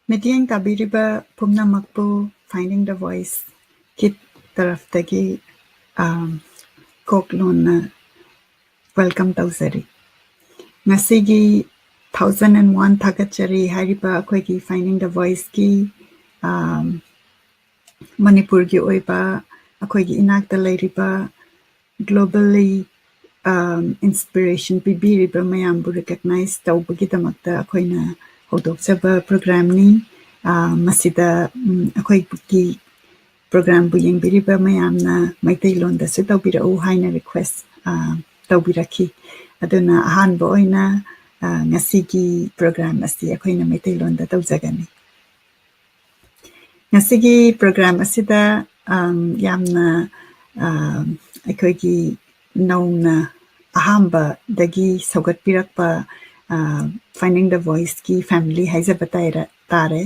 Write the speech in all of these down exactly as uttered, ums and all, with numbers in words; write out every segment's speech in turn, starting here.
ꯃꯤꯠꯌꯦꯡ ꯇꯥꯕꯤꯔꯤꯕ ꯄꯨꯝꯅꯃꯛꯄꯨ Finding the Voice ꯀꯤ ꯇꯔꯐꯇꯒꯤ, ꯑꯝ, ꯀꯣꯛ ꯂꯣꯟꯅ welcome ꯇꯧꯖꯔꯤ꯫ ꯉꯁꯤꯒꯤ Thousand and One ꯊꯥꯒꯠꯆꯔꯤ ꯍꯥꯏꯔꯤꯕ ꯑꯩꯈꯣꯏꯒꯤ Finding the Voice ꯀꯤ, ꯑꯝ, ꯃꯅꯤꯄꯨꯔꯒꯤ ꯑꯣꯏꯕ ꯑꯩꯈꯣꯏꯒꯤ ꯏꯅꯥꯛꯇ ꯂꯩꯔꯤꯕ globally, ꯑꯝ, inspiration ꯄꯤꯕꯤꯔꯤꯕ ꯃꯌꯥꯝꯕꯨ recognize ꯇꯧꯕꯒꯤꯗꯃꯛꯇ ꯑꯩꯈꯣꯏꯅ ꯍꯧꯗꯣꯛꯆꯕ program ꯅꯤ꯫ ꯑ, ꯃꯁꯤꯗ, ꯎꯝ, ꯑꯩꯈꯣꯏꯒꯤ program ꯕꯨ ꯌꯦꯡꯕꯤꯔꯤꯕ ꯃꯌꯥꯝꯅ ꯃꯩꯇꯩꯂꯣꯟꯗꯁꯨ ꯇꯧꯕꯤꯔꯛꯎ ꯍꯥꯏꯅ request, ꯑ, ꯇꯧꯕꯤꯔꯛꯈꯤ꯫ ꯑꯗꯨꯅ ꯑꯍꯥꯟꯕ ꯑꯣꯏꯅ, ꯑ, ꯉꯁꯤꯒꯤ program ꯑꯁꯤ ꯑꯩꯈꯣꯏꯅ ꯃꯩꯇꯩꯂꯣꯟꯗ ꯇꯧꯖꯒꯅꯤ꯫ ꯉꯁꯤꯒꯤ program ꯑꯁꯤꯗ, ꯑꯝ, ꯌꯥꯝꯅ, ꯑꯝ, ꯑꯩꯈꯣꯏꯒꯤ ꯅꯧꯅ ꯑꯍꯥꯟꯕꯗꯒꯤ ꯁꯧꯒꯠꯄꯤꯔꯛꯄ, ꯑ, Finding the Voice ꯀꯤ family ꯍꯥꯏꯖꯕ ꯇꯥꯏꯔ-, ꯇꯥꯔꯦ꯫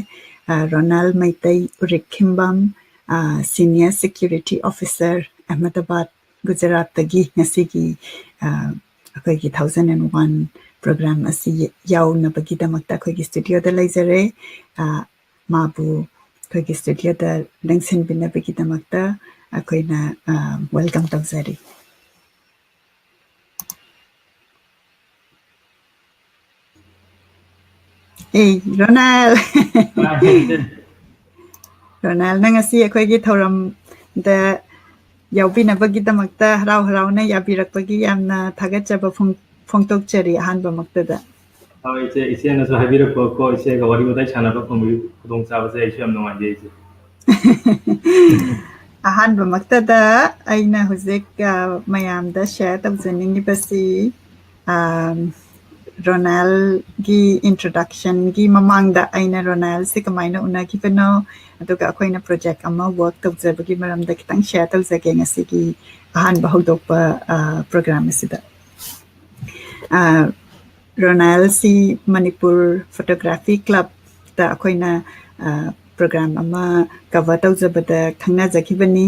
ꯑ, ꯔꯣꯅꯥꯜ ꯃꯩꯇꯩ ꯎꯔꯤꯛꯈꯤꯝꯕꯝ, ꯑ, Senior Security Officer, ꯑꯍꯃꯗꯕꯥꯗ, ꯒꯨꯖꯔꯥꯠꯇꯒꯤ ꯉꯁꯤꯒꯤ, ꯑ, ꯑꯩꯈꯣꯏꯒꯤ Thousand and One program ꯑꯁꯤ ꯌꯥꯎꯅꯕꯒꯤꯗꯃꯛꯇ ꯑꯩꯈꯣꯏꯒꯤ studio ꯗ ꯂꯩꯖꯔꯦ꯫ ꯑ, ꯃꯥꯕꯨ ꯑꯩꯈꯣꯏꯒꯤ studio ꯗ ꯂꯦꯡꯁꯤꯟꯕꯤꯅꯕꯒꯤꯗꯃꯛꯇ ꯑꯩꯈꯣꯏꯅ, ꯑ, welcome ꯇꯧꯖꯔꯤ꯫ ꯑꯦ, ꯔꯣꯅꯥꯜ꯫ ꯔꯣꯅꯥꯜꯅ ꯉꯁꯤ ꯑꯩꯈꯣꯏꯒꯤ ꯊꯧꯔꯝꯗ ꯌꯥꯎꯕꯤꯅꯕꯒꯤꯗꯃꯛꯇ ꯍꯔꯥꯎ ꯍꯔꯥꯎꯅ ꯌꯥꯕꯤꯔꯛꯄꯒꯤ ꯌꯥꯝꯅ ꯊꯥꯒꯠꯆꯕ ꯐꯣꯡ-, ꯐꯣꯡꯗꯣꯛꯆꯔꯤ ꯑꯍꯥꯟꯕꯃꯛꯇꯗ꯫ ꯍꯣꯏ, ꯏꯆꯦ, ꯏꯆꯦꯅꯁꯨ ꯍꯥꯏꯕꯤꯔꯛꯄ ꯀꯣ, ꯏꯆꯦꯒ ꯋꯥꯔꯤ ꯋꯥꯇꯥꯏ ꯁꯥꯟꯅꯕ ꯐꯪꯕꯒꯤ ꯈꯨꯗꯣꯡꯆꯥꯕꯁꯦ ꯑꯩꯁꯨ ꯌꯥꯝ ꯅꯨꯡꯉꯥꯏꯖꯩ, ꯏꯆꯦ꯫ ꯑꯍꯥꯟꯕꯃꯛꯇꯗ ꯑꯩꯅ ꯍꯧꯖꯤꯛ, ꯑ, ꯃꯌꯥꯝꯗ share ꯇꯧꯖꯅꯤꯡꯉꯤꯕꯁꯤ, ꯑꯝ, ꯔꯣꯅꯥꯜꯒꯤ introduction ꯒꯤ ꯃꯃꯥꯡꯗ ꯑꯩꯅ ꯔꯣꯅꯥꯜꯁꯦ ꯀꯃꯥꯏꯅ ꯎꯅꯈꯤꯕꯅꯣ, ꯑꯗꯨꯒ ꯑꯩꯈꯣꯏꯅ project ꯑꯃ work ꯇꯧꯖꯕꯒꯤ ꯃꯔꯝꯗ ꯈꯤꯇꯪ share ꯇꯧꯖꯒꯦ ꯉꯁꯤꯒꯤ ꯑꯍꯥꯟꯕ ꯍꯧꯗꯣꯛꯄ, ꯑ, program ꯑꯁꯤꯗ꯫ ꯑ, ꯔꯣꯅꯥꯜꯁꯤ ꯃꯅꯤꯄꯨꯔ Photography Club ꯇ ꯑꯩꯈꯣꯏꯅ, ꯑ, program ꯑꯃ cover ꯇꯧꯖꯕꯗ ꯈꯪꯅꯖꯈꯤꯕꯅꯤ꯫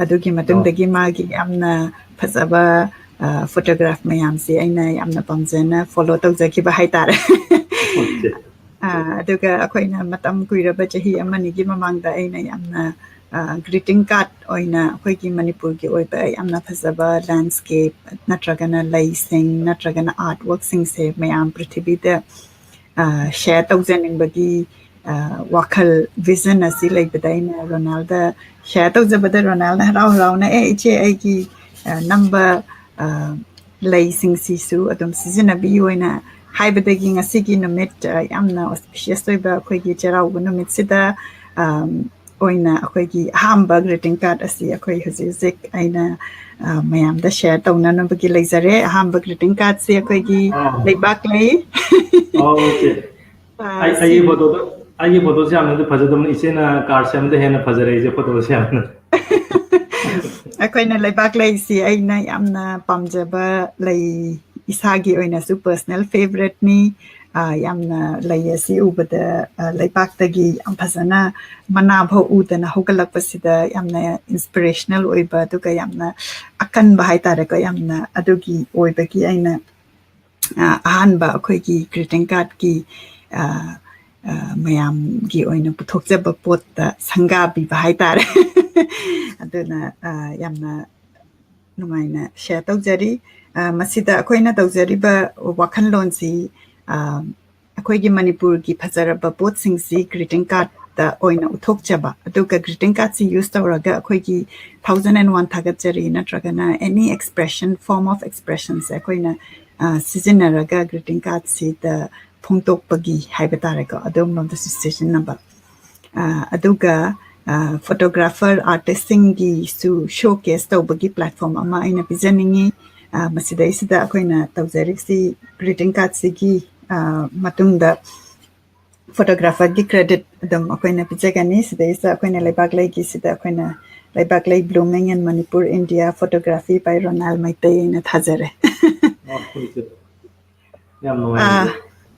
ꯑꯗꯨꯒꯤ ꯃꯇꯨꯡꯗꯒꯤ ꯃꯥꯒꯤ ꯌꯥꯝꯅ ꯐꯖꯕ, ꯑ, photograph ꯃꯌꯥꯝꯁꯤ ꯑꯩꯅ ꯌꯥꯝꯅ ꯄꯥꯝꯖꯅ follow ꯇꯧꯖꯈꯤꯕ ꯍꯥꯏꯇꯥꯔꯦ꯫ ꯑꯣꯀꯦ꯫ ꯑꯥ, ꯑꯗꯨꯒ ꯑꯩꯈꯣꯏꯅ ꯃꯇꯝ ꯀꯨꯏꯔꯕ, ꯆꯍꯤ ꯑꯃꯅꯤꯒꯤ ꯃꯃꯥꯡꯗ ꯑꯩꯅ ꯌꯥꯝꯅ, ꯑꯥ, greeting card ꯑꯣꯏꯅ ꯑꯩꯈꯣꯏꯒꯤ ꯃꯅꯤꯄꯨꯔꯒꯤ ꯑꯣꯏꯕ ꯌꯥꯝꯅ ꯐꯖꯕ landscape ꯅꯠꯇ꯭ꯔꯒꯅ ꯂꯩꯁꯤꯡ ꯅꯠꯇ꯭ꯔꯒꯅ artworkꯁꯤꯡꯁꯦ ꯃꯌꯥꯝ ꯄ꯭ꯔꯤꯊꯤꯕꯤꯗ, ꯑꯥ, share ꯇꯧꯖꯅꯤꯡꯕꯒꯤ, ꯑꯥ, ꯋꯥꯈꯜ, vision ꯑꯁꯤ ꯂꯩꯕꯗ ꯑꯩꯅ ꯔꯣꯅꯥꯜꯗ share ꯇꯧꯖꯕꯗ ꯔꯣꯅꯥꯜꯅ ꯍꯔꯥꯎ ꯍꯔꯥꯎꯅ, "ꯑꯦ, ꯏꯆꯦ, ꯑꯩꯒꯤ, ꯑꯥ, ꯅꯝꯕ, ꯑꯥ, ꯂꯩꯁꯤꯡꯁꯤꯁꯨ ꯑꯗꯨꯝ ꯁꯤꯖꯤꯟꯅꯕꯤꯌꯨ" ꯍꯥꯏꯅ ꯍꯥꯏꯕꯗꯒꯤ ꯉꯁꯤꯒꯤ ꯅꯨꯃꯤꯠ, ꯑ, ꯌꯥꯝꯅ auspicious ꯑꯣꯏꯕ ꯑꯩꯈꯣꯏꯒꯤ ꯆꯩꯔꯥꯎꯕ ꯅꯨꯃꯤꯠꯁꯤꯗ, ꯑꯝ, ꯑꯣꯏꯅ ꯑꯩꯈꯣꯏꯒꯤ ꯑꯍꯥꯟꯕ greeting card ꯑꯁꯤ ꯑꯩꯈꯣꯏ ꯍꯧꯖꯤꯛ ꯍꯧꯖꯤꯛ ꯑꯩꯅ, ꯑ, ꯃꯌꯥꯝꯗ share ꯇꯧꯅꯅꯕꯒꯤ ꯂꯩꯖꯔꯦ꯫ ꯑꯍꯥꯟꯕ greeting cardꯁꯤ ꯑꯩꯈꯣꯏꯒꯤ ꯑꯥ꯫ ꯂꯩꯕꯥꯛ ꯂꯩ꯫ ꯑꯣ, okay꯫ ꯑ, ꯑꯩ, ꯁꯤ ꯑꯩꯒꯤ photoꯗꯣ, ꯑꯩꯒꯤ photoꯁꯦ ꯌꯥꯝꯅꯗꯤ ꯐꯖꯗꯕꯅꯤ꯫ ꯏꯆꯦꯅ card ꯁꯦꯝꯕꯗ ꯍꯦꯟꯅ ꯐꯖꯔꯦ ꯑꯩꯁꯦ photoꯁꯦ ꯌꯥꯝꯅ꯫ ꯑꯩꯈꯣꯏꯅ ꯂꯩꯕꯥꯛ ꯂꯩꯁꯤ ꯑꯩꯅ ꯌꯥꯝꯅ ꯄꯥꯝꯖꯕ ꯂꯩ, ꯏꯁꯥꯒꯤ ꯑꯣꯏꯅꯁꯨ personal favouriteꯅꯤ꯫ ꯑ, ꯌꯥꯝꯅ ꯂꯩ ꯑꯁꯤ ꯎꯕꯗ, ꯑ, ꯂꯩꯕꯥꯛꯇꯒꯤ ꯌꯥꯝ ꯐꯖꯅ ꯃꯅꯥ ꯐꯥꯎ ꯎꯗꯅ ꯍꯧꯒꯠꯂꯛꯄꯁꯤꯗ ꯌꯥꯝꯅ inspirational ꯑꯣꯏꯕ, ꯑꯗꯨꯒ ꯌꯥꯝꯅ ꯑꯀꯟꯕ ꯍꯥꯏꯇꯥꯔꯦꯀꯣ, ꯌꯥꯝꯅ ꯑꯗꯨꯒꯤ ꯑꯣꯏꯕꯒꯤ ꯑꯩꯅ, ꯑ, ꯑꯍꯥꯟꯕ ꯑꯩꯈꯣꯏꯒꯤ greeting cardꯀꯤ, ꯑ, ꯑ, ꯃꯌꯥꯝꯒꯤ ꯑꯣꯏꯅ ꯄꯨꯊꯣꯛꯆꯕ ꯄꯣꯠꯇ ꯁꯪꯒꯥꯕꯤꯕ ꯍꯥꯏꯇꯥꯔꯦ꯫ ꯑꯗꯨꯅ, ꯑ, ꯌꯥꯝꯅ ꯅꯨꯡꯉꯥꯏꯅ share ꯇꯧꯖꯔꯤ꯫ ꯑ, ꯃꯁꯤꯗ ꯑꯩꯈꯣꯏꯅ ꯇꯧꯖꯔꯤꯕ ꯋꯥꯈꯜꯂꯣꯟꯁꯤ, ꯑ, ꯑꯩꯈꯣꯏꯒꯤ ꯃꯅꯤꯄꯨꯔꯒꯤ ꯐꯖꯔꯕ ꯄꯣꯠꯁꯤꯡꯁꯤ greeting cardꯇ ꯑꯣꯏꯅ ꯎꯠꯊꯣꯛꯆꯕ, ꯑꯗꯨꯒ greeting cardꯁꯤ use ꯇꯧꯔꯒ ꯑꯩꯈꯣꯏꯒꯤ thousand and one ꯊꯥꯒꯠꯆꯔꯤ ꯅꯠꯇ꯭ꯔꯒꯅ any expression, form of expressionꯁꯦ ꯑꯩꯈꯣꯏꯅ, ꯑ, ꯁꯤꯖꯤꯟꯅꯔꯒ greeting cardꯁꯤꯗ ꯐꯣꯡꯗꯣꯛꯄꯒꯤ ꯍꯥꯏꯕ ꯇꯥꯔꯦꯀꯣ, ꯑꯗꯨꯒꯨꯝꯕ ꯑꯃꯁꯨ ꯁꯤꯖꯤꯟꯅꯕ꯫ ꯑ, ꯑꯗꯨꯒ, ꯑ, photographer, artistꯁꯤꯡꯒꯤꯁꯨ showcase ꯇꯧꯕꯒꯤ platform ꯑꯃ ꯑꯩꯅ ꯄꯤꯖꯅꯤꯡꯉꯤ꯫ ꯑ, ꯃꯁꯤꯗꯩꯁꯤꯗ ꯑꯩꯈꯣꯏꯅ ꯇꯧꯖꯔꯤꯁꯤ greeting cardꯁꯤꯒꯤ, ꯑ, ꯃꯇꯨꯡꯗ photographerꯒꯤ credit ꯑꯗꯨꯝ ꯑꯩꯈꯣꯏꯅ ꯄꯤꯖꯒꯅꯤ꯫ ꯁꯤꯗꯩꯁꯤꯗ ꯑꯩꯈꯣꯏꯅ ꯂꯩꯕꯥꯛ ꯂꯩꯒꯤꯁꯤꯗ ꯑꯩꯈꯣꯏꯅ ꯂꯩꯕꯥꯛ ꯂꯩ Blooming in Manipur, India, photography by ꯔꯣꯅꯥꯜ ꯃꯩꯇꯩ ꯍꯥꯏꯅ ꯊꯥꯖꯔꯦ꯫ ꯑꯣ, ꯍꯣꯏ, ꯏꯆꯦ꯫ ꯌꯥꯝ ꯅꯨꯡꯉꯥꯏ꯫ ꯑꯥ,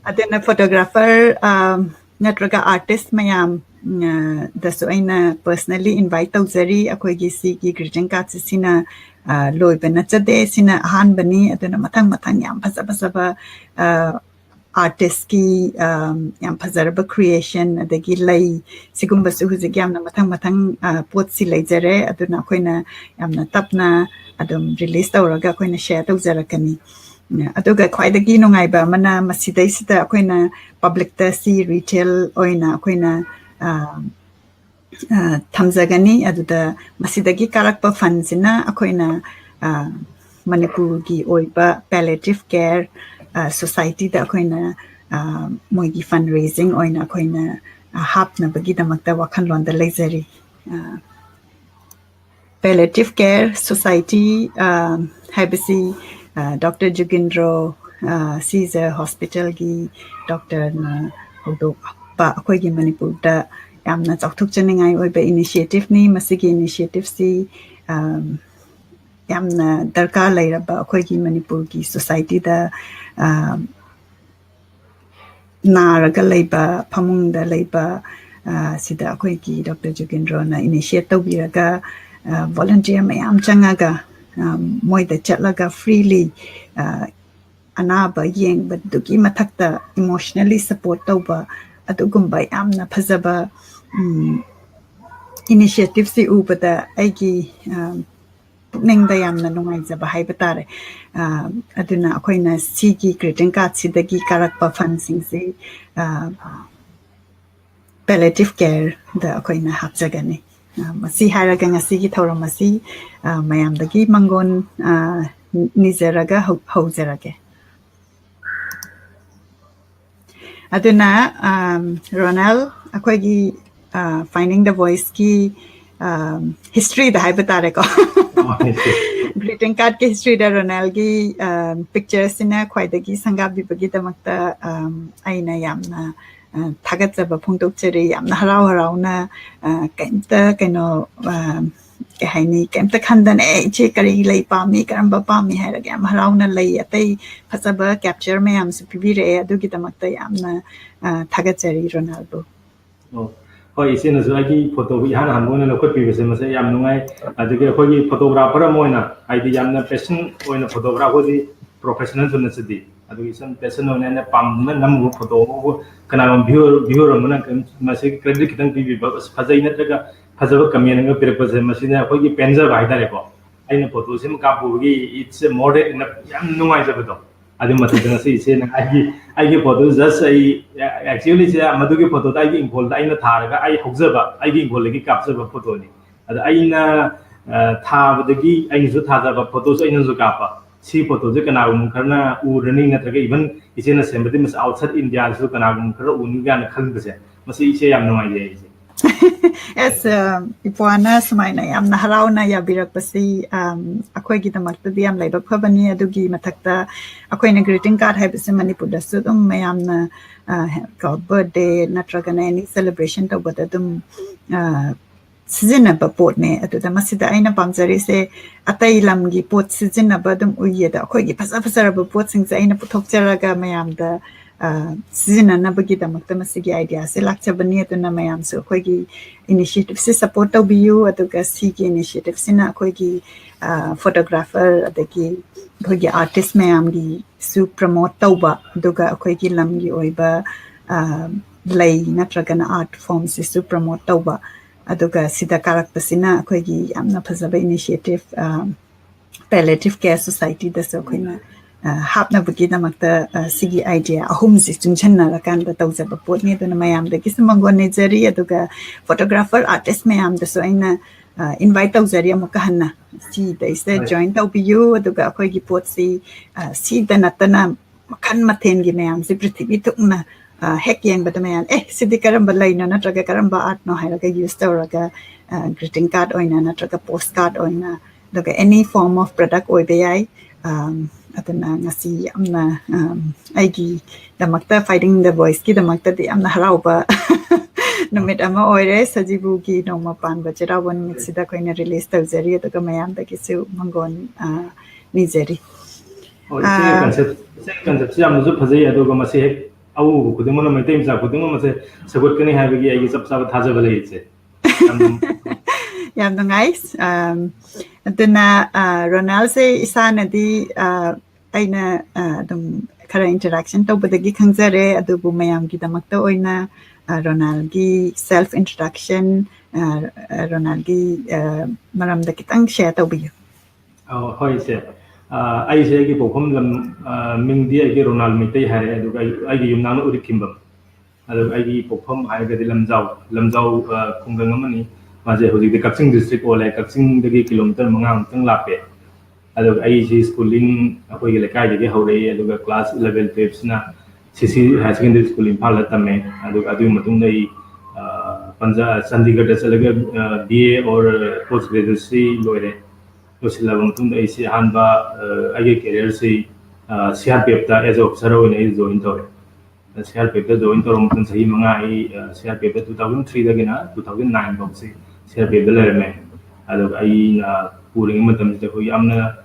ꯑꯗꯨꯅ photographer, ꯑꯥ, ꯅꯠꯇ꯭ꯔꯒ artist ꯃꯌꯥꯝ, ꯑꯥ, ꯗꯁꯨ ꯑꯩꯅ personally invite ꯇꯧꯖꯔꯤ꯫ ꯑꯩꯈꯣꯏꯒꯤ ꯁꯤꯒꯤ greeting cardꯁꯤ ꯁꯤꯅ, ꯑꯥ, ꯂꯣꯏꯕ ꯅꯠꯆꯗꯦ, ꯁꯤꯅ ꯑꯍꯥꯟꯕꯅꯤ꯫ ꯑꯗꯨꯅ ꯃꯊꯪ ꯃꯊꯪ ꯌꯥꯝ ꯐꯖ ꯐꯖꯕ, ꯑꯥ, ꯑꯥꯔꯇꯤꯁꯀꯤ ꯌꯥꯝ ꯐꯖꯔꯕ ꯀ꯭ꯔꯤꯌꯦꯁꯟ, ꯑꯗꯒꯤ ꯂꯩ, ꯁꯤꯒꯨꯝꯕꯁꯨ ꯍꯧꯖꯤꯛ ꯌꯥꯝꯅ ꯃꯊꯪ ꯃꯊꯪ ꯄꯣꯠꯁꯤ ꯂꯩꯖꯔꯦ꯫ ꯑꯗꯨꯅ ꯑꯩꯈꯣꯏꯅ ꯌꯥꯝꯅ ꯇꯞꯅ ꯑꯗꯨꯝ ꯔꯤꯂꯤꯁ ꯇꯧꯔꯒ ꯑꯩꯈꯣꯏꯅ ꯁꯤꯌꯔ ꯇꯧꯖꯔꯛꯀꯅꯤ꯫ ꯑꯗꯨꯒ ꯈ꯭ꯋꯥꯏꯗꯒꯤ ꯅꯨꯡꯉꯥꯏꯕ ꯑꯃꯅ, ꯃꯁꯤꯗꯩꯁꯤꯗ ꯑꯩꯈꯣꯏꯅ ꯄꯕ꯭ꯂꯤꯛꯇ ꯁꯤ ꯔꯤꯇꯦꯜ ꯑꯣꯏꯅ ꯑꯩꯈꯣꯏꯅ ꯊꯝꯖꯒꯅꯤ꯫ ꯑꯗꯨꯗ ꯃꯁꯤꯗꯒꯤ ꯀꯥꯔꯛꯄ ꯐꯟꯁꯤꯅ ꯑꯩꯈꯣꯏꯅ ꯃꯅꯤꯄꯨꯔꯒꯤ ꯑꯣꯏꯕ palliative care societyꯗ ꯑꯩꯈꯣꯏꯅ ꯃꯣꯏꯒꯤ ꯐꯟ ꯔꯦꯖꯤꯡ ꯑꯣꯏꯅ ꯑꯩꯈꯣꯏꯅ ꯍꯥꯞꯅꯕꯒꯤꯗꯃꯛꯇ ꯋꯥꯈꯜꯂꯣꯟꯗ ꯂꯩꯖꯔꯤ꯫ Palliative care society ꯍꯥꯏꯕꯁꯤ ꯗꯣꯛꯇꯔ ꯖꯨꯒꯤꯟꯗ꯭ꯔꯣ ꯁꯤꯖ ꯍꯣꯁꯄꯤꯇꯥꯜꯒꯤ ꯗꯣꯛꯇꯔꯅ ꯍꯧꯗꯣꯛꯄ ꯑꯩꯈꯣꯏꯒꯤ ꯃꯅꯤꯄꯨꯔꯗ ꯌꯥꯝꯅ ꯆꯥꯎꯊꯣꯛꯆꯅꯤꯡꯉꯥꯏ ꯑꯣꯏꯕ ꯏꯅꯤꯁꯤꯌꯦꯇꯤꯞꯅꯤ꯫ ꯃꯁꯤꯒꯤ ꯏꯅꯤꯁꯤꯌꯦꯇꯤꯞꯁꯤ ꯌꯥꯝꯅ ꯗꯔꯀꯥꯔ ꯂꯩꯔꯕ ꯑꯩꯈꯣꯏꯒꯤ ꯃꯅꯤꯄꯨꯔꯒꯤ ꯁꯣꯁꯥꯏꯇꯤꯗ ꯅꯥꯔꯒ ꯂꯩꯕ, ꯐꯃꯨꯡꯗ ꯂꯩꯕ ꯁꯤꯗ ꯑꯩꯈꯣꯏꯒꯤ ꯗꯣꯛꯇꯔ ꯖꯨꯒꯤꯟꯗ꯭ꯔꯣꯅ ꯏꯅꯤꯁꯤꯌꯦꯠ ꯇꯧꯕꯤꯔꯒ ꯚꯣꯂꯨꯟꯇꯤꯌꯔ ꯃꯌꯥꯝ ꯆꯪꯉꯒ ꯃꯣꯏꯗ ꯆꯠꯂꯒ ꯐ꯭ꯔꯤꯂꯤ ꯑꯅꯥꯕ ꯌꯦꯡꯕꯗꯨꯒꯤ ꯃꯊꯛꯇ ꯏꯃꯣꯁꯅꯦꯜꯂꯤ ꯁꯄꯣꯔꯠ ꯇꯧꯕ, ꯑꯗꯨꯒꯨꯝꯕ ꯌꯥꯝꯅ ꯐꯖꯕ ꯏꯅꯤꯁꯤꯌꯦꯇꯤꯞꯁꯤ ꯎꯕꯗ ꯑꯩꯒꯤ ꯄꯨꯛꯅꯤꯡꯗ ꯌꯥꯝꯅ ꯅꯨꯡꯉꯥꯏꯖꯕ ꯍꯥꯏꯕ ꯇꯥꯔꯦ꯫ ꯑꯗꯨꯅ ꯑꯩꯈꯣꯏꯅ ꯁꯤꯒꯤ greeting cardꯁꯤꯗꯒꯤ ꯀꯥꯔꯛꯄ ꯐꯟꯁꯤꯡꯁꯤ palliative careꯗ ꯑꯩꯈꯣꯏꯅ ꯍꯥꯞꯆꯒꯅꯤ꯫ ꯃꯁꯤ ꯍꯥꯏꯔꯒ ꯉꯁꯤꯒꯤ ꯊꯧꯔꯝ ꯑꯁꯤ ꯃꯌꯥꯝꯗꯒꯤ ꯃꯥꯡꯒꯣꯟ ꯅꯤꯖꯔꯒ ꯍꯧꯖꯔꯒꯦ꯫ ꯑꯗꯨꯅ ꯔꯣꯅꯦꯜ, ꯑꯩꯈꯣꯏꯒꯤ Finding the Voiceꯀꯤ historyꯗ ꯍꯥꯏꯕ ꯇꯥꯔꯦꯀꯣ, greeting cardꯀꯤ historyꯗ ꯔꯣꯅꯦꯜꯒꯤ pictureꯁꯤꯅ ꯈ꯭ꯋꯥꯏꯗꯒꯤ ꯁꯪꯒꯥꯕꯤꯕꯒꯤꯗꯃꯛꯇ ꯑꯩꯅ ꯌꯥꯝꯅ ꯊꯥꯒꯠꯆꯕ ꯐꯣꯡꯗꯣꯛꯆꯔꯤ꯫ ꯌꯥꯝꯅ ꯍꯔꯥꯎ ꯍꯔꯥꯎꯅ ꯀꯩꯝꯇ ꯀꯩꯅꯣ ꯀꯩ ꯍꯥꯏꯅꯤ, ꯀꯩꯝꯇ ꯈꯟꯗꯅ, "ꯑꯦ, ꯏꯆꯦ ꯀꯔꯤ ꯂꯩ ꯄꯥꯝꯃꯤ, ꯀꯔꯝꯕ ꯄꯥꯝꯃꯤ?" ꯍꯥꯏꯔꯒ ꯌꯥꯝ ꯍꯔꯥꯎꯅ ꯂꯩ ꯑꯇꯩ ꯐꯖꯕ ꯀꯦꯞꯆꯔ ꯃꯌꯥꯝꯁꯨ ꯄꯤꯕꯤꯔꯛꯑꯦ꯫ ꯑꯗꯨꯒꯤꯗꯃꯛꯇ ꯌꯥꯝꯅ ꯊꯥꯒꯠꯆꯔꯤ ꯔꯣꯅꯥꯜꯗꯣ꯫ ꯑꯣ, ꯍꯣꯏ, ꯏꯆꯦꯅꯁꯨ ꯑꯩꯒꯤ ꯐꯣꯇꯣꯕꯨ ꯏꯍꯥꯟ ꯍꯥꯟꯕ ꯑꯣꯏꯅ ꯂꯧꯈꯠꯄꯤꯕꯁꯦ ꯃꯁꯦ ꯌꯥꯝ ꯅꯨꯡꯉꯥꯏ꯫ ꯑꯗꯒꯤ ꯑꯩꯈꯣꯏꯒꯤ ꯐꯣꯇꯣꯒ꯭ꯔꯥꯐꯔ ꯑꯃ ꯑꯣꯏꯅ, ꯍꯥꯏꯗꯤ ꯌꯥꯝꯅ ꯄꯦꯁꯟ ꯑꯣꯏꯅ ꯐꯣꯇꯣꯒ꯭ꯔꯥꯐꯔꯗꯤ ꯄ꯭ꯔꯣꯐꯦꯁꯅꯦꯜꯁꯨ ꯅꯠꯆꯗꯦ꯫ ꯑꯗꯨꯒꯤ ꯁꯨꯝ ꯄꯦꯁꯟ ꯑꯣꯏꯅ ꯑꯩꯅ ꯄꯥꯝꯗꯨꯅ ꯅꯝꯃꯨꯕ ꯐꯣꯇꯣ ꯑꯃꯕꯨ ꯀꯅꯥꯒꯨꯝꯕ ꯚ꯭ꯌꯨ ꯚ꯭ꯌꯨ ꯑꯃꯅ ꯃꯁꯤ ꯀ꯭ꯔꯦꯗꯤꯠ ꯈꯤꯇꯪ ꯄꯤꯕꯤꯕ, ꯑꯁ, ꯐꯖꯩ ꯅꯠꯇ꯭ꯔꯒ ꯐꯖꯕ ꯀꯃꯦꯟ ꯑꯃ ꯄꯤꯔꯛꯄꯁꯦ, ꯃꯁꯤꯅ ꯑꯩꯈꯣꯏꯒꯤ ꯄꯦꯟꯖꯕ ꯍꯥꯏꯇꯥꯔꯦꯀꯣ꯫ ꯑꯩꯅ ꯐꯣꯇꯣꯁꯤꯃ ꯀꯥꯞꯄꯨꯕꯒꯤ it's more than enough, ꯌꯥꯝ ꯅꯨꯡꯉꯥꯏꯖꯕꯗꯣ꯫ ꯑꯗꯨ ꯃꯊꯛꯇ ꯉꯁꯤ ꯏꯆꯦꯅ ꯑꯩꯒꯤ ꯑꯩꯒꯤ ꯐꯣꯇꯣ just ꯑꯩ actually ꯁꯦ ꯃꯗꯨꯒꯤ ꯐꯣꯇꯣꯗ ꯑꯩꯒꯤ ꯏꯪꯈꯣꯜꯗ ꯑꯩꯅ ꯊꯥꯔꯒ ꯑꯩ ꯍꯧꯖꯕ ꯑꯩꯒꯤ ꯏꯪꯈꯣꯜꯗꯒꯤ ꯀꯥꯞꯆꯕ ꯐꯣꯇꯣꯅꯤ꯫ ꯑꯗ ꯑꯩꯅ, ꯑ, ꯊꯥꯕꯗꯒꯤ ꯑꯩꯅꯁꯨ ꯊꯥꯖꯕ ꯐꯣꯇꯣꯁꯨ ꯑꯩꯅꯁꯨ ꯀꯥꯞꯄ꯫ ꯁꯤ ꯐꯣꯇꯣꯁꯦ ꯀꯅꯥꯒꯨꯝꯕ ꯈꯔꯅ ꯎꯔꯅꯤ, ꯅꯠꯇ꯭ꯔꯒ even ꯏꯆꯦꯅ ꯁꯦꯝꯕꯗꯤ ꯃꯁꯤ outside India ꯁꯨ ꯀꯅꯥꯒꯨꯝꯕ ꯈꯔ ꯎꯅꯤ ꯀꯥꯏꯅ ꯈꯟꯕꯁꯦ, ꯃꯁꯤ ꯏꯆꯦ ꯌꯥꯝ ꯅꯨꯡꯉꯥꯏꯖꯩ ꯑꯩꯁꯦ꯫ ꯑꯦꯁ, ꯑ, ꯏꯄ꯭ꯋꯥꯅ ꯁꯨꯃꯥꯏꯅ ꯌꯥꯝꯅ ꯍꯔꯥꯎꯅ ꯌꯥꯕꯤꯔꯛꯄꯁꯤ, ꯑꯝ, ꯑꯩꯈꯣꯏꯒꯤꯗꯃꯛꯇꯗꯤ ꯌꯥꯝ ꯂꯥꯏꯕꯛ ꯐꯕꯅꯤ꯫ ꯑꯗꯨꯒꯤ ꯃꯊꯛꯇ ꯑꯩꯈꯣꯏꯅ greeting card ꯍꯥꯏꯕꯁꯤ ꯃꯅꯤꯄꯨꯔꯗꯁꯨ ꯑꯗꯨꯝ ꯃꯌꯥꯝꯅ, ꯑ, ꯀꯣ, birthday ꯅꯠꯇ꯭ꯔꯒꯅ any celebration ꯇꯧꯕꯗ ꯑꯗꯨꯝ, ꯑ, ꯁꯤꯖꯤꯟꯅꯕ ꯄꯣꯠꯅꯦ꯫ ꯑꯗꯨꯗ ꯃꯁꯤꯗ ꯑꯩꯅ ꯄꯥꯝꯖꯔꯤꯁꯦ, ꯑꯇꯩ ꯂꯝꯒꯤ ꯄꯣꯠ ꯁꯤꯖꯤꯟꯅꯕ ꯑꯗꯨꯝ ꯎꯏꯌꯦ, ꯑꯗꯣ ꯑꯩꯈꯣꯏꯒꯤ ꯐꯖ ꯐꯖꯔꯕ ꯄꯣꯠꯁꯤꯡꯁꯦ ꯑꯩꯅ ꯄꯨꯊꯣꯛꯆꯔꯒ ꯃꯌꯥꯝꯗ, ꯑ, ꯁꯤꯖꯤꯟꯅꯅꯕꯒꯤꯗꯃꯛꯇ ꯃꯁꯤꯒꯤ idea ꯁꯦ ꯂꯥꯛꯆꯕꯅꯤ꯫ ꯑꯗꯨꯅ ꯃꯌꯥꯝꯁꯨ ꯑꯩꯈꯣꯏꯒꯤ initiative ꯁꯦ support ꯇꯧꯕꯤꯌꯨ, ꯑꯗꯨꯒ ꯁꯤꯒꯤ initiative ꯁꯤꯅ ꯑꯩꯈꯣꯏꯒꯤ, ꯑ, photographer ꯑꯗꯒꯤ ꯑꯩꯈꯣꯏꯒꯤ artist ꯃꯌꯥꯝꯒꯤꯁꯨ promote ꯇꯧꯕ, ꯑꯗꯨꯒ ꯑꯩꯈꯣꯏꯒꯤ ꯂꯝꯒꯤ ꯑꯣꯏꯕ, ꯑ, ꯂꯩ ꯅꯠꯇ꯭ꯔꯒꯅ art form ꯁꯤꯁꯨ promote ꯇꯧꯕ, ꯑꯗꯨꯒ ꯁꯤꯗ ꯀꯥꯔꯛꯄꯁꯤꯅ ꯑꯩꯈꯣꯏꯒꯤ ꯌꯥꯝꯅ ꯐꯖꯕ initiative, ꯑ, Palliative Care Society ꯗꯁꯨ ꯑꯩꯈꯣꯏꯅ, ꯑ, ꯍꯥꯞꯅꯕꯒꯤꯗꯃꯛꯇ, ꯑ, ꯁꯤꯒꯤ idea ꯑꯍꯨꯝꯁꯤ ꯆꯨꯡꯁꯤꯟꯅꯔꯀꯥꯟꯗ ꯇꯧꯖꯕ ꯄꯣꯠꯅꯤ꯫ ꯑꯗꯨꯅ ꯃꯌꯥꯝꯗꯒꯤꯁꯨ ꯃꯪꯒꯣꯟ ꯅꯤꯖꯔꯤ, ꯑꯗꯨꯒ photographer, artist ꯃꯌꯥꯝꯗꯁꯨ ꯑꯩꯅ, ꯑ, invite ꯇꯧꯖꯔꯤ ꯑꯃꯨꯛꯀ ꯍꯟꯅ꯫ ꯁꯤꯗꯩꯁꯤꯗ ꯍꯣꯏ꯫ Join ꯇꯧꯕꯤꯌꯨ, ꯑꯗꯨꯒ ꯑꯩꯈꯣꯏꯒꯤ ꯄꯣꯠꯁꯤ, ꯑ, ꯁꯤꯗ ꯅꯠꯇꯅ ꯃꯈꯜ ꯃꯊꯦꯜꯒꯤ ꯃꯌꯥꯝꯁꯤ ꯄ꯭ꯔꯤꯊꯤꯕꯤ ꯊꯨꯡꯅ, ꯑ, ꯍꯦꯛ ꯌꯦꯡꯕꯗ ꯃꯌꯥꯝ, "ꯑꯦ, ꯁꯤꯗꯤ ꯀꯔꯝꯕ ꯂꯩꯅꯣ ꯅꯠꯇ꯭ꯔꯒ ꯀꯔꯝꯕ art ꯅꯣ?" ꯍꯥꯏꯔꯒ use ꯇꯧꯔꯒ, ꯑ, greeting card ꯑꯣꯏꯅ ꯅꯠꯇ꯭ꯔꯒ postcard ꯑꯣꯏꯅ, ꯑꯗꯨꯒ any form of product ꯑꯣꯏꯕ ꯌꯥꯏ꯫ ꯑꯝ, ꯑꯗꯨꯅ ꯉꯁꯤ ꯌꯥꯝꯅ, ꯑꯝ, ꯑꯩꯒꯤꯗꯃꯛꯇ, Fighting the Voice ꯀꯤꯗꯃꯛꯇꯗꯤ ꯌꯥꯝꯅ ꯍꯔꯥꯎꯕ ꯅꯨꯃꯤꯠ ꯑꯃ ꯑꯣꯏꯔꯦ꯫ ꯁꯖꯤꯕꯨꯒꯤ ꯅꯣꯡꯃ ꯄꯥꯟꯕ ꯆꯩꯔꯥꯎꯕ ꯅꯨꯃꯤꯠꯁꯤꯗ ꯑꯩꯈꯣꯏꯅ release ꯇꯧꯖꯔꯤ, ꯑꯗꯨꯒ ꯃꯌꯥꯝꯗꯒꯤꯁꯨ ꯃꯪꯒꯣꯟ, ꯑ, ꯅꯤꯖꯔꯤ꯫ ꯍꯣꯏ, ꯏꯆꯦꯒꯤ ꯑꯥ꯫ Concept, ꯏꯆꯦꯒꯤ concept ꯁꯤ ꯌꯥꯝꯅꯁꯨ ꯐꯖꯩ, ꯑꯗꯨꯒ ꯃꯁꯤ ꯍꯦꯛ ꯑꯎꯕ ꯈꯨꯗꯤꯡꯃꯛꯅ, ꯃꯩꯇꯩ ꯃꯆꯥ ꯈꯨꯗꯤꯡꯃꯛ ꯃꯁꯦ ꯁꯧꯒꯠꯀꯅꯤ ꯍꯥꯏꯕꯒꯤ ꯑꯩꯒꯤ ꯆꯞ ꯆꯥꯕ ꯊꯥꯖꯕ ꯂꯩ, ꯏꯆꯦ꯫ ꯌꯥꯝ ꯌꯥꯝ ꯅꯨꯡꯉꯥꯏ꯫ ꯑꯝ, ꯑꯗꯨꯅ, ꯑ, ꯔꯣꯅꯥꯜꯁꯦ ꯏꯁꯥꯅꯗꯤ, ꯑ, ꯑꯩꯅ, ꯑ, ꯑꯗꯨꯝ ꯈꯔ interaction ꯇꯧꯕꯗꯒꯤ ꯈꯪꯖꯔꯦ꯫ ꯑꯗꯨꯕꯨ ꯃꯌꯥꯝꯒꯤꯗꯃꯛꯇ ꯑꯣꯏꯅ, ꯑ, ꯔꯣꯅꯥꯜꯒꯤ self introduction, ꯑ, ꯑ, ꯔꯣꯅꯥꯜꯒꯤ, ꯑ, ꯃꯔꯝꯗ ꯈꯤꯇꯪ share ꯇꯧꯕꯤꯌꯨ꯫ ꯑ, ꯍꯣꯏ, ꯏꯆꯦ꯫ ꯑ, ꯑꯩꯁꯦ ꯑꯩꯒꯤ ꯄꯣꯛꯐꯝ ꯂꯝ, ꯑ, ꯃꯤꯡꯗꯤ ꯑꯩꯒꯤ ꯔꯣꯅꯥꯜ ꯃꯩꯇꯩ ꯍꯥꯏꯔꯦ, ꯑꯗꯨꯒ ꯑꯩ, ꯑꯩꯒꯤ ꯌꯨꯝꯅꯥꯛꯅ ꯎꯔꯤꯈꯤꯝꯕꯝ꯫ ꯑꯗꯨꯒ ꯑꯩꯒꯤ ꯄꯣꯛꯐꯝ ꯍꯥꯏꯔꯒꯗꯤ ꯂꯝꯖꯥꯎ, ꯂꯝꯖꯥꯎ, ꯑ, ꯈꯨꯡꯒꯪ ꯑꯃꯅꯤ꯫ ꯃꯥꯁꯦ ꯍꯧꯖꯤꯛꯇꯤ ꯀꯛꯆꯤꯡ district ꯑꯣꯜꯂꯦ, ꯀꯛꯆꯤꯡꯗꯒꯤ kilometre ꯃꯉꯥꯃꯨꯛꯇꯪ ꯂꯥꯞꯄꯦ꯫ ꯑꯗꯨꯒ ꯑꯩꯁꯤ schooling ꯑꯩꯈꯣꯏꯒꯤ ꯂꯩꯀꯥꯏꯗꯒꯤ ꯍꯧꯔꯛꯏ, ꯑꯗꯨꯒ class eleven twelve ꯁꯤꯅ C C Higher Secondary School ꯏꯝꯐꯥꯜꯗ ꯇꯝꯃꯦ꯫ ꯑꯗꯨꯒ ꯑꯗꯨꯒꯤ ꯃꯇꯨꯡꯗ ꯑꯩ, ꯑ, ꯄꯟꯖꯥ-, ꯆꯥꯟꯗꯤꯒꯔꯗ ꯆꯠꯂꯒ, ꯑ, B A or post graduacy ꯂꯣꯏꯔꯦ꯫ ꯂꯣꯏꯁꯤꯜꯂꯕ ꯃꯇꯨꯡꯗ ꯑꯩꯁꯤ ꯑꯍꯥꯟꯕ, ꯑ, ꯑꯩꯒꯤ career ꯁꯤ, ꯑ, C R P F ꯇ as a officer ꯑꯣꯏꯅ ꯑꯩ join ꯇꯧꯔꯦ꯫ C R P F ꯇ join ꯇꯧꯔꯕ ꯃꯇꯨꯡ ꯆꯍꯤ ꯃꯉꯥ ꯑꯩ, ꯑ, C R P F ꯇ two thousand three ꯗꯒꯤꯅ two thousand nine ꯐꯥꯎꯁꯤ C R P F ꯇ ꯂꯩꯔꯝꯃꯦ꯫ ꯑꯗꯨꯒ ꯑꯩꯅ ꯄꯨꯔꯤꯉꯩ ꯃꯇꯝꯁꯤꯗ ꯑꯩꯈꯣꯏ ꯌꯥꯝꯅ,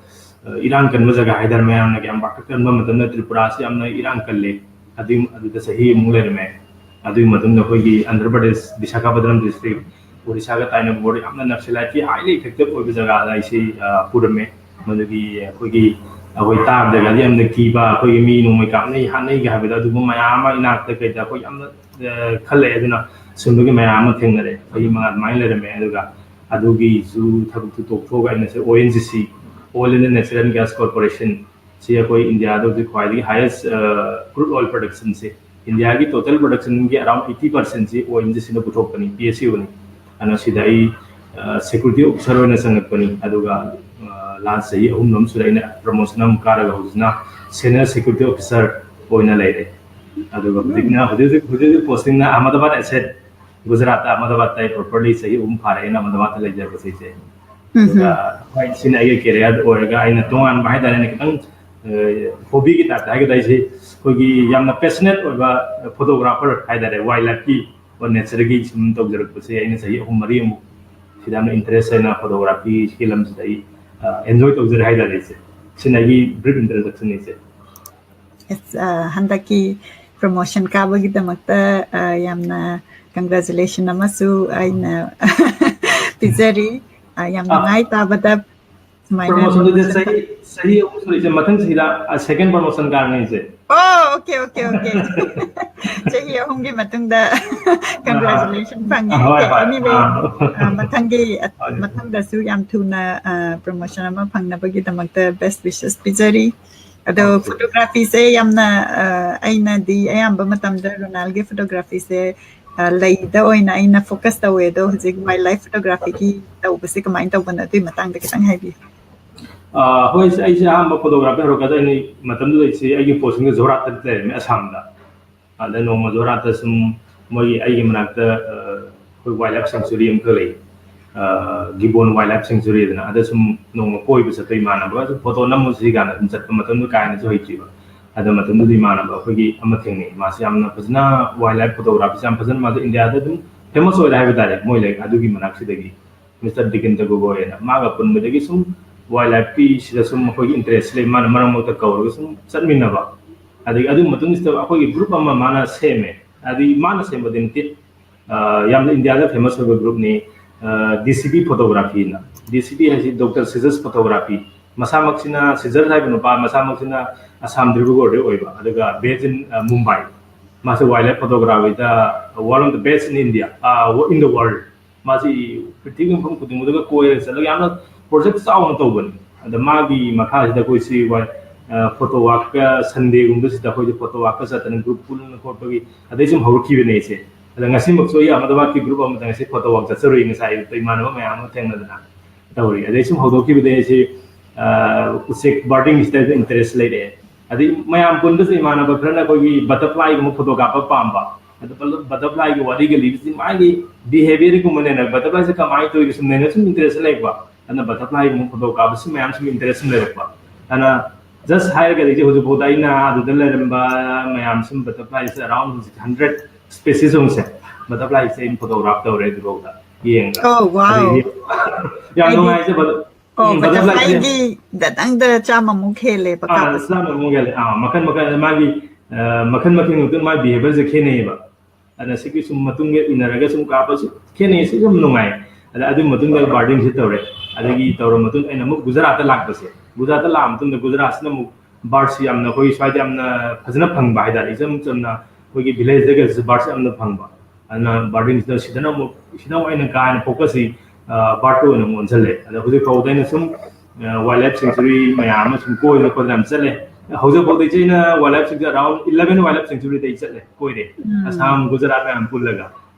ꯑ, ꯏꯔꯥꯡ ꯀꯟꯕ ꯖꯒꯥ ꯍꯥꯏꯇꯥꯔꯦ, ꯃꯌꯥꯝꯅ ꯌꯥꯝ ꯄꯥꯈꯠꯀꯟꯕ ꯃꯇꯝꯗ ꯇ꯭ꯔꯤꯄꯨꯔꯥꯁꯤ ꯌꯥꯝꯅ ꯏꯔꯥꯡ ꯀꯜꯂꯤ꯫ ꯑꯗꯨꯒꯤ, ꯑꯗꯨꯗ ꯆꯍꯤ ꯑꯃꯨꯛ ꯂꯩꯔꯝꯃꯦ꯫ ꯑꯗꯨꯒꯤ ꯃꯇꯨꯡꯗ ꯑꯩꯈꯣꯏꯒꯤ ꯑꯟꯙ꯭ꯔ ꯄ꯭ꯔꯗꯦꯁ, ꯕꯤꯁꯥꯈꯥꯄꯠꯅꯝ district, ꯑꯣꯔꯤꯁꯥꯒ ꯇꯥꯏꯅꯕ border ꯌꯥꯝꯅ Naxalite ꯀꯤ highly effective ꯑꯣꯏꯕ ꯖꯒꯥꯗ ꯑꯩꯁꯤ, ꯑ, ꯄꯨꯔꯝꯃꯦ꯫ ꯃꯗꯨꯒꯤ ꯑꯩꯈꯣꯏꯒꯤ, ꯑꯩꯈꯣꯏ ꯇꯥꯕꯗꯒꯗꯤ ꯌꯥꯝꯅ ꯀꯤꯕ, ꯑꯩꯈꯣꯏꯒꯤ ꯃꯤ ꯅꯣꯡꯃꯩ ꯀꯥꯞꯅꯩ, ꯍꯥꯠꯅꯩꯒ ꯍꯥꯏꯕꯗꯣ, ꯑꯗꯨꯒꯨꯝꯕ ꯃꯌꯥꯝ ꯑꯃ ꯏꯅꯥꯛꯇ ꯀꯩꯗ ꯑꯩꯈꯣꯏ ꯌꯥꯝꯅ, ꯑ, ꯈꯜꯂꯛꯑꯦ꯫ ꯑꯗꯨꯅ ꯁꯨꯝꯕꯒꯤ ꯃꯌꯥꯝ ꯑꯃ ꯊꯦꯡꯅꯔꯦ꯫ ꯆꯍꯤ ꯃꯉꯥ ꯑꯗꯨꯃꯥꯏꯅ ꯂꯩꯔꯝꯃꯦ꯫ ꯑꯗꯨꯒ ꯑꯗꯨꯒꯤꯁꯨ ꯊꯕꯛꯇꯨ ꯇꯣꯛꯊꯣꯛꯑꯒ ꯑꯩꯅꯁꯦ O N G C, All India Natural Gas Corporation, ꯁꯤ ꯑꯩꯈꯣꯏ ꯏꯟꯗꯤꯌꯥꯗ ꯍꯧꯖꯤꯛ ꯈ꯭ꯋꯥꯏꯗꯒꯤ highest, ꯑ, crude oil production ꯁꯦ, ꯏꯟꯗꯤꯌꯥꯒꯤ total production ꯒꯤ around eighty percent ꯁꯤ O N G C ꯅ ꯄꯨꯊꯣꯛꯄꯅꯤ, P S U ꯅꯤ꯫ ꯑꯗꯨꯅ ꯁꯤꯗ ꯑꯩ, ꯑ, security officer ꯑꯣꯏꯅ ꯆꯪꯉꯛꯄꯅꯤ꯫ ꯑꯗꯨꯒ, ꯑ, last ꯆꯍꯤ ꯑꯍꯨꯝ ꯑꯃ ꯁꯨꯔꯦ ꯑꯩꯅ promotion ꯑꯃ ꯀꯥꯔꯒ ꯍꯧꯖꯤꯛꯅ senior security officer ꯑꯣꯏꯅ ꯂꯩꯔꯦ꯫ ꯑꯗꯨꯒ ꯍꯧꯖꯤꯛꯅ, ꯍꯧꯖꯤꯛ ꯍꯧꯖꯤꯛ, ꯍꯧꯖꯤꯛ posting ꯅ ꯑꯍꯃꯗꯥꯕꯥꯗ ꯑꯦꯁꯦꯠ, ꯒꯨꯖꯔꯥꯠꯇ, ꯑꯍꯃꯗꯥꯕꯥꯗꯇ ꯑꯩ properly ꯆꯍꯤ ꯑꯍꯨꯝ ꯐꯥꯔꯦ ꯑꯩꯅ ꯑꯍꯃꯗꯥꯕꯥꯗꯇ ꯂꯩꯖꯕꯁꯦ, ꯏꯆꯦ꯫ ꯑꯗꯨꯒ ꯍꯣꯏ, ꯁꯤꯅ ꯑꯩꯒꯤ career ꯑꯣꯏꯔꯒ ꯑꯩꯅ ꯇꯣꯉꯥꯟꯕ ꯍꯥꯏꯇꯥꯔꯦꯅꯦ, ꯈꯤꯇꯪ, ꯑ, hobby ꯒꯤ type ꯇ ꯍꯥꯏꯒꯗ꯭ꯔꯥ, ꯑꯩꯁꯦ ꯑꯩꯈꯣꯏꯒꯤ ꯌꯥꯝꯅ passionate ꯑꯣꯏꯕ photographer ꯍꯥꯏꯇꯥꯔꯦ, wildlife ꯀꯤ ꯑꯣꯔ nature ꯒꯤ ꯁꯨꯝ ꯇꯧꯖꯔꯛꯄꯁꯦ ꯑꯩꯅ ꯆꯍꯤ ꯑꯍꯨꯝ ꯃꯔꯤ ꯑꯃꯨꯛ ꯁꯤꯗ ꯌꯥꯝꯅ interest ꯂꯩꯅ photography ꯁꯤꯒꯤ ꯂꯝꯁꯤꯗ ꯑꯩ, ꯑ, enjoy ꯇꯧꯖꯔꯦ ꯍꯥꯏꯇꯥꯔꯦ, ꯏꯆꯦ꯫ ꯁꯤꯅ ꯑꯩꯒꯤ brief introduction ꯅꯤ, ꯏꯆꯦ꯫ Yes, ꯑ, ꯍꯟꯗꯛꯀꯤ promotion ꯀꯥꯕꯒꯤꯗꯃꯛꯇ, ꯑ, ꯌꯥꯝꯅ congratulation ꯑꯃꯁꯨ ꯑꯩꯅ ꯄꯤꯖꯔꯤ꯫ ꯑ, ꯌꯥꯝ ꯑ, ꯅꯨꯡꯉꯥꯏ ꯇꯥꯕꯗ ꯁꯨꯃꯥꯏꯅ promotion ꯗꯨꯗꯤ promotion ꯆꯍꯤ, ꯆꯍꯤ ꯑꯍꯨꯝ ꯁꯨꯔꯤꯁꯦ ꯃꯊꯪ ꯆꯍꯤꯗ ꯁꯦꯀꯦꯟ ꯄ꯭ꯔꯣꯃꯣꯁꯟ ꯀꯥꯔꯅꯤ ꯑꯩꯁꯦ꯫ ꯑꯣ, okay, okay, okay. ꯆꯍꯤ ꯑꯍꯨꯝꯒꯤ ꯃꯇꯨꯡꯗ congratulation ꯐꯪꯉꯦ꯫ ꯍꯣꯏ, Okay, ꯍꯣꯏ. anyway, ꯑꯥ. ꯑ, ꯃꯊꯪꯒꯤ ꯍꯣꯏ. ꯃꯊꯪꯗꯁꯨ ꯌꯥꯝ ꯊꯨꯅ ꯄ꯭ꯔꯣꯃꯣꯁꯟ ꯑꯃ ꯐꯪꯅꯕꯒꯤꯗꯃꯛꯇ best wishes ꯄꯤꯖꯔꯤ꯫ ꯑꯗꯣ Okay. ꯐꯣꯇꯣꯒ꯭ꯔꯥꯐꯤꯁꯦ ꯌꯥꯝꯅ, ꯑ, ꯑꯩꯅꯗꯤ ꯑꯌꯥꯝꯕ ꯃꯇꯝꯗ ꯔꯣꯅꯥꯜꯒꯤ ꯐꯣꯇꯣꯒ꯭ꯔꯥꯐꯤꯁꯦ, ꯑ, ꯂꯩꯗ ꯑꯣꯏꯅ ꯑꯩꯅ ꯐꯣꯀꯁ ꯇꯧꯋꯦ꯫ ꯑꯗꯣ ꯍꯧꯖꯤꯛ ꯋꯥꯏꯜ ꯂꯥꯏꯐ ꯐꯣꯇꯣꯒ꯭ꯔꯥꯐꯤꯒꯤ ꯇꯧꯕꯁꯦ ꯀꯃꯥꯏꯅ ꯇꯧꯕꯅꯣ, ꯑꯗꯨꯒꯤ ꯃꯇꯥꯡꯗ ꯈꯤꯇꯪ ꯍꯥꯏꯕꯤꯌꯨ꯫ ꯑꯥ, ꯍꯣꯏ, ꯏꯆꯦ, ꯑꯩꯁꯦ ꯑꯍꯥꯟꯕ ꯐꯣꯇꯣꯒ꯭ꯔꯥꯐꯤ ꯍꯧꯔꯛꯀꯗꯣꯏꯅꯤ꯫ ꯃꯇꯝꯗꯨꯗ ꯏꯆꯦ ꯑꯩꯒꯤ ꯄꯣꯁꯇꯤꯡꯗ ꯖꯣꯔꯍꯥꯠꯇ ꯂꯩꯔꯝꯃꯦ, ꯑꯁꯥꯝꯗ꯫ ꯑꯗ ꯅꯣꯡꯃ ꯖꯣꯔꯍꯥꯠꯇ ꯁꯨꯝ ꯃꯣꯏꯒꯤ, ꯑꯩꯒꯤ ꯃꯅꯥꯛꯇ, ꯑ, ꯑꯩꯈꯣꯏ ꯋꯥꯏꯜ ꯂꯥꯏꯐ ꯁꯦꯡꯆꯨꯔꯤ ꯑꯃꯈꯛ ꯂꯩ, ꯑ, ꯒꯤꯕꯣꯟ ꯋꯥꯏꯜ ꯂꯥꯏꯐ ꯁꯦꯡꯆꯨꯔꯤ ꯑꯗꯨꯅ꯫ ꯑꯗ ꯁꯨꯝ ꯅꯣꯡꯃ ꯀꯣꯏꯕ ꯆꯠꯄ ꯏꯃꯥꯟꯅꯕꯒ ꯁꯨꯝ ꯐꯣꯇꯣ ꯅꯝꯃꯨꯁꯤ ꯀꯥꯏꯅ ꯁꯨꯝ ꯆꯠꯄ, ꯃꯇꯝꯗꯨ ꯀꯥ ꯍꯦꯟꯅꯁꯨ ꯍꯩꯇ꯭ꯔꯤꯕ꯫ ꯑꯗ ꯃꯇꯝꯗꯨꯗ ꯏꯃꯥꯟꯅꯕ ꯑꯩꯈꯣꯏꯒꯤ ꯑꯃ ꯊꯦꯡꯅꯩ, ꯃꯥꯁꯦ ꯌꯥꯝꯅ ꯐꯖꯅ ꯋꯥꯏꯜ ꯂꯥꯏꯐ ꯐꯣꯇꯣꯒ꯭ꯔꯥꯐꯤꯁꯦ ꯌꯥꯝ ꯐꯖꯅ, ꯃꯥꯁꯦ ꯏꯟꯗꯤꯌꯥꯗ ꯑꯗꯨꯝ ꯐꯦꯃꯁ ꯑꯣꯏꯔꯦ ꯍꯥꯏꯕ ꯇꯥꯔꯦ, ꯃꯣꯏ ꯂꯩ ꯑꯗꯨꯒꯤ ꯃꯅꯥꯛꯁꯤꯗꯒꯤ꯫ ꯃꯤꯁꯇꯔ ꯗꯤꯀꯤꯟꯇ ꯒꯣꯒꯣꯏ ꯍꯥꯏꯅ꯫ ꯃꯥꯒ ꯄꯨꯟꯕꯗꯒꯤ ꯁꯨꯝ ꯋꯥꯏꯜ ꯂꯥꯏꯐꯀꯤ ꯁꯤꯗ ꯁꯨꯝ ꯑꯩꯈꯣꯏꯒꯤ ꯏꯟꯇꯔꯦꯁ ꯂꯩ, ꯃꯥꯅ ꯃꯔꯛ ꯃꯔꯛꯇ ꯀꯧꯔꯒ ꯁꯨꯝ ꯆꯠꯃꯤꯟꯅꯕ꯫ ꯑꯗꯒꯤ ꯑꯗꯨꯒꯤ ꯃꯇꯨꯡꯁꯤꯗ ꯑꯩꯈꯣꯏꯒꯤ ꯒ꯭ꯔꯨꯞ ꯑꯃ ꯃꯥꯅ ꯁꯦꯝꯃꯦ꯫ ꯑꯗꯒꯤ ꯃꯥꯅ ꯁꯦꯝꯕꯗꯤ ꯅꯠꯇꯦ, ꯑ, ꯌꯥꯝꯅ ꯏꯟꯗꯤꯌꯥꯗ ꯐꯦꯃꯁ ꯑꯣꯏꯕ ꯒ꯭ꯔꯨꯞꯅꯤ, ꯗꯤ ꯁꯤ ꯕꯤ ꯐꯣꯇꯣꯒ꯭ꯔꯥꯐꯤꯅ꯫ ꯗꯤ ꯁꯤ ꯕꯤ ꯍꯥꯏꯁꯤ ꯗꯣꯛꯇꯔ ꯁꯤꯖꯁ ꯐꯣꯇꯣꯒ꯭ꯔꯥꯐꯤ꯫ ꯃꯁꯥꯃꯛꯁꯤꯅ, ꯁꯤꯖꯁ ꯍꯥꯏꯕ ꯅꯨꯄꯥ ꯃꯁꯥꯃꯛꯁꯤꯅ ꯑꯁꯥꯝ ꯗꯤꯕ꯭ꯔꯨꯒꯔꯗꯒꯤ ꯑꯣꯏꯕ, ꯑꯗꯨꯒ based in, ꯑ, ꯃꯨꯝꯕꯥꯏ꯫ ꯃꯥꯁꯦ ꯋꯥꯏꯜ ꯂꯥꯏꯐ ꯐꯣꯇꯣꯒ꯭ꯔꯥꯐꯤꯗ one of the best in India, ꯑ, in the world꯫ ꯃꯥꯁꯤ ꯄ꯭ꯔꯤꯊꯤꯕꯤ ꯃꯐꯝ ꯈꯨꯗꯤꯡꯃꯛꯇꯒ ꯀꯣꯏꯔꯒ ꯆꯠꯂꯒ ꯌꯥꯝꯅ ꯄ꯭ꯔꯣꯖꯦꯛ ꯆꯥꯎꯅ ꯇꯧꯕꯅꯤ꯫ ꯑꯗ ꯃꯥꯒꯤ ꯃꯈꯥꯁꯤꯗ ꯑꯩꯈꯣꯏꯁꯤ ꯋꯥꯏ-, ꯑ, ꯐꯣꯇꯣ ꯋꯥꯛꯀ ꯁꯟꯗꯦꯒꯨꯝꯕꯁꯤꯗ ꯑꯩꯈꯣꯏꯁꯦ ꯐꯣꯇꯣ ꯋꯥꯛꯀ ꯆꯠꯇꯅ ꯒ꯭ꯔꯨꯞ ꯄꯨꯟꯅ ꯈꯣꯠꯄꯒꯤ, ꯑꯗꯩ ꯁꯨꯝ ꯍꯧꯔꯛꯈꯤꯕꯅꯦ ꯑꯩꯁꯦ꯫ ꯑꯗ ꯉꯁꯤꯃꯛꯁꯨ ꯑꯩ ꯑꯍꯃꯗꯕꯥꯗꯀꯤ ꯒ꯭ꯔꯨꯞ ꯑꯃꯗ ꯉꯁꯤ ꯐꯣꯇꯣ ꯋꯥꯛ ꯆꯠꯆꯔꯨꯏ ꯉꯁꯥꯏ ꯑꯌꯨꯛꯇ ꯏꯃꯥꯟꯅꯕ ꯃꯌꯥꯝ ꯑꯃ ꯊꯦꯡꯅꯗꯅ ꯇꯧꯔꯤ꯫ ꯑꯗꯩ ꯁꯨꯝ ꯍꯧꯗꯣꯛꯈꯤꯕꯗꯩ ꯑꯩꯁꯦ, ꯑ, ꯎꯆꯦꯛ ꯕꯥꯔꯗꯤꯡꯁꯤꯗ ꯏꯟꯇꯔꯦꯁ ꯂꯩꯔꯛꯑꯦ꯫ ꯑꯗꯩ ꯃꯌꯥꯝ ꯄꯨꯟꯕꯁꯦ ꯏꯃꯥꯟꯅꯕ ꯈꯔꯅ ꯑꯩꯈꯣꯏꯒꯤ ꯕꯇꯔꯐ꯭ꯂꯥꯏꯒꯨꯝꯕ ꯐꯣꯇꯣ ꯀꯥꯞꯄ ꯄꯥꯝꯕ꯫ ꯑꯗ ꯕꯇꯔꯐ꯭ꯂꯥꯏꯒꯤ ꯋꯥꯔꯤꯒ ꯂꯤꯕꯁꯤ ꯃꯥꯒꯤ ꯕꯤꯍꯦꯕꯤꯌꯔꯒꯨꯝꯕꯅꯦꯅ, ꯕꯇꯔꯐ꯭ꯂꯥꯏꯁꯦ ꯀꯃꯥꯏꯅ ꯇꯧꯔꯤꯒꯦ ꯁꯨꯝ ꯅꯩꯅ ꯁꯨꯝ ꯏꯟꯇꯔꯦꯁ ꯂꯩꯔꯛꯄ꯫ ꯑꯗꯨꯅ ꯕꯇꯔꯐ꯭ꯂꯥꯏꯒꯨꯝꯕ ꯐꯣꯇꯣ ꯀꯥꯞꯄꯁꯤ ꯃꯌꯥꯝ ꯁꯨꯝ ꯏꯟꯇꯔꯦꯁ ꯁꯨꯝ ꯂꯩꯔꯛꯄ꯫ ꯑꯗꯨꯅ just ꯍꯥꯏꯔꯒꯗꯤ ꯍꯧꯖꯤꯛꯐꯥꯎꯗ ꯑꯩꯅ ꯑꯗꯨꯗ ꯂꯩꯔꯝꯕ ꯃꯌꯥꯝ ꯁꯨꯝ ꯕꯇꯔꯐ꯭ꯂꯥꯏꯁꯦ around ꯍꯧꯖꯤꯛ hundred species ꯁꯦ ꯕꯇꯔꯐ꯭ꯂꯥꯏꯁꯦ ꯑꯩꯅ ꯐꯣꯇꯣꯒ꯭ꯔꯥꯐ ꯇꯧꯔꯦ ꯍꯧꯖꯤꯛꯐꯥꯎꯗ ꯌꯦꯡꯉꯒ꯫ Oh, wow. ꯑꯗꯒꯤ ꯌꯥꯝ ꯍꯥꯏꯗꯤ ꯅꯨꯡꯉꯥꯏꯖꯕ꯫ ꯑꯣ, ꯎꯝ, butterfly ꯁꯦ꯫ ꯕꯇꯔꯐ꯭ꯂꯥꯏꯒꯤ ꯗꯇꯪꯗ ꯆꯥꯝꯃꯃꯨꯛ ꯍꯦꯜꯂꯦꯕ ꯑꯥ, ꯀꯥꯞꯄꯁꯦ꯫ ꯆꯥꯝꯃꯃꯨꯛ ꯍꯦꯜꯂꯦ꯫ ꯑꯥ, ꯃꯈꯜ ꯃꯈꯜ, ꯃꯥꯒꯤ, ꯑ, ꯃꯈꯜ ꯃꯈꯜ ꯃꯇꯨꯡ ꯃꯥꯒꯤ ꯕꯤꯍꯦꯕꯤꯌꯔꯁꯦ ꯈꯦꯠꯅꯩꯌꯦꯕ꯫ ꯑꯗ ꯁꯤꯒꯤ ꯁꯨꯝ ꯃꯇꯨꯡꯗ ꯏꯟꯅꯔꯒ ꯁꯨꯝ ꯀꯥꯞꯄꯁꯨ ꯈꯦꯠꯅꯩ꯫ ꯁꯤ ꯌꯥꯝ ꯅꯨꯡꯉꯥꯏ꯫ ꯑꯗ ꯑꯗꯨꯒꯤ ꯃꯇꯨꯡꯗ ꯕꯥꯔꯗꯤꯡꯁꯦ ꯇꯧꯔꯦ꯫ ꯑꯗꯒꯤ ꯇꯧꯔ ꯃꯇꯨꯡꯗ ꯑꯩꯅ ꯑꯃꯨꯛ ꯒꯨꯖꯔꯥꯠꯇ ꯂꯥꯛꯄꯁꯦ, ꯒꯨꯖꯔꯥꯠꯇ ꯂꯥꯛꯑ ꯃꯇꯨꯡꯗ ꯒꯨꯖꯔꯥꯠꯁꯤꯅ ꯑꯃꯨꯛ ꯕꯥꯔꯠꯁꯤ ꯌꯥꯝꯅ ꯑꯩꯈꯣꯏ ꯁ꯭ꯋꯥꯏꯗ ꯌꯥꯝꯅ ꯐꯖꯅ ꯐꯪꯕ ꯍꯥꯏꯇꯥꯔꯦ꯫ ꯏꯆꯝ ꯆꯝꯅ ꯑꯩꯈꯣꯏꯒꯤ ꯚꯤꯂꯦꯖꯇꯒꯁꯨ ꯕꯥꯔꯠꯁꯤ ꯌꯥꯝꯅ ꯐꯪꯕ꯫ ꯑꯗꯨꯅ ꯕꯥꯔꯗꯤꯡꯁꯤꯗ ꯁꯤꯗꯅ ꯑꯃꯨꯛ, ꯁꯤꯗ ꯑꯃꯨꯛ ꯑꯩꯅ ꯀꯥ ꯍꯦꯟꯅ ꯐꯣꯀꯁꯁꯤ ꯕꯥꯔꯠꯇ ꯑꯣꯏꯅ ꯑꯃꯨꯛ ꯑꯣꯟꯁꯤꯜꯂꯦ꯫ ꯑꯗ ꯍꯧꯖꯤꯛ ꯐꯥꯎꯗ ꯑꯩꯅ ꯁꯨꯝ ꯋꯥꯏꯜ ꯂꯥꯏꯐ ꯁꯦꯡꯆꯨꯔꯤ ꯃꯌꯥꯝ ꯑꯃ ꯁꯨꯝ ꯀꯣꯏꯗꯅ ꯈꯣꯠꯇꯅ ꯌꯥꯝ ꯆꯠꯂꯦ꯫ ꯍꯧꯖꯤꯛ ꯐꯥꯎꯗ ꯏꯆꯦ ꯑꯩꯅ wildlife century around eleven wildlife ꯁꯦꯡꯆꯨꯔꯤꯗ ꯑꯩ ꯆꯠꯂꯦ, ꯀꯣꯏꯔꯦ꯫ ꯑꯁꯥꯝ, ꯒꯨꯖꯔꯥꯠ ꯃꯌꯥꯝ ꯄꯨꯜꯂꯒ꯫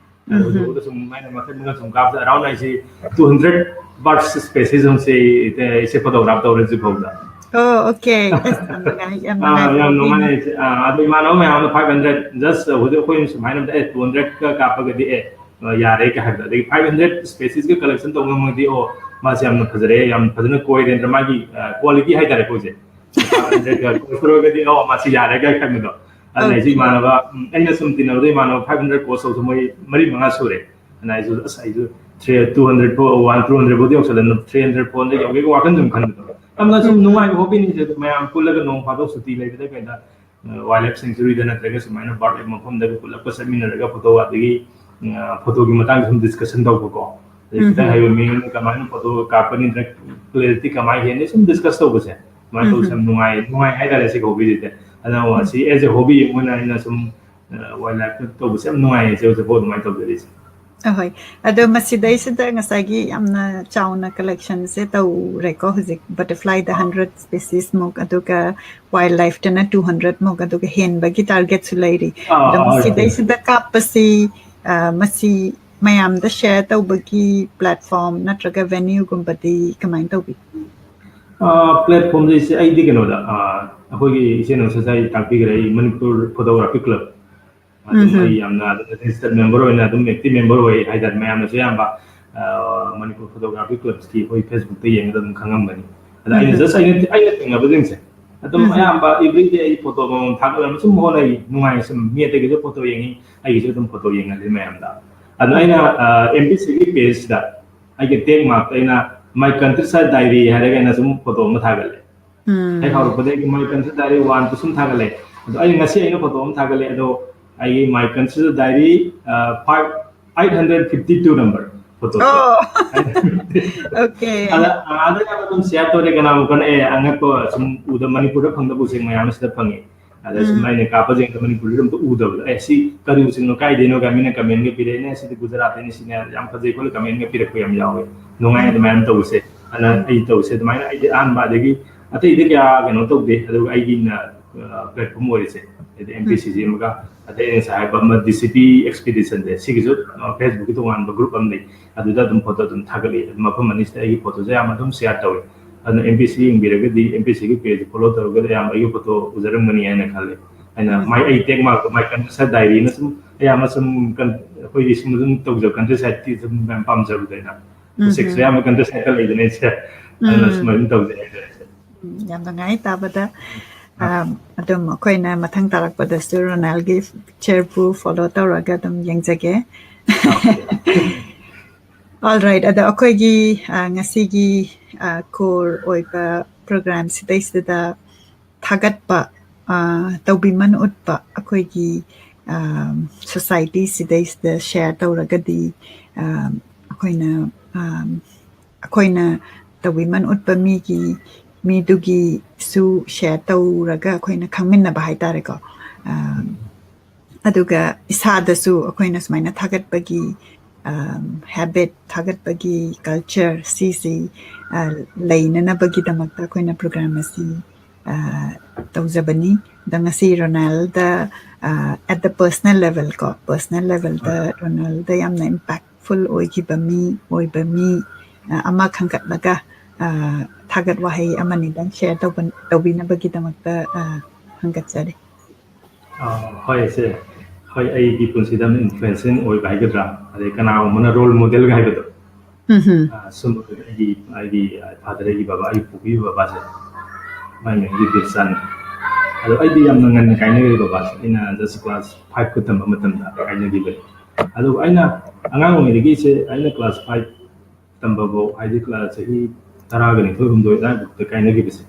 ꯑꯗꯨ ꯍꯧꯖꯤꯛ ꯐꯥꯎꯗ ꯁꯨꯝ ꯑꯩꯅ ꯃꯈꯜ ꯃꯈꯜ ꯁꯨꯝ ꯀꯥꯞꯄꯗ ꯑꯔꯥꯎꯟ ꯑꯩꯁꯦ ꯇꯨ ꯍꯟꯗ꯭ꯔꯦꯠ ꯕꯥꯔꯠ ꯁ꯭ꯄꯦꯁꯤꯁ ꯑꯃꯁꯦ ꯏꯆꯦ ꯐꯣꯇꯣꯒ꯭ꯔꯥꯐ ꯇꯧꯔꯦ ꯍꯧꯖꯤꯛ ꯐꯥꯎꯗ꯫ ꯑꯣ, okay. ꯑꯁ, ꯌꯥꯝ ꯅꯨꯡꯉꯥꯏ, ꯌꯥꯝ ꯑꯥ, ꯅꯨꯡꯉꯥꯏꯕ ꯌꯥꯝ ꯋꯥꯔꯤꯅꯤ꯫ ꯅꯨꯡꯉꯥꯏ꯫ ꯑꯥ, ꯑꯗꯣ ꯏꯃꯥꯟꯅꯕ ꯃꯌꯥꯝꯅ ꯐꯥꯏꯚ ꯍꯟꯗ꯭ꯔꯦꯠ, ꯖꯁ ꯍꯧꯖꯤꯛ ꯑꯩꯈꯣꯏꯅ ꯁꯨꯃꯥꯏꯅ ꯑꯝꯇ, ꯑꯦ, ꯇꯨ ꯍꯟꯗ꯭ꯔꯦꯠꯀ ꯀꯥꯞꯄꯒꯗꯤ, ꯑꯦ, ꯌꯥꯔꯦ ꯀ ꯍꯥꯏꯕꯗ, ꯑꯗꯒꯤ ꯐꯥꯏꯚ ꯍꯟꯗ꯭ꯔꯦꯠ ꯁ꯭ꯄꯦꯁꯤꯁꯀ ꯀꯂꯦꯛꯁꯟ ꯇꯧ ꯉꯝꯃꯗꯤ, ꯑꯣ, ꯃꯥꯁꯦ ꯌꯥꯝꯅ ꯐꯖꯔꯦ, ꯌꯥꯝ ꯐꯖꯅ ꯀꯣꯏꯔꯦ, ꯅꯠꯇ꯭ꯔ ꯃꯥꯒꯤ ꯀ꯭ꯋꯥꯂꯤꯇꯤ ꯍꯥꯏꯇꯥꯔꯦꯀꯣ ꯍꯧꯖꯤꯛ꯫ ꯐꯥꯏꯚ ꯍꯟꯗ꯭ꯔꯦꯠꯀ ꯀꯣꯏꯔꯒꯗꯤ, ꯑꯣ, ꯃꯥꯁꯤ ꯌꯥꯔꯦ ꯀ ꯈꯟꯕꯗꯣ꯫ ꯑꯗꯨꯅ ꯑꯩꯁꯨ Okay. ꯏꯃꯥꯟꯅꯕ, ꯎꯝ, ꯑꯩꯅ ꯁꯨꯝ ꯇꯤꯟꯅꯕꯗ ꯏꯃꯥꯟꯅꯕ ꯐꯥꯏꯚ ꯍꯟꯗ꯭ꯔꯦꯠ ꯀ꯭ꯔꯣꯁ ꯇꯧꯕꯁꯨ ꯃꯣꯏ ꯃꯔꯤ ꯃꯉꯥ ꯁꯨꯔꯦ꯫ ꯑꯗꯨꯅ ꯑꯩꯁꯨ, ꯑꯁ, ꯑꯩꯁꯨ ꯊ꯭ꯔꯤ, ꯇꯨ ꯍꯟꯗ꯭ꯔꯦꯠ ꯐꯥꯎ, ꯋꯥꯟ, ꯇꯨ ꯍꯟꯗ꯭ꯔꯦꯠ ꯐꯥꯎꯗꯤ ꯌꯧꯁꯜꯂꯦ, ꯊ꯭ꯔꯤ ꯍꯟꯗ꯭ꯔꯦꯠ, ꯐꯣꯔ ꯍꯟꯗ꯭ꯔꯦꯠ ꯌꯧꯒꯦꯒ ꯋꯥꯈꯜ ꯁꯨꯝ ꯈꯟꯕꯗꯣ꯫ ꯌꯥꯝꯅ ꯁꯨꯝ ꯎꯝ. ꯅꯨꯡꯉꯥꯏꯕ ꯍꯣꯕꯤꯅꯤ ꯁꯦ, ꯃꯌꯥꯝ ꯄꯨꯜꯂꯒ ꯅꯣꯡ ꯐꯥꯗꯣꯛ ꯁꯨꯇꯤ ꯂꯩꯕꯗ ꯀꯩꯗ, ꯑ, ꯋꯥꯏꯜ ꯂꯥꯏꯐ ꯁꯦꯡꯆꯨꯔꯤꯗ ꯅꯠꯇ꯭ꯔꯒ ꯁꯨꯃꯥꯏꯅ ꯕꯥꯔꯠ ꯃꯐꯝꯗꯒ ꯄꯨꯂꯞꯀ ꯆꯠꯃꯤꯟꯅꯔꯒ ꯐꯣꯇꯣ, ꯑꯗꯒꯤ, ꯑ, ꯐꯣꯇꯣꯒꯤ ꯃꯇꯥꯡꯗ ꯁꯨꯝ ꯗꯤꯁꯀꯁꯟ ꯇꯧꯕꯀꯣ꯫ ꯑꯗꯩ ꯈꯤꯇꯪ ꯎꯝ. ꯍꯩꯕ ꯃꯤ ꯑꯃꯅ ꯀꯃꯥꯏꯅ ꯐꯣꯇꯣ ꯀꯥꯞꯀꯅꯤ, ꯅꯠꯇ꯭ꯔꯒ ꯀ꯭ꯂꯦꯔꯤꯇꯤ ꯀꯃꯥꯏꯅ ꯍꯦꯟꯅꯤ, ꯁꯨꯝ ꯗꯤꯁꯀꯁ ꯇꯧꯕꯁꯦ꯫ ꯑꯗꯨꯃꯥꯏꯅ ꯇꯧꯕꯁꯦ ꯎꯝ. ꯌꯥꯝ ꯅꯨꯡꯉꯥꯏ, ꯅꯨꯡꯉꯥꯏ ꯍꯥꯏꯇꯥꯔꯦ ꯁꯤꯒꯤ ꯍꯣꯕꯤꯁꯤꯗꯤ꯫ ꯑꯗꯨꯅ ꯎꯝ. ꯁꯤ ꯑꯦꯖ ꯑꯦ ꯍꯣꯕꯤ ꯑꯃ ꯑꯣꯏꯅ ꯑꯩꯅ ꯁꯨꯝ, ꯑ, ꯋꯥꯏꯜ ꯂꯥꯏꯐꯇ ꯇꯧꯕꯁꯦ ꯌꯥꯝ ꯅꯨꯡꯉꯥꯏꯌꯦ ꯏꯆꯦ ꯍꯧꯖꯤꯛꯐꯥꯎ ꯑꯗꯨꯃꯥꯏꯅ ꯇꯧꯖꯔꯤꯁꯦ꯫ ꯑꯍꯣꯏ꯫ ꯑꯗꯣ ꯃꯁꯤꯗꯩꯁꯤꯗ ꯉꯁꯥꯏꯒꯤ ꯌꯥꯝꯅ ꯆꯥꯎꯅ ꯀꯂꯦꯛꯁꯟꯁꯦ ꯇꯧꯔꯦꯀꯣ ꯍꯧꯖꯤꯛ, ꯕꯇꯔꯐ꯭ꯂꯥꯏꯗ ꯑꯥ. ꯍꯟꯗ꯭ꯔꯦꯠ ꯁ꯭ꯄꯦꯁꯤꯁꯃꯨꯛ, ꯑꯗꯨꯒ ꯋꯥꯏꯜ ꯂꯥꯏꯐꯇꯅ ꯇꯨ ꯍꯟꯗ꯭ꯔꯦꯠꯃꯨꯛ, ꯑꯗꯨꯒ ꯍꯦꯟꯕꯒꯤ ꯇꯥꯔꯒꯦꯠꯁꯨ ꯂꯩꯔꯤ꯫ ꯑꯥ, ꯑꯗꯣ ꯑꯥ, ꯍꯣꯏ, ꯍꯣꯏ꯫ ꯃꯁꯤꯗꯩꯁꯤꯗ ꯀꯥꯞꯄꯁꯤ, ꯑ, ꯃꯁꯤ ꯃꯌꯥꯝꯗ ꯁꯦꯌꯔ ꯇꯧꯕꯒꯤ ꯄ꯭ꯂꯦꯠꯐꯣꯝ ꯅꯠꯇ꯭ꯔꯒ ꯚꯦꯅ꯭ꯌꯨꯒꯨꯝꯕꯗꯤ ꯀꯃꯥꯏꯅ ꯇꯧꯕꯤ? ꯑ, ꯄ꯭ꯂꯦꯠꯐꯣꯝꯁꯦ ꯏꯆꯦ, ꯑꯩꯗꯤ ꯀꯩꯅꯣꯗ, ꯑ, ꯑꯩꯈꯣꯏꯒꯤ ꯏꯆꯦꯅ ꯉꯁꯥꯏ ꯇꯥꯛꯄꯤꯈ꯭ꯔꯦ, ꯑꯩ ꯃꯅꯤꯄꯨꯔ ꯐꯣꯇꯣꯒ꯭ꯔꯥꯐꯤ ꯀ꯭ꯂꯕ꯫ ꯑꯗꯨꯝ ꯎꯝ. ꯑꯩ ꯌꯥꯝꯅ ꯑꯗꯨꯝ ꯔꯦꯖꯤꯁꯇꯔ ꯃꯦꯝꯕꯔ ꯑꯣꯏꯅ ꯑꯗꯨꯝ ꯑꯦꯛꯇꯤꯚ ꯃꯦꯝꯕꯔ ꯑꯣꯏ ꯍꯥꯏꯇꯥꯔꯦ꯫ ꯃꯌꯥꯝꯅꯁꯨ ꯑꯌꯥꯝꯕ, ꯑ, ꯃꯅꯤꯄꯨꯔ ꯐꯣꯇꯣꯒ꯭ꯔꯥꯐꯤ ꯀ꯭ꯂꯕꯁꯀꯤ ꯑꯩꯈꯣꯏ ꯐꯦꯁꯕꯨꯛꯇ ꯌꯦꯡꯉꯒ ꯑꯗꯨꯝ ꯈꯪꯉꯝꯒꯅꯤ꯫ ꯑꯗ ꯑꯩꯅ ꯎꯝ. ꯖꯁ ꯑꯩꯅ, ꯑꯩꯅ ꯊꯦꯡꯅꯕꯁꯤꯡꯁꯦ ꯑꯗꯨꯝ ꯎꯝ. ꯑꯌꯥꯝꯕ ꯑꯦꯕ꯭ꯔꯤꯗꯦ ꯑꯩ ꯐꯣꯇꯣ ꯑꯃꯃꯝ ꯊꯥꯒꯠꯂꯒ ꯁꯨꯝ ꯍꯣꯠꯅꯩ, ꯅꯨꯡꯉꯥꯏ, ꯁꯨꯝ ꯃꯤ ꯑꯇꯩꯒꯤꯁꯨ ꯐꯣꯇꯣ ꯌꯦꯡꯉꯤ, ꯑꯩꯒꯤꯁꯨ ꯑꯗꯨꯝ ꯐꯣꯇꯣ ꯌꯦꯡꯍꯜꯂꯤ ꯃꯌꯥꯝꯗ꯫ ꯑꯗꯣ ꯑꯩꯅ, ꯑ, ꯑꯦꯝ ꯕꯤ ꯁꯤꯒꯤ ꯄꯦꯖꯁꯤꯗ ꯑꯩꯒꯤ ꯇꯦꯛ ꯃꯥꯔꯛꯇ ꯑꯩꯅ My Countryside Diary ꯍꯥꯏꯔꯒ ꯑꯩꯅ ꯁꯨꯝ ꯐꯣꯇꯣ ꯑꯃ ꯊꯥꯒꯠꯂꯦ꯫ ꯎꯝ. ꯍꯦꯛ ꯍꯧꯔꯛꯄꯗꯒꯤ My Countryside Diary one two ꯁꯨꯝ ꯊꯥꯒꯠꯂꯦ꯫ ꯑꯗꯣ ꯑꯩ ꯉꯁꯤ ꯑꯩꯅ ꯐꯣꯇꯣ ꯑꯃ ꯊꯥꯒꯠꯂꯦ, ꯑꯗꯣ ꯑꯩꯒꯤ My Countryside Diary, ꯑ, five, eight hundred fifty two number. Photo. ꯑꯣ꯫ Okay꯫ ꯑꯗ ꯑꯥꯗ ꯌꯥꯝ ꯑꯗꯨꯝ ꯁꯤꯌꯥꯔ ꯇꯧꯔꯦ, ꯀꯅꯥꯒꯨꯝꯕ ꯈꯔꯅ ꯑꯦ ꯑꯉꯛꯄ ꯁꯨꯝ ꯎꯗ, ꯃꯅꯤꯄꯨꯔꯗ ꯐꯪꯗꯕ ꯎꯆꯦꯛ ꯃꯌꯥꯝ ꯑꯁꯤꯗ ꯐꯪꯉꯤ꯫ ꯑꯗ ꯁꯨꯝ ꯑꯩꯅ ꯀꯥꯞꯄꯁꯤꯡꯗ ꯃꯅꯤꯄꯨꯔꯗ ꯑꯝꯇ ꯎꯗꯕꯗꯣ, ꯑꯦ ꯁꯤ ꯀꯔꯤ ꯎꯆꯦꯛꯅꯣ, ꯀꯥꯏꯗꯩꯅꯣ ꯀꯥꯏ ꯃꯤꯅ ꯀꯃꯦꯟꯒ ꯄꯤꯔꯛꯑꯦ, "ꯅꯦ ꯁꯤꯗꯤ ꯒꯨꯖꯔꯥꯠꯇꯩꯅꯤ, ꯁꯤꯅꯦ ꯌꯥꯝ ꯐꯖꯩ" ꯈꯣꯠꯂꯦ ꯀꯃꯦꯟꯒ ꯄꯤꯔꯛꯄ ꯌꯥꯝ ꯌꯥꯎꯋꯦ꯫ ꯅꯨꯡꯉꯥꯏ ꯑꯗꯨꯃꯥꯏꯅ ꯇꯧꯕꯁꯦ꯫ ꯑꯗꯨꯅ ꯑꯩ ꯇꯧꯁꯦ ꯑꯗꯨꯃꯥꯏꯅ ꯑꯩꯗꯤ ꯑꯍꯥꯟꯕ, ꯑꯗꯒꯤ ꯑꯇꯩꯗꯤ ꯀꯌꯥ ꯀꯩꯅꯣ ꯇꯧꯗꯦ, ꯑꯗꯨꯒ ꯑꯩꯒꯤꯅ ꯄ꯭ꯂꯦꯠꯐꯣꯝ ꯑꯣꯏꯔꯤꯁꯦ ꯍꯥꯏꯗꯤ ꯑꯦꯝ ꯄꯤ ꯁꯤ ꯖꯤ ꯑꯃꯒ, ꯑꯗꯩ ꯑꯩꯅ ꯉꯁꯥꯏ ꯍꯥꯏꯕ ꯑꯃ ꯗꯤ ꯁꯤ ꯄꯤ ꯑꯦꯛꯁꯄꯤꯗꯤꯁꯟꯁꯦ, ꯁꯤꯒꯤꯁꯨ ꯐꯦꯁꯕꯨꯛꯀꯤ ꯇꯣꯉꯥꯟꯕ ꯒ꯭ꯔꯨꯞ ꯑꯃ ꯂꯩ, ꯑꯗꯨꯗ ꯑꯗꯨꯝ ꯐꯣꯇꯣ ꯑꯗꯨꯝ ꯊꯥꯒꯠꯂꯤ꯫ ꯑꯗꯨ ꯃꯐꯝ ꯑꯅꯤꯁꯤꯗ ꯑꯩꯒꯤ ꯐꯣꯇꯣꯁꯦ ꯌꯥꯝ ꯑꯗꯨꯝ ꯁꯤꯌꯥꯔ ꯇꯧꯋꯤ꯫ ꯑꯗꯨꯅ ꯑꯦꯝ ꯄꯤ ꯁꯤ ꯌꯦꯡꯕꯤꯔꯒꯗꯤ, ꯑꯦꯝ ꯄꯤ ꯁꯤꯒꯤ ꯄꯦꯖ ꯐꯣꯂꯣ ꯇꯧꯔꯒꯗꯤ ꯑꯌꯥꯝꯕ ꯑꯩꯒꯤ ꯐꯣꯇꯣ ꯎꯖꯔꯝꯒꯅꯤ ꯍꯥꯏꯅ ꯈꯜꯂꯦ꯫ ꯑꯩꯅ ꯃꯥꯏ ꯑꯩ ꯇꯦꯛ ꯃꯥꯔꯛ ꯃꯥꯏ ꯀꯟꯇ꯭ꯔꯤ ꯁꯥꯏꯠ ꯗꯥꯏꯔꯤꯅ ꯁꯨꯝ ꯑꯌꯥꯝꯕ ꯁꯨꯝ ꯀꯟ-, ꯑꯩꯈꯣꯏꯒꯤ ꯁꯨꯝ ꯑꯗꯨꯝ ꯇꯧꯖꯕ, ꯀꯟꯇ꯭ꯔꯤ ꯁꯥꯏꯠꯇꯤ ꯑꯗꯨꯝ ꯌꯥꯝ ꯄꯥꯝꯖꯕꯗ ꯑꯩꯅ ꯎꯆꯦꯛꯁꯨ ꯑꯌꯥꯝꯕ ꯀꯟꯇ꯭ꯔꯤ ꯁꯥꯏꯠꯇ ꯂꯩꯗꯅ ꯑꯩꯁꯦ, ꯑꯗꯨꯅ ꯁꯨꯝ ꯑꯗꯨꯝ ꯇꯧꯖꯩ ꯍꯥꯏꯇꯥꯔꯦ꯫ ꯎꯝ, ꯌꯥꯝ ꯅꯨꯡꯉꯥꯏ ꯇꯥꯕꯗ꯫ ꯑꯥ, ꯑꯗꯨꯝ ꯑꯩꯈꯣꯏꯅ ꯃꯊꯪ ꯇꯥꯔꯛꯄꯗꯁꯨ ꯔꯣꯅꯥꯜꯒꯤ ꯄꯤꯛꯆꯔꯕꯨ ꯐꯣꯂꯣ ꯇꯧꯔꯒ ꯑꯗꯨꯝ ꯌꯦꯡꯖꯒꯦ꯫ All right, ꯑꯗꯣ ꯑꯩꯈꯣꯏꯒꯤ, ꯑ, ꯉꯁꯤꯒꯤ, ꯑ, core ꯑꯣꯏꯕ program ꯁꯤꯗꯩꯁꯤꯗ ꯊꯥꯒꯠꯄ, ꯑ, ꯇꯧꯕꯤꯃꯟ ꯎꯠꯄ ꯑꯩꯈꯣꯏꯒꯤ, ꯑ, society ꯁꯤꯗꯩꯁꯤꯗ share ꯇꯧꯔꯒꯗꯤ, ꯑ, ꯑꯩꯈꯣꯏꯅ, ꯑ, ꯑꯩꯈꯣꯏꯅ ꯇꯧꯕꯤꯃꯟ ꯎꯠꯄ ꯃꯤꯒꯤ, ꯃꯤꯗꯨꯒꯤꯁꯨ share ꯇꯧꯔꯒ ꯑꯩꯈꯣꯏꯅ ꯈꯪꯃꯤꯟꯅꯕ ꯍꯥꯏꯇꯥꯔꯦꯀꯣ꯫ ꯑ, ꯑꯗꯨꯒ ꯏꯁꯥꯗꯁꯨ ꯑꯩꯈꯣꯏꯅ ꯁꯨꯃꯥꯏꯅ ꯊꯥꯒꯠꯄꯒꯤ, ꯑ, habit, ꯊꯥꯒꯠꯄꯒꯤ culture ꯁꯤꯁꯤ, ꯑ, ꯂꯩꯅꯅꯕꯒꯤꯗꯃꯛꯇ ꯑꯩꯈꯣꯏꯅ program ꯑꯁꯤ, ꯑ, ꯇꯧꯖꯕꯅꯤ꯫ ꯑꯗ ꯉꯁꯤ ꯔꯣꯅꯥꯜꯗ, ꯑ, at the personal level ꯀꯣ, personal levelꯗ ꯔꯣꯅꯥꯜꯗ ꯌꯥꯝꯅ impactful ꯑꯣꯏꯈꯤꯕ ꯃꯤ, ꯑꯣꯏꯕ ꯃꯤ, ꯑ, ꯑꯃ ꯈꯟꯒꯠꯂꯒ, ꯑ, ꯊꯥꯒꯠ ꯋꯥꯍꯩ ꯑꯃꯅꯤꯗꯪ share ꯇꯧꯕ-, ꯇꯧꯕꯤꯅꯕꯒꯤꯗꯃꯛꯇ, ꯑ, ꯍꯪꯒꯠꯆꯔꯤ꯫ ꯑ, ꯍꯣꯏ, ꯏꯆꯦ꯫ ꯍꯣꯏ, ꯑꯩꯒꯤ ꯄꯨꯟꯁꯤꯗ ꯌꯥꯝꯅ influencing ꯑꯣꯏꯕ ꯍꯥꯏꯒꯗ꯭ꯔꯥ, ꯑꯗꯩ ꯀꯅꯥꯒꯨꯝꯕꯅ role modelꯒ ꯍꯥꯏꯕꯗꯣ, ꯑ, ꯁꯨꯝꯕ ꯑꯩꯒꯤ, ꯑꯩꯒꯤ father, ꯑꯩꯒꯤ ꯕꯕꯥ, ꯑꯩꯒꯤ ꯄꯣꯛꯄꯤꯕ ꯕꯕꯥꯁꯦ, ꯃꯥꯏ ꯃꯤꯡꯗꯤ ꯕꯤꯔꯆꯥꯟ꯫ ꯑꯗꯣ ꯑꯩꯗꯤ ꯌꯥꯝꯅ ꯉꯟꯅ ꯀꯥꯏꯅꯈ꯭ꯔꯦ ꯕꯕꯥꯁꯦ, ꯑꯩꯅ just class fiveꯀ ꯇꯝꯕ ꯃꯇꯝꯗ ꯀꯥꯏꯅꯈꯤꯕꯅꯤ꯫ ꯑꯗꯨꯒ ꯑꯩꯅ ꯑꯉꯥꯡ ꯑꯣꯏꯔꯤꯉꯩꯗꯒꯤ ꯏꯆꯦ, ꯑꯩꯅ class five ꯇꯝꯕꯐꯧ, ꯍꯥꯏꯗꯤ class ꯆꯍꯤ ꯇꯔꯥꯒ ꯅꯤꯊꯣꯏ ꯍꯨꯝꯗꯣꯏ ꯑꯗꯨꯋꯥꯏꯐꯥꯎꯗ ꯀꯥꯏꯅꯈꯤꯕꯁꯦ,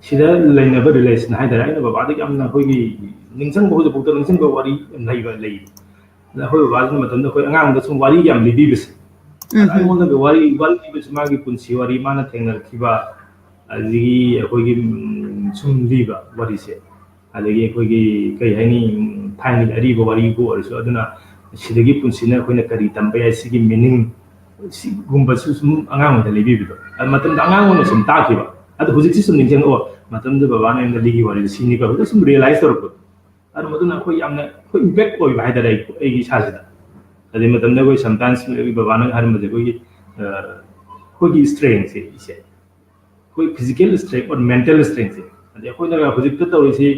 ꯁꯤꯗ ꯂꯩꯅꯕ relation ꯍꯥꯏꯇꯥꯔꯦ꯫ ꯑꯩꯅ ꯕꯕꯥꯗꯒꯤ ꯌꯥꯝꯅ ꯑꯩꯈꯣꯏꯒꯤ ꯅꯤꯡꯁꯤꯡꯕ, ꯍꯧꯖꯤꯛꯐꯥꯎꯗ ꯅꯤꯡꯁꯤꯡꯕ ꯋꯥꯔꯤ ꯌꯥꯝ ꯂꯩꯕ, ꯂꯩ꯫ ꯑꯗ ꯑꯩꯈꯣꯏ ꯕꯕꯥꯁꯤꯅ ꯃꯇꯝꯗ ꯑꯩꯈꯣꯏ ꯑꯉꯥꯡꯗ ꯁꯨꯝ ꯋꯥꯔꯤ ꯌꯥꯝ ꯂꯤꯕꯤꯕꯁꯦ, ꯑꯗ ꯑꯩꯉꯣꯟꯗꯒ ꯋꯥꯔꯤ ꯋꯥꯔꯤ ꯂꯤꯕꯁꯤ ꯃꯥꯒꯤ ꯄꯨꯟꯁꯤ ꯋꯥꯔꯤ, ꯃꯥꯅ ꯊꯦꯡꯅꯔꯛꯈꯤꯕ, ꯑꯗꯒꯤ ꯑꯩꯈꯣꯏꯒꯤ ꯎꯝ, ꯁꯨꯝ ꯂꯤꯕ ꯋꯥꯔꯤꯁꯦ, ꯑꯗꯒꯤ ꯑꯩꯈꯣꯏꯒꯤ ꯀꯩ ꯍꯥꯏꯅꯤ, ꯎꯝ, ꯊꯥꯏꯅꯒꯤ ꯑꯔꯤꯕ ꯋꯥꯔꯤꯕꯨ ꯑꯣꯏꯔꯁꯨ, ꯑꯗꯨꯅ ꯁꯤꯗꯒꯤ ꯄꯨꯟꯁꯤꯅ ꯑꯩꯈꯣꯏꯅ ꯀꯔꯤ ꯇꯝꯕ ꯌꯥꯏ, ꯁꯤꯒꯤ meaning, ꯁꯤꯒꯨꯝꯕꯁꯨ ꯁꯨꯝ ꯑꯉꯥꯡ ꯑꯣꯏꯅ ꯂꯤꯕꯤꯕꯗꯣ, ꯑꯗꯨ ꯃꯇꯝꯗ ꯑꯉꯥꯡ ꯑꯣꯏꯅ ꯁꯨꯝ ꯇꯥꯈꯤꯕ, ꯑꯗꯨ ꯍꯧꯖꯤꯛꯁꯤ ꯁꯨꯝ ꯅꯤꯡꯁꯤꯡꯉꯛꯑꯣ, ꯃꯇꯝꯗꯨꯗ ꯕꯕꯥꯅ ꯑꯩꯉꯣꯟꯗ ꯂꯤꯈꯤꯕ ꯋꯥꯔꯤꯗꯣ ꯁꯤꯅꯤꯀꯣ, ꯍꯧꯖꯤꯛ ꯁꯨꯝ realize ꯇꯧꯔꯛꯄꯗꯣ꯫ ꯑꯗꯨ ꯃꯗꯨꯅ ꯑꯩꯈꯣꯏ ꯌꯥꯝꯅ ꯑꯩꯈꯣꯏ impact ꯑꯣꯏꯕ ꯍꯥꯏꯇꯥꯔꯦ ꯑꯩ, ꯑꯩꯒꯤ ꯏꯁꯥꯁꯤꯗ꯫ ꯑꯗꯩ ꯃꯇꯝꯗ ꯑꯩꯈꯣꯏ sometimes ꯑꯩꯒꯤ ꯕꯕꯥꯅ ꯍꯥꯏꯔꯝꯕꯁꯦ ꯑꯩꯈꯣꯏꯒꯤ ꯑ, ꯑꯩꯈꯣꯏꯒꯤ strengthꯁꯦ ꯏꯁꯦ, ꯑꯩꯈꯣꯏ physical strength or mental strengthꯁꯦ, ꯑꯗꯩ ꯑꯩꯈꯣꯏꯅ ꯍꯧꯖꯤꯛꯇ ꯇꯧꯔꯤꯁꯤ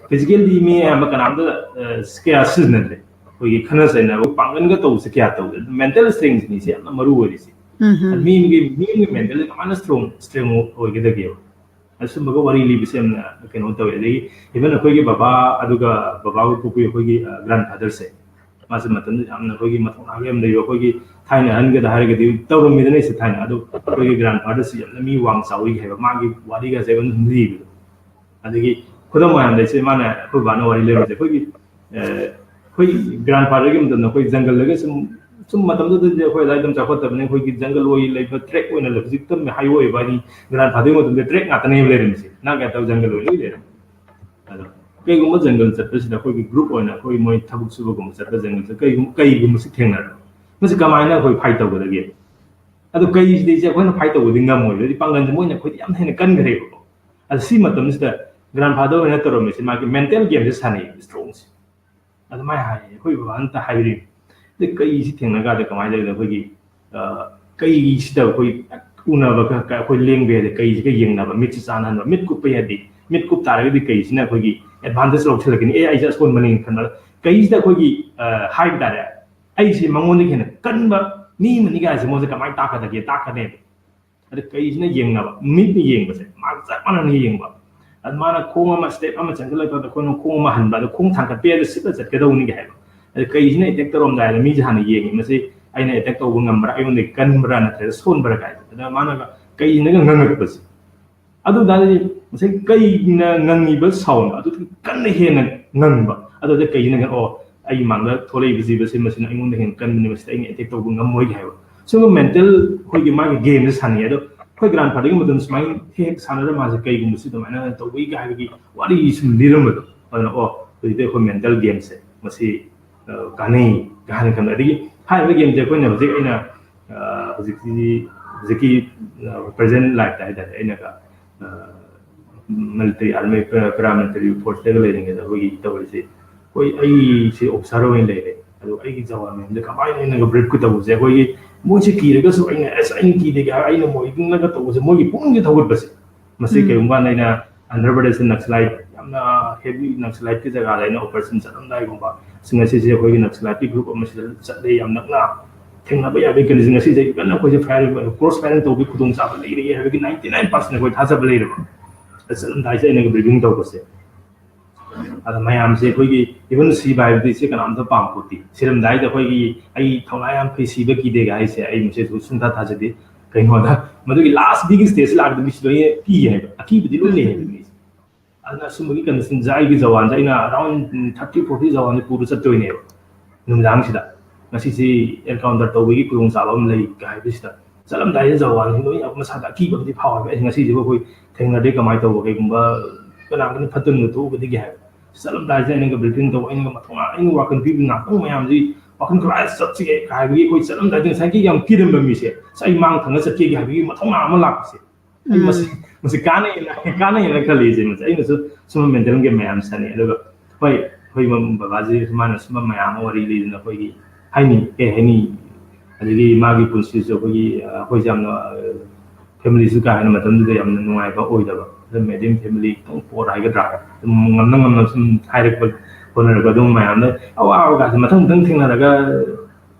physically ꯃꯤ ꯑꯌꯥꯝꯕ ꯀꯅꯥꯝꯇ ꯑ, ꯀꯌꯥ ꯁꯤꯖꯤꯟꯅꯗ꯭ꯔꯦ꯫ ꯑꯩꯈꯣꯏꯒꯤ ꯈꯠꯅ ꯆꯩꯅꯕ ꯄꯥꯡꯒꯜꯒ ꯇꯧꯕꯁꯦ ꯀꯌꯥ ꯇꯧꯗꯦ꯫ Mental strengthꯁꯤꯅꯤ ꯁꯤ ꯌꯥꯝꯅ ꯃꯔꯨ ꯑꯣꯏꯔꯤꯁꯤ꯫ ꯃꯤ ꯑꯃꯒꯤ ꯃꯤ ꯑꯃꯒꯤ mental ꯀꯃꯥꯏꯅ strong strength ꯑꯣꯏꯒꯗꯒꯦꯕ? ꯑꯁꯨꯝꯕꯒ ꯋꯥꯔꯤ ꯂꯤꯕꯁꯦ ꯌꯥꯝꯅ ꯀꯩꯅꯣ ꯇꯧꯋꯦ꯫ ꯑꯗꯒꯤ even ꯑꯩꯈꯣꯏꯒꯤ ꯕꯕꯥ, ꯑꯗꯨꯒ ꯕꯕꯥ ꯄꯨꯄꯨꯒꯤ ꯑꯩꯈꯣꯏꯒꯤ grandfatherꯁꯦ, ꯃꯥꯁꯦ ꯃꯇꯝꯗꯨꯗ ꯌꯥꯝꯅ ꯑꯩꯈꯣꯏꯒꯤ ꯃꯊꯧꯅꯥꯒ ꯌꯥꯝ ꯂꯩꯕ, ꯑꯩꯈꯣꯏꯒꯤ ꯊꯥꯏꯅ ꯑꯍꯟꯒꯗ ꯍꯥꯏꯔꯒꯗꯤ ꯇꯧꯔꯝꯃꯤꯗꯅ ꯑꯩꯁꯦ ꯊꯥꯏꯅ꯫ ꯑꯗꯣ ꯑꯩꯈꯣꯏꯒꯤ grandfatherꯁꯤ ꯌꯥꯝꯅ ꯃꯤ ꯋꯥꯡ ꯆꯥꯎꯋꯤ ꯍꯥꯏꯕ, ꯃꯥꯒꯤ ꯋꯥꯔꯤꯒꯁꯦ ꯑꯗꯨꯝ ꯂꯤꯕꯗꯣ꯫ ꯑꯗꯒꯤ ꯈꯨꯗꯝ ꯑꯣꯏꯅ ꯂꯩꯁꯦ, ꯃꯥꯅ ꯑꯩꯈꯣꯏ ꯕꯥꯅ ꯋꯥꯔꯤ ꯂꯩꯔꯝꯃꯤꯁꯦ, ꯑꯩꯈꯣꯏꯒꯤ ꯑ, ꯑꯩꯈꯣꯏ grandfatherꯒꯤ ꯃꯇꯝꯗ ꯑꯩꯈꯣꯏ ꯖꯪꯒꯜꯗꯒ ꯁꯨꯝ, ꯁꯨꯝ ꯃꯇꯝꯗꯨꯗꯗꯤ ꯑꯩꯈꯣꯏ ꯑꯗꯥꯏ ꯑꯗꯨꯝ ꯆꯥꯎꯈꯠꯇꯕꯅꯤꯅ ꯑꯩꯈꯣꯏꯒꯤ ꯖꯪꯒꯜ ꯑꯣꯏ ꯂꯩꯕ, track ꯑꯣꯏꯅ ꯂꯩꯕ, ꯍꯧꯖꯤꯛꯇ highway ꯑꯣꯏꯕ ꯍꯥꯏꯗꯤ grandfatherꯒꯤ ꯃꯇꯝꯗ track ꯉꯥꯛꯇꯅꯦꯕ ꯂꯩꯔꯝꯃꯤꯁꯦ꯫ ꯅꯥꯛ ꯌꯥꯠꯇꯕ ꯖꯪꯒꯜ ꯑꯣꯏ ꯂꯣꯏ ꯂꯩꯔꯝꯃꯤ꯫ ꯑꯗꯣ ꯀꯩꯒꯨꯝꯕ ꯖꯪꯒꯜ ꯆꯠꯄꯁꯤꯗ ꯑꯩꯈꯣꯏꯒꯤ group ꯑꯣꯏꯅ ꯑꯩꯈꯣꯏ ꯃꯣꯏ ꯊꯕꯛ ꯁꯨꯕꯒꯨꯝꯕ ꯆꯠꯄ ꯖꯪꯒꯜꯁꯤꯗ ꯀꯩꯒꯨꯝ-, ꯀꯩꯒꯨꯝꯕꯁꯤ ꯊꯦꯡꯅꯔꯕ, ꯃꯁꯤ ꯀꯃꯥꯏꯅ ꯑꯩꯈꯣꯏ fight ꯇꯧꯒꯗꯒꯦ? ꯑꯗꯣ ꯀꯩꯁꯤꯗꯩꯁꯦ ꯑꯩꯈꯣꯏꯅ fight ꯇꯧꯕꯗꯤ ꯉꯝꯃꯣꯏꯕ, ꯍꯥꯏꯗꯤ ꯄꯥꯡꯒꯜꯁꯦ ꯃꯣꯏꯅ ꯑꯩꯈꯣꯏꯗꯤ ꯌꯥꯝ ꯍꯦꯟꯅ ꯀꯟꯈ꯭ꯔꯦꯕꯀꯣ꯫ ꯑꯗꯣ ꯁꯤ ꯃꯇꯝꯁꯤꯗ grandfather ꯍꯣꯏꯅ ꯇꯧꯔꯝꯃꯤꯁꯦ ꯃꯥꯒꯤ mental gameꯁꯦ ꯁꯥꯟꯅꯩꯌꯦꯕ, strongꯁꯦ꯫ ꯑꯗꯨꯃꯥꯏꯅ ꯍꯥꯏꯌꯦ ꯑꯩꯈꯣꯏ ꯕꯕꯥꯅ ꯍꯥꯏꯕꯤꯔꯤꯕ꯫ ꯑꯗꯩ ꯀꯩꯁꯤ ꯊꯦꯡꯅ ꯀꯥꯟꯗ ꯀꯃꯥꯏꯅ ꯇꯧꯒꯦꯗ ꯑꯩꯈꯣꯏꯒꯤ ꯑ, ꯀꯩꯁꯤꯗ ꯑꯩꯈꯣꯏ ꯎꯅꯕ ꯈ-, ꯈ-, ꯑꯩꯈꯣꯏ ꯂꯦꯡꯕ ꯌꯥꯗꯦ, ꯀꯩꯁꯤꯒ ꯌꯦꯡꯅꯕ, ꯃꯤꯠꯁꯤ ꯆꯥꯟꯅꯍꯟꯕ, ꯃꯤꯠ ꯀꯨꯞꯄ ꯌꯥꯗꯦ꯫ ꯃꯤꯠ ꯀꯨꯞ ꯇꯥꯔꯒꯗꯤ ꯀꯩꯁꯤꯅ ꯑꯩꯈꯣꯏꯒꯤ advantage ꯂꯧꯁꯤꯜꯂꯛꯀꯅꯤ, "ꯑꯦ, ꯑꯩꯁꯦ ꯑꯁꯣꯟꯕꯅꯤ" ꯈꯟꯕ꯫ ꯀꯩꯁꯤꯗ ꯑꯩꯈꯣꯏꯒꯤ, ꯑ, ꯍꯥꯏꯕ ꯇꯥꯔꯦ, ꯑꯩꯁꯦ ꯃꯉꯣꯟꯗꯒꯤ ꯍꯦꯟꯅ ꯀꯟꯕ ꯃꯤ ꯑꯃꯅꯤꯒꯥꯏꯁꯦ ꯃꯉꯣꯟꯗ ꯀꯃꯥꯏꯅ ꯇꯥꯛꯀꯗꯒꯦ, ꯇꯥꯛꯀꯅꯦꯕ꯫ ꯑꯗ ꯀꯩꯁꯤꯅ ꯌꯦꯡꯅꯕ, ꯃꯤꯠꯅ ꯌꯦꯡꯕꯁꯦ, ꯃꯥꯒ ꯆꯞ ꯃꯥꯟꯅꯅ ꯌꯦꯡꯕ꯫ ꯑꯗ ꯃꯥꯅ ꯈꯣꯡ ꯑꯃ, step ꯑꯃ ꯆꯪꯁꯤꯜꯂꯛꯄꯗ ꯑꯩꯈꯣꯏꯅ ꯈꯣꯡ ꯑꯃ ꯍꯟꯕ, ꯑꯗ ꯈꯣꯡ ꯊꯥꯡꯒꯠꯄ ꯌꯥꯗ ꯁꯤꯠꯂ ꯆꯠꯀꯗꯧꯅꯤꯒ ꯍꯥꯏꯕ꯫ ꯑꯗ ꯀꯩꯁꯤꯅ attack ꯇꯧꯔꯝꯗꯥꯏꯗ ꯃꯤꯁꯦ ꯍꯥꯟꯅ ꯌꯦꯡꯉꯤ, ꯃꯁꯤ ꯑꯩꯅ attack ꯇꯧꯕ ꯉꯝꯕ꯭ꯔꯥ, ꯑꯩꯉꯣꯟꯗꯒꯤ ꯀꯟꯕ꯭ꯔꯥ ꯅꯠꯇ꯭ꯔꯒ ꯁꯣꯟꯕ꯭ꯔꯥ ꯀꯥꯏꯅ꯫ ꯑꯗ ꯃꯥꯅꯒ ꯀꯩꯁꯤꯅꯒ ꯉꯥꯡꯉꯛꯄꯁꯦ꯫ ꯑꯗꯨ ꯇꯥꯔꯗꯤ ꯉꯁꯥꯏ ꯀꯩꯅ ꯉꯪꯉꯤꯕ sound ꯑꯗꯨꯗꯒꯤ ꯀꯟꯅ ꯍꯦꯟꯅ ꯉꯪꯕ꯫ ꯑꯗꯨꯗ ꯀꯩꯁꯤꯅ ꯉꯪ-, "ꯑꯣ, ꯑꯩꯒꯤ ꯃꯥꯡꯗ ꯊꯣꯛꯂꯛꯏꯕ ꯖꯤꯕꯁꯤ ꯃꯁꯤꯅ ꯑꯩꯉꯣꯟꯗ ꯍꯦꯟꯅ ꯀꯟꯕꯅꯤ, ꯃꯁꯤꯗ ꯑꯩꯅ attack ꯇꯧꯕ ꯉꯝꯃꯣꯏ" ꯍꯥꯏꯕ꯫ ꯁꯨꯝꯕ ꯃꯦꯟꯇꯦꯜ ꯑꯩꯈꯣꯏꯒꯤ ꯃꯥꯒꯤ ꯒꯦꯝꯁꯦ ꯁꯥꯟꯅꯩ꯫ ꯑꯗꯣ ꯑꯩꯈꯣꯏ ꯒ꯭ꯔꯥꯟ ꯐꯥꯗꯔꯒꯤ ꯃꯇꯝꯗ ꯁꯨꯃꯥꯏꯅ ꯍꯦꯛ ꯍꯦꯛ ꯁꯥꯟꯅꯔ ꯃꯥꯁꯦ ꯀꯩꯒꯨꯝꯕꯁꯤ ꯑꯗꯨꯃꯥꯏꯅ ꯇꯧꯕꯒꯤ ꯍꯥꯏꯕꯒꯤ ꯋꯥꯔꯤ ꯁꯨꯝ ꯂꯤꯔꯝꯕꯗꯣ, ꯑꯗꯨꯅ ꯑꯣ ꯍꯧꯖꯤꯛꯇꯤ ꯑꯩꯈꯣꯏ ꯃꯦꯟꯇꯦꯜ ꯒꯦꯝꯁꯦ ꯃꯁꯤ ꯀꯥꯟꯅꯩ ꯀꯥꯏꯅ ꯈꯟꯕ꯫ ꯑꯗꯒꯤ ꯍꯥꯏꯔꯤꯕ ꯒꯦꯝꯁꯦ ꯑꯩꯈꯣꯏꯅ ꯍꯧꯖꯤꯛ ꯑꯩꯅ ꯍꯧꯖꯤꯛꯀꯤ ꯍꯧꯖꯤꯛꯀꯤ ꯄ꯭ꯔꯖꯦꯟ ꯂꯥꯏꯐꯇ ꯍꯥꯏꯇꯥꯔꯦ, ꯑꯩꯅ ꯃꯤꯂꯤꯇꯔꯤ ꯑꯥꯔꯃꯤ ꯄꯦꯔꯥꯃꯤꯂꯤꯇꯔꯤ ꯐꯣꯔꯁꯇꯒ ꯂꯩꯔꯤꯉꯩꯗ ꯑꯩꯈꯣꯏꯒꯤ ꯇꯧꯔꯤꯁꯦ, ꯑꯩꯈꯣꯏ ꯑꯩꯁꯦ ꯑꯣꯐꯤꯁꯥꯔ ꯑꯣꯏꯅ ꯂꯩꯔꯦ꯫ ꯑꯗꯣ ꯑꯩꯒꯤ ꯖꯋꯥꯟ ꯃꯌꯥꯝꯁꯦ ꯀꯃꯥꯏꯅ ꯑꯩꯅꯒ ꯕ꯭ꯔꯤꯐ ꯇꯧꯕꯁꯦ, ꯑꯩꯈꯣꯏꯒꯤ ꯃꯣꯏꯁꯦ ꯀꯤꯔꯒꯁꯨ ꯑꯩꯅ ꯑꯁ ꯑꯩꯅ ꯀꯤꯗꯦꯒ ꯍꯥꯏꯔ ꯑꯩꯅ ꯃꯣꯏꯅꯒ ꯇꯧꯕꯁꯦ, ꯃꯣꯏꯒꯤ ꯄꯨꯛꯅꯤꯡꯁꯦ ꯊꯧꯒꯠꯄꯁꯦ꯫ ꯃꯁꯤ ꯀꯩꯒꯨꯝꯕ ꯀꯥꯟꯗ ꯑꯩꯅ ꯑꯟꯙ꯭ꯔ ꯄ꯭ꯔꯗꯦꯁꯇ ꯅꯛꯁꯂꯥꯏꯠ ꯌꯥꯝꯅ ꯍꯦꯚꯤ ꯅꯛꯁꯂꯥꯏꯠꯀꯤ ꯖꯒꯥꯗ ꯑꯩꯅ ꯑꯣꯄꯔꯦꯁꯟ ꯆꯠꯂꯝꯗꯥꯏꯒꯨꯝꯕ ꯁꯤꯡ ꯑꯁꯤꯁꯦ ꯑꯩꯈꯣꯏꯒꯤ ꯅꯛꯁꯂꯥꯏꯠꯀꯤ ꯒ꯭ꯔꯨꯞ ꯑꯃꯁꯤꯗ ꯆꯠꯂꯦ, ꯌꯥꯝ ꯅꯛꯅ ꯊꯦꯡꯅꯕ ꯌꯥꯕꯒꯤ ꯀꯟꯗꯤꯁꯟ ꯑꯁꯤꯗ ꯏꯚꯟ ꯑꯩꯈꯣꯏꯁꯦ ꯐꯥꯏꯌꯔ ꯀ꯭ꯔꯣꯁ ꯐꯥꯏꯌꯔꯤꯡ ꯇꯧꯕꯒꯤ ꯈꯨꯗꯣꯡꯆꯥꯕ ꯂꯩꯔꯦ ꯍꯥꯏꯕꯒꯤ ꯅꯥꯏꯟꯇꯤ ꯅꯥꯏꯟ ꯄꯥꯔꯁꯦꯟ ꯑꯩꯈꯣꯏ ꯊꯥꯖꯕ ꯂꯩꯔꯕ꯫ ꯆꯠꯂꯝꯗꯥꯏꯁꯦ ꯑꯩꯅꯒ ꯕ꯭ꯔꯤꯐꯤꯡ ꯇꯧꯕꯁꯦ, ꯑꯗ ꯃꯌꯥꯝꯁꯦ ꯑꯩꯈꯣꯏꯒꯤ ꯏꯚꯟ ꯁꯤꯕ ꯍꯥꯏꯕꯗꯤ ꯁꯤ ꯀꯅꯥꯝꯇ ꯄꯥꯝꯄꯣꯠꯇꯦ꯫ ꯁꯤꯔꯝꯗꯥꯏꯗ ꯑꯩꯈꯣꯏꯒꯤ "ꯑꯩ ꯊꯧꯅꯥ ꯌꯥꯝ ꯐꯩ, ꯁꯤꯕ ꯀꯤꯗꯦꯒ" ꯍꯥꯏꯁꯦ ꯑꯩ ꯃꯁꯤꯁꯨ ꯁꯨꯡꯊꯥ ꯊꯥꯖꯗꯦ꯫ ꯀꯩꯅꯣꯗ ꯃꯗꯨꯒꯤ ꯂꯥꯁ ꯕꯤꯒꯤ ꯁ꯭ꯇꯦꯖ ꯂꯥꯛꯄꯗ ꯃꯤꯁꯤ ꯂꯣꯏꯅ ꯀꯤ ꯍꯥꯏꯕ, ꯑꯀꯤꯕꯗꯤ ꯂꯣꯏ ꯂꯩ ꯍꯥꯏꯕ ꯃꯤꯁꯦ꯫ ꯑꯗꯨꯅ ꯑꯁꯨꯝꯕꯒꯤ ꯀꯟꯗꯤꯁꯟꯁꯦ ꯑꯩꯒꯤ ꯖꯋꯥꯟꯁꯦ ꯑꯩꯅ ꯑꯔꯥꯎꯟ ꯊꯥꯔꯇꯤ ꯐꯣꯔꯇꯤ ꯖꯋꯥꯟꯁꯦ ꯄꯨꯔ ꯆꯠꯇꯣꯏꯅꯦꯕ ꯅꯨꯃꯤꯗꯥꯡꯁꯤꯗ꯫ ꯉꯁꯤꯁꯦ ꯑꯦꯟꯀꯥꯎꯟꯇꯔ ꯇꯧꯕꯒꯤ ꯈꯨꯗꯣꯡꯆꯥꯕ ꯑꯃ ꯂꯩ ꯍꯥꯏꯕꯁꯤꯗ ꯆꯠꯂꯝꯗꯥꯏꯁꯤꯗ ꯖꯋꯥꯟꯁꯤꯡ ꯂꯣꯏꯅ ꯃꯁꯥꯗ ꯑꯀꯤꯕ ꯑꯃꯗꯤ ꯐꯥꯎꯋꯦꯕ꯫ ꯑꯩ ꯉꯁꯤꯁꯤꯕꯨ ꯑꯩꯈꯣꯏ ꯊꯦꯡꯅꯗꯦ, ꯀꯃꯥꯏꯅ ꯇꯧꯕ, ꯀꯩꯒꯨꯝꯕ ꯀꯅꯥꯒꯨꯝꯕ ꯐꯠꯇꯅ ꯊꯣꯛꯎꯒꯗꯒꯦ ꯍꯥꯏꯕ꯫ ꯆꯠꯂꯝꯗꯥꯏꯁꯤꯗ ꯑꯩꯅꯒ ꯕ꯭ꯔꯤꯐꯤꯡ ꯇꯧꯕ, ꯑꯩꯅꯒ ꯃꯊꯧꯅꯥ, ꯑꯩꯅ ꯋꯥꯈꯜ ꯄꯤꯕ ꯉꯥꯛꯇꯪ ꯃꯌꯥꯝꯁꯤ ꯋꯥꯈꯜ ꯈꯔ ꯆꯠꯁꯤꯒꯦ ꯍꯥꯏꯕꯒꯤ ꯑꯩꯈꯣꯏ ꯆꯠꯂꯝꯗꯥꯏꯗ ꯉꯁꯥꯏꯒꯤ ꯌꯥꯝ ꯀꯤꯔꯝꯕ ꯃꯤꯁꯦ ꯑꯁ ꯑꯩ ꯃꯥꯡ ꯊꯪꯅ ꯆꯠꯀꯦꯒꯦ ꯍꯥꯏꯕꯒꯤ ꯃꯊꯧꯅꯥ ꯑꯃ ꯂꯥꯛꯄꯁꯦ꯫ ꯑꯩ ꯃꯁꯤ ꯃꯁꯤ ꯀꯥꯟꯅꯩꯅ ꯀꯥꯟꯅꯩꯅ ꯈꯜꯂꯤꯁꯦ꯫ ꯃꯁꯤ ꯑꯩꯅꯁꯨ ꯁꯨꯝꯕ ꯃꯦꯟꯇꯦꯜ ꯒꯦꯝ ꯃꯌꯥꯝ ꯁꯥꯟꯅꯩ꯫ ꯑꯗꯨꯒ ꯍꯣꯏ, ꯑꯩꯈꯣꯏ ꯃꯝ-, ꯕꯕꯥꯁꯤ ꯃꯥꯅ ꯁꯨꯝꯕ ꯃꯌꯥꯝ ꯑꯃ ꯋꯥꯔꯤ ꯂꯤꯗꯅ ꯑꯩꯈꯣꯏꯒꯤ ꯍꯥꯏꯅꯤ, ꯀꯩ ꯍꯥꯏꯅꯤ, ꯑꯗꯒꯤ ꯃꯥꯒꯤ ꯄꯨꯟꯁꯤꯁꯨ ꯑꯩꯈꯣꯏꯒꯤ, ꯑ, ꯑꯩꯈꯣꯏꯁꯦ ꯌꯥꯝꯅ, ꯑ, ꯐꯦꯃꯤꯂꯤꯁꯨ ꯀꯥ ꯍꯦꯟꯅ ꯃꯇꯝꯗꯨꯗ ꯌꯥꯝꯅ ꯅꯨꯡꯉꯥꯏꯕ ꯑꯣꯏꯗꯕ, ꯑꯗꯨꯝ ꯃꯦꯗꯤꯌꯝ ꯐꯦꯃꯤꯂꯤ ꯈꯤꯇꯪ ꯄꯣꯔ ꯍꯥꯏꯒꯗ꯭ꯔꯥ, ꯑꯗꯨꯝ ꯉꯝꯅ ꯉꯝꯅ ꯁꯨꯝ ꯍꯥꯏꯔꯛꯄ ꯍꯣꯠꯅꯔꯒ ꯑꯗꯨꯝ ꯃꯌꯥꯝꯗ ꯑꯋꯥꯕꯒꯁꯦ ꯃꯊꯪ ꯃꯊꯪ ꯊꯦꯡꯅꯔꯒ,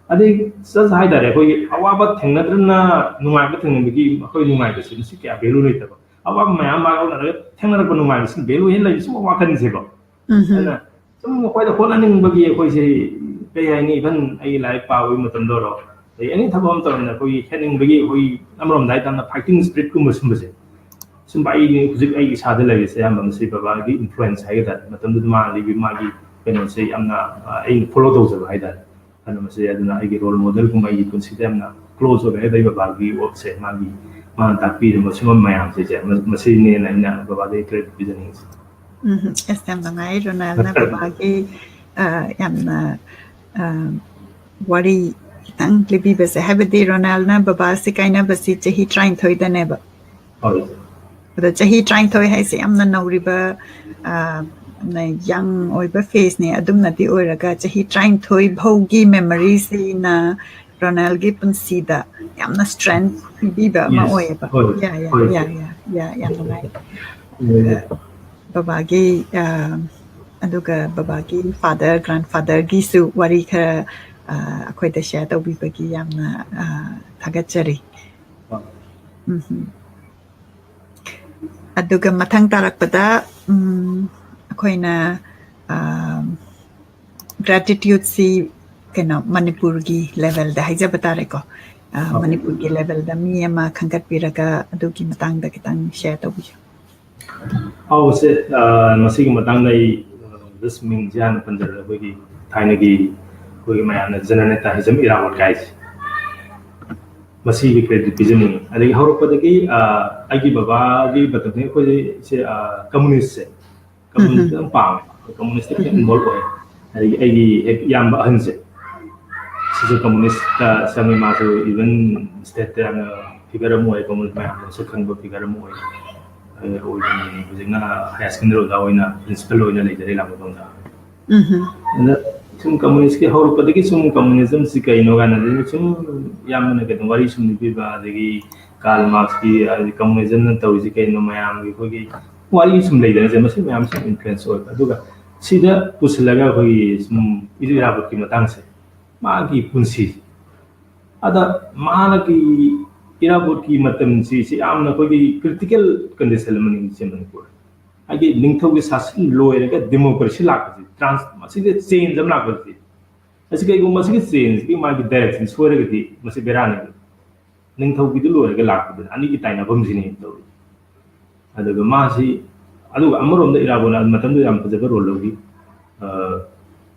ꯑꯗꯩ ꯆꯠ ꯍꯥꯏꯇꯥꯔꯦ, ꯑꯩꯈꯣꯏꯒꯤ ꯑꯋꯥꯕ ꯊꯦꯡꯅꯗ꯭ꯔꯅ ꯅꯨꯡꯉꯥꯏꯕ ꯊꯦꯡꯅꯕꯒꯤ ꯑꯩꯈꯣꯏ ꯅꯨꯡꯉꯥꯏꯕꯁꯦ ꯃꯁꯤ ꯀꯌꯥ ꯚꯦꯂꯨ ꯂꯩꯇꯕ꯫ ꯑꯋꯥꯕ ꯃꯌꯥꯝ ꯃꯥꯌꯣꯛꯅꯔꯒ ꯊꯦꯡꯅꯔꯛꯄ ꯅꯨꯡꯉꯥꯏꯕꯁꯤꯅ ꯚꯦꯂꯨ ꯍꯦꯟꯅ ꯂꯩꯕ ꯁꯨꯝꯕ ꯋꯥꯈꯜꯁꯦꯀꯣ꯫ ꯑꯗꯨꯅ ꯁꯨꯝ ꯑꯩꯈꯣꯏꯗ ꯍꯣꯠꯅꯅꯤꯡꯕꯒꯤ ꯑꯩꯈꯣꯏꯁꯦ ꯀꯩ ꯍꯥꯏꯅꯤ, ꯏꯚꯟ ꯑꯩꯒꯤ ꯂꯥꯏꯔꯤꯛ ꯄꯥꯕꯒꯤ ꯃꯇꯝꯗ ꯑꯣꯏꯔꯣ, ꯑꯗꯩ ꯑꯦꯅꯤ ꯊꯕꯛ ꯑꯃ ꯇꯧꯔꯝꯗ ꯑꯩꯈꯣꯏꯒꯤ ꯍꯦꯠꯅꯤꯡꯕꯒꯤ ꯑꯩꯈꯣꯏ ꯑꯃꯔꯣꯝꯗ ꯍꯥꯏꯇꯥꯔꯅ ꯐꯥꯏꯇꯤꯡ ꯁ꯭ꯄꯤꯔꯤꯠꯀꯨꯝꯕ ꯁꯨꯝꯕꯁꯦ꯫ ꯁꯨꯝꯕ ꯑꯩ ꯍꯧꯖꯤꯛ ꯑꯩ ꯏꯁꯥꯗ ꯂꯩꯔꯤꯁꯦ ꯑꯌꯥꯝꯕ ꯃꯁꯤ ꯕꯕꯥꯒꯤ ꯏꯟꯐ꯭ꯂꯨꯌꯦꯟꯁ ꯍꯥꯏꯒꯗ꯭ꯔꯥ, ꯃꯇꯝꯗꯨꯗ ꯃꯥ ꯂꯤꯕꯤ ꯃꯥꯒꯤ ꯀꯩꯅꯣꯁꯦ ꯌꯥꯝꯅ, ꯑ, ꯑꯩꯅ ꯐꯣꯂꯣ ꯇꯧꯖꯕ ꯍꯥꯏꯇꯥꯔꯦ꯫ ꯑꯗꯨꯅ ꯃꯁꯤ ꯑꯗꯨꯅ ꯑꯩꯒꯤ ꯔꯣꯜ ꯃꯣꯗꯦꯜꯒꯨꯝꯕ ꯑꯩꯒꯤ ꯄꯨꯟꯁꯤꯗ ꯌꯥꯝꯅ ꯀ꯭ꯂꯣꯖ ꯑꯣꯏꯕ ꯍꯥꯏꯗꯤ ꯕꯕꯥꯒꯤ ꯋꯥꯔꯛꯁꯦ, ꯃꯥꯒꯤ, ꯃꯥꯅ ꯇꯥꯛꯄꯤꯔꯝꯕ ꯁꯤꯒꯨꯝꯕ ꯃꯌꯥꯝꯁꯤꯁꯦ, ꯃ-, ꯃꯁꯤꯅꯦꯅ ꯑꯩꯅ ꯕꯕꯥꯗꯒꯤ ꯀ꯭ꯔꯦꯗꯤꯠ ꯄꯤꯖꯅꯤꯡꯉꯤꯁꯦ꯫ ꯎꯝ, ꯑꯁ, ꯌꯥꯝ ꯅꯨꯡꯉꯥꯏ, ꯔꯣꯅꯥꯜꯅ ꯕꯕꯥꯒꯤ, ꯑ, ꯌꯥꯝꯅ, ꯑ, ꯋꯥꯔꯤ ꯈꯤꯇꯪ ꯂꯤꯕꯤꯕꯁꯦ, ꯍꯥꯏꯕꯗꯤ ꯔꯣꯅꯥꯜꯅ ꯕꯕꯥꯁꯤ ꯀꯥꯏꯅꯕꯁꯤ ꯆꯍꯤ ꯇꯔꯥꯅꯤꯊꯣꯏꯗꯅꯦꯕ꯫ ꯍꯣꯏ꯫ ꯑꯗꯣ ꯆꯍꯤ ꯇꯔꯥꯅꯤꯊꯣꯏ ꯍꯥꯏꯁꯦ ꯌꯥꯝꯅ ꯅꯧꯔꯤꯕ, ꯑ, ꯌꯥꯝꯅ ꯌꯪ ꯑꯣꯏꯕ ꯐꯦꯖꯅꯦ꯫ ꯑꯗꯨꯝꯅꯗꯤ ꯑꯣꯏꯔꯒ ꯆꯍꯤ ꯇꯔꯥꯅꯤꯊꯣꯏ ꯐꯥꯎꯒꯤ ꯃꯦꯃꯣꯔꯤꯁꯤꯅ ꯔꯣꯅꯥꯜꯒꯤ ꯄꯨꯟꯁꯤꯗ ꯌꯥꯝꯅ ꯁ꯭ꯇꯔꯦꯡ ꯄꯤꯕꯤꯕ ꯑꯃ Yes. ꯑꯣꯏꯌꯦꯕ꯫ ꯍꯣꯏ, ꯌꯥ, ꯌꯥ, ꯍꯣꯏ. ꯌꯥ, ꯌꯥ, ꯌꯥ, ꯌꯥꯝ ꯅꯨꯡꯉꯥꯏ꯫ ꯎꯝ. ꯕꯕꯥꯒꯤ, ꯑ, ꯑꯗꯨꯒ ꯕꯕꯥꯒꯤ ꯐꯥꯗꯔ, ꯒ꯭ꯔꯥꯟꯐꯥꯗꯔꯒꯤꯁꯨ ꯋꯥꯔꯤ ꯈꯔ, ꯑ, ꯑꯩꯈꯣꯏꯗ ꯁꯤꯌꯔ ꯇꯧꯕꯤꯕꯒꯤ ꯌꯥꯝꯅ, ꯑ, ꯊꯥꯒꯠꯆꯔꯤ꯫ ꯍꯣꯏ. ꯎꯝꯍꯨꯝ. ꯑꯗꯨꯒ ꯃꯊꯪ ꯇꯥꯔꯛꯄꯗ, ꯎꯝ, ꯑꯩꯈꯣꯏꯅ, ꯑ, ꯒ꯭ꯔꯦꯇꯤꯇ꯭ꯌꯨꯠꯁꯤ ꯀꯩꯅꯣ, ꯃꯅꯤꯄꯨꯔꯒꯤ ꯂꯦꯚꯦꯜꯗ ꯍꯥꯏꯖꯕ ꯇꯥꯔꯦꯀꯣ꯫ ꯑ, ꯍꯣꯏ. ꯃꯅꯤꯄꯨꯔꯒꯤ ꯂꯦꯚꯦꯜꯗ ꯃꯤ ꯑꯃ ꯈꯟꯒꯠꯄꯤꯔꯒ ꯑꯗꯨꯒꯤ ꯃꯇꯥꯡꯗ ꯈꯤꯇꯪ ꯁꯤꯌꯔ ꯇꯧꯕꯤꯌꯨ꯫ ꯑꯧ, ꯁꯦ, ꯑ, ꯃꯁꯤꯒꯤ ꯃꯇꯥꯡꯗ ꯑꯩ, ꯑ, just ꯃꯤꯡꯁꯦ ꯍꯥꯟꯅ ꯄꯟꯖꯔꯒ, ꯑꯩꯈꯣꯏꯒꯤ ꯊꯥꯏꯅꯒꯤ ꯑꯩꯈꯣꯏꯒꯤ ꯃꯌꯥꯝꯅ ꯖꯅꯅꯦꯇꯥ ꯍꯤꯖꯝ ꯏꯔꯥꯕꯣꯠ ꯀꯥꯏꯁꯦ, ꯃꯁꯤꯒꯤ ꯀ꯭ꯔꯦꯗꯤꯠ ꯄꯤꯖꯅꯤꯡꯉꯤ꯫ ꯑꯗꯒꯤ ꯍꯧꯔꯛꯄꯗꯒꯤ, ꯑ, ꯑꯩꯒꯤ ꯕꯕꯥꯒꯤ ꯃꯇꯝꯗꯒꯤ ꯑꯩꯈꯣꯏꯁꯦ, ꯑ, ꯀꯝꯃꯨꯅꯤꯁꯁꯦ, ꯀꯝꯃꯨꯅꯤꯁ ꯎꯝ. ꯌꯥꯝ ꯄꯥꯝꯃꯦ꯫ ꯀꯝꯃꯨꯅꯤꯁꯇ ꯈꯤꯇꯪ ꯏꯟꯚꯣꯜꯕ ꯑꯣꯏ꯫ ꯑꯗꯒꯤ ꯑꯩꯒꯤ ꯍꯦꯛ ꯏꯌꯥꯝꯕ ꯑꯍꯟꯁꯦ, ꯁꯤꯁꯨ ꯀꯝꯃꯨꯅꯤꯁꯇ ꯆꯪꯉꯤ, ꯃꯥꯁꯨ ꯏꯚꯟ ꯁ꯭ꯇꯦꯠꯇ ꯌꯥꯝꯅ ꯐꯤꯒꯔ ꯑꯃ ꯑꯣꯏ, ꯀꯝꯃꯨꯅꯤꯁ ꯃꯌꯥꯝꯅ ꯃꯁꯛ ꯈꯪꯕ ꯐꯤꯒꯔ ꯑꯃ ꯑꯣꯏ꯫ ꯑꯗꯨ ꯑꯣꯏꯕꯅꯤ꯫ ꯍꯧꯖꯤꯛꯅ ꯍꯥꯌꯔ ꯁꯦꯀꯦꯟꯗꯔꯤ ꯑꯣꯖꯥ ꯑꯣꯏꯅ, ꯄ꯭ꯔꯤꯟꯁꯤꯄꯜ ꯑꯣꯏꯅ ꯂꯩꯖꯔꯤ ꯂꯥꯡꯃꯩꯗꯣꯡꯗ꯫ ꯎꯝꯍꯨꯝ. ꯑꯗ ꯁꯨꯝ ꯀꯝꯃꯨꯅꯤꯁꯀꯤ ꯍꯧꯔꯛꯄꯗꯒꯤ ꯁꯨꯝ ꯀꯝꯃꯨꯅꯤꯖꯝꯁꯤ ꯀꯩꯅꯣ ꯀꯥꯏꯅ, ꯑꯗꯒꯤ ꯁꯨꯝ ꯌꯥꯝꯅ ꯀꯩꯅꯣ ꯋꯥꯔꯤ ꯁꯨꯝ ꯂꯤꯕꯤꯕ, ꯑꯗꯒꯤ ꯀꯥꯔꯜ ꯃꯥꯔꯛꯁꯀꯤ, ꯑꯗꯒꯤ ꯀꯝꯃꯨꯅꯤꯖꯝꯅ ꯇꯧꯔꯤꯁꯤ ꯀꯩꯅꯣ, ꯃꯌꯥꯝꯒꯤ ꯑꯩꯈꯣꯏꯒꯤ ꯋꯥꯔꯤ ꯁꯨꯝ ꯂꯩꯗꯅ, ꯁꯦ, ꯃꯁꯤ ꯃꯌꯥꯝ ꯁꯨꯝ ꯏꯟꯐ꯭ꯂꯨꯌꯦꯟꯁ ꯑꯣꯏꯕ꯫ ꯑꯗꯨꯒ ꯁꯤꯗ ꯄꯨꯁꯤꯜꯂꯒ ꯑꯩꯈꯣꯏꯒꯤ ꯁꯨꯝ ꯏꯔꯥꯕꯣꯠꯀꯤ ꯃꯇꯥꯡꯁꯦ, ꯃꯥꯒꯤ ꯄꯨꯟꯁꯤ, ꯑꯗ ꯃꯥꯒꯤ ꯏꯔꯥꯕꯣꯠꯀꯤ ꯃꯇꯝꯁꯤ, ꯁꯤ ꯌꯥꯝꯅ ꯑꯩꯈꯣꯏꯒꯤ ꯀ꯭ꯔꯤꯇꯤꯀꯦꯜ ꯀꯟꯗꯤꯁꯟ ꯑꯃꯅꯤ ꯏꯆꯦ ꯃꯅꯤꯄꯨꯔ꯫ ꯍꯥꯏꯗꯤ ꯅꯤꯡꯊꯧꯒꯤ ꯁꯥꯁꯟ ꯂꯣꯏꯔꯒ ꯗꯦꯃꯣꯀ꯭ꯔꯦꯁꯤ ꯂꯥꯛꯄꯁꯤ, ꯇ꯭ꯔꯥꯟꯁ-, ꯃꯁꯤꯗ ꯆꯦꯟꯖ ꯑꯃ ꯂꯥꯛꯄꯁꯤ, ꯑꯁꯤ ꯀꯩꯒꯨꯝꯕ ꯃꯁꯤꯒꯤ ꯆꯦꯟꯖꯀꯤ ꯃꯥꯒꯤ ꯗꯥꯏꯔꯦꯛꯁꯟ ꯁꯣꯏꯔꯒꯗꯤ ꯃꯁꯤ ꯕꯦꯔꯥꯅꯤ꯫ ꯅꯤꯡꯊꯧꯒꯤꯗꯨ ꯂꯣꯏꯔꯒ ꯂꯥꯛꯄꯗꯨꯅ ꯑꯅꯤꯒꯤ ꯇꯥꯏꯅꯐꯝꯁꯤꯅꯦ ꯇꯧꯔꯤ꯫ ꯑꯗꯨꯒ ꯃꯥꯁꯤ, ꯑꯗꯨꯒ ꯑꯃꯔꯣꯝꯗ ꯏꯔꯥꯕꯣꯠꯅ ꯃꯇꯝꯗꯨꯗ ꯌꯥꯝ ꯐꯖꯕ ꯔꯣꯜ ꯂꯧꯈꯤ꯫ ꯑ,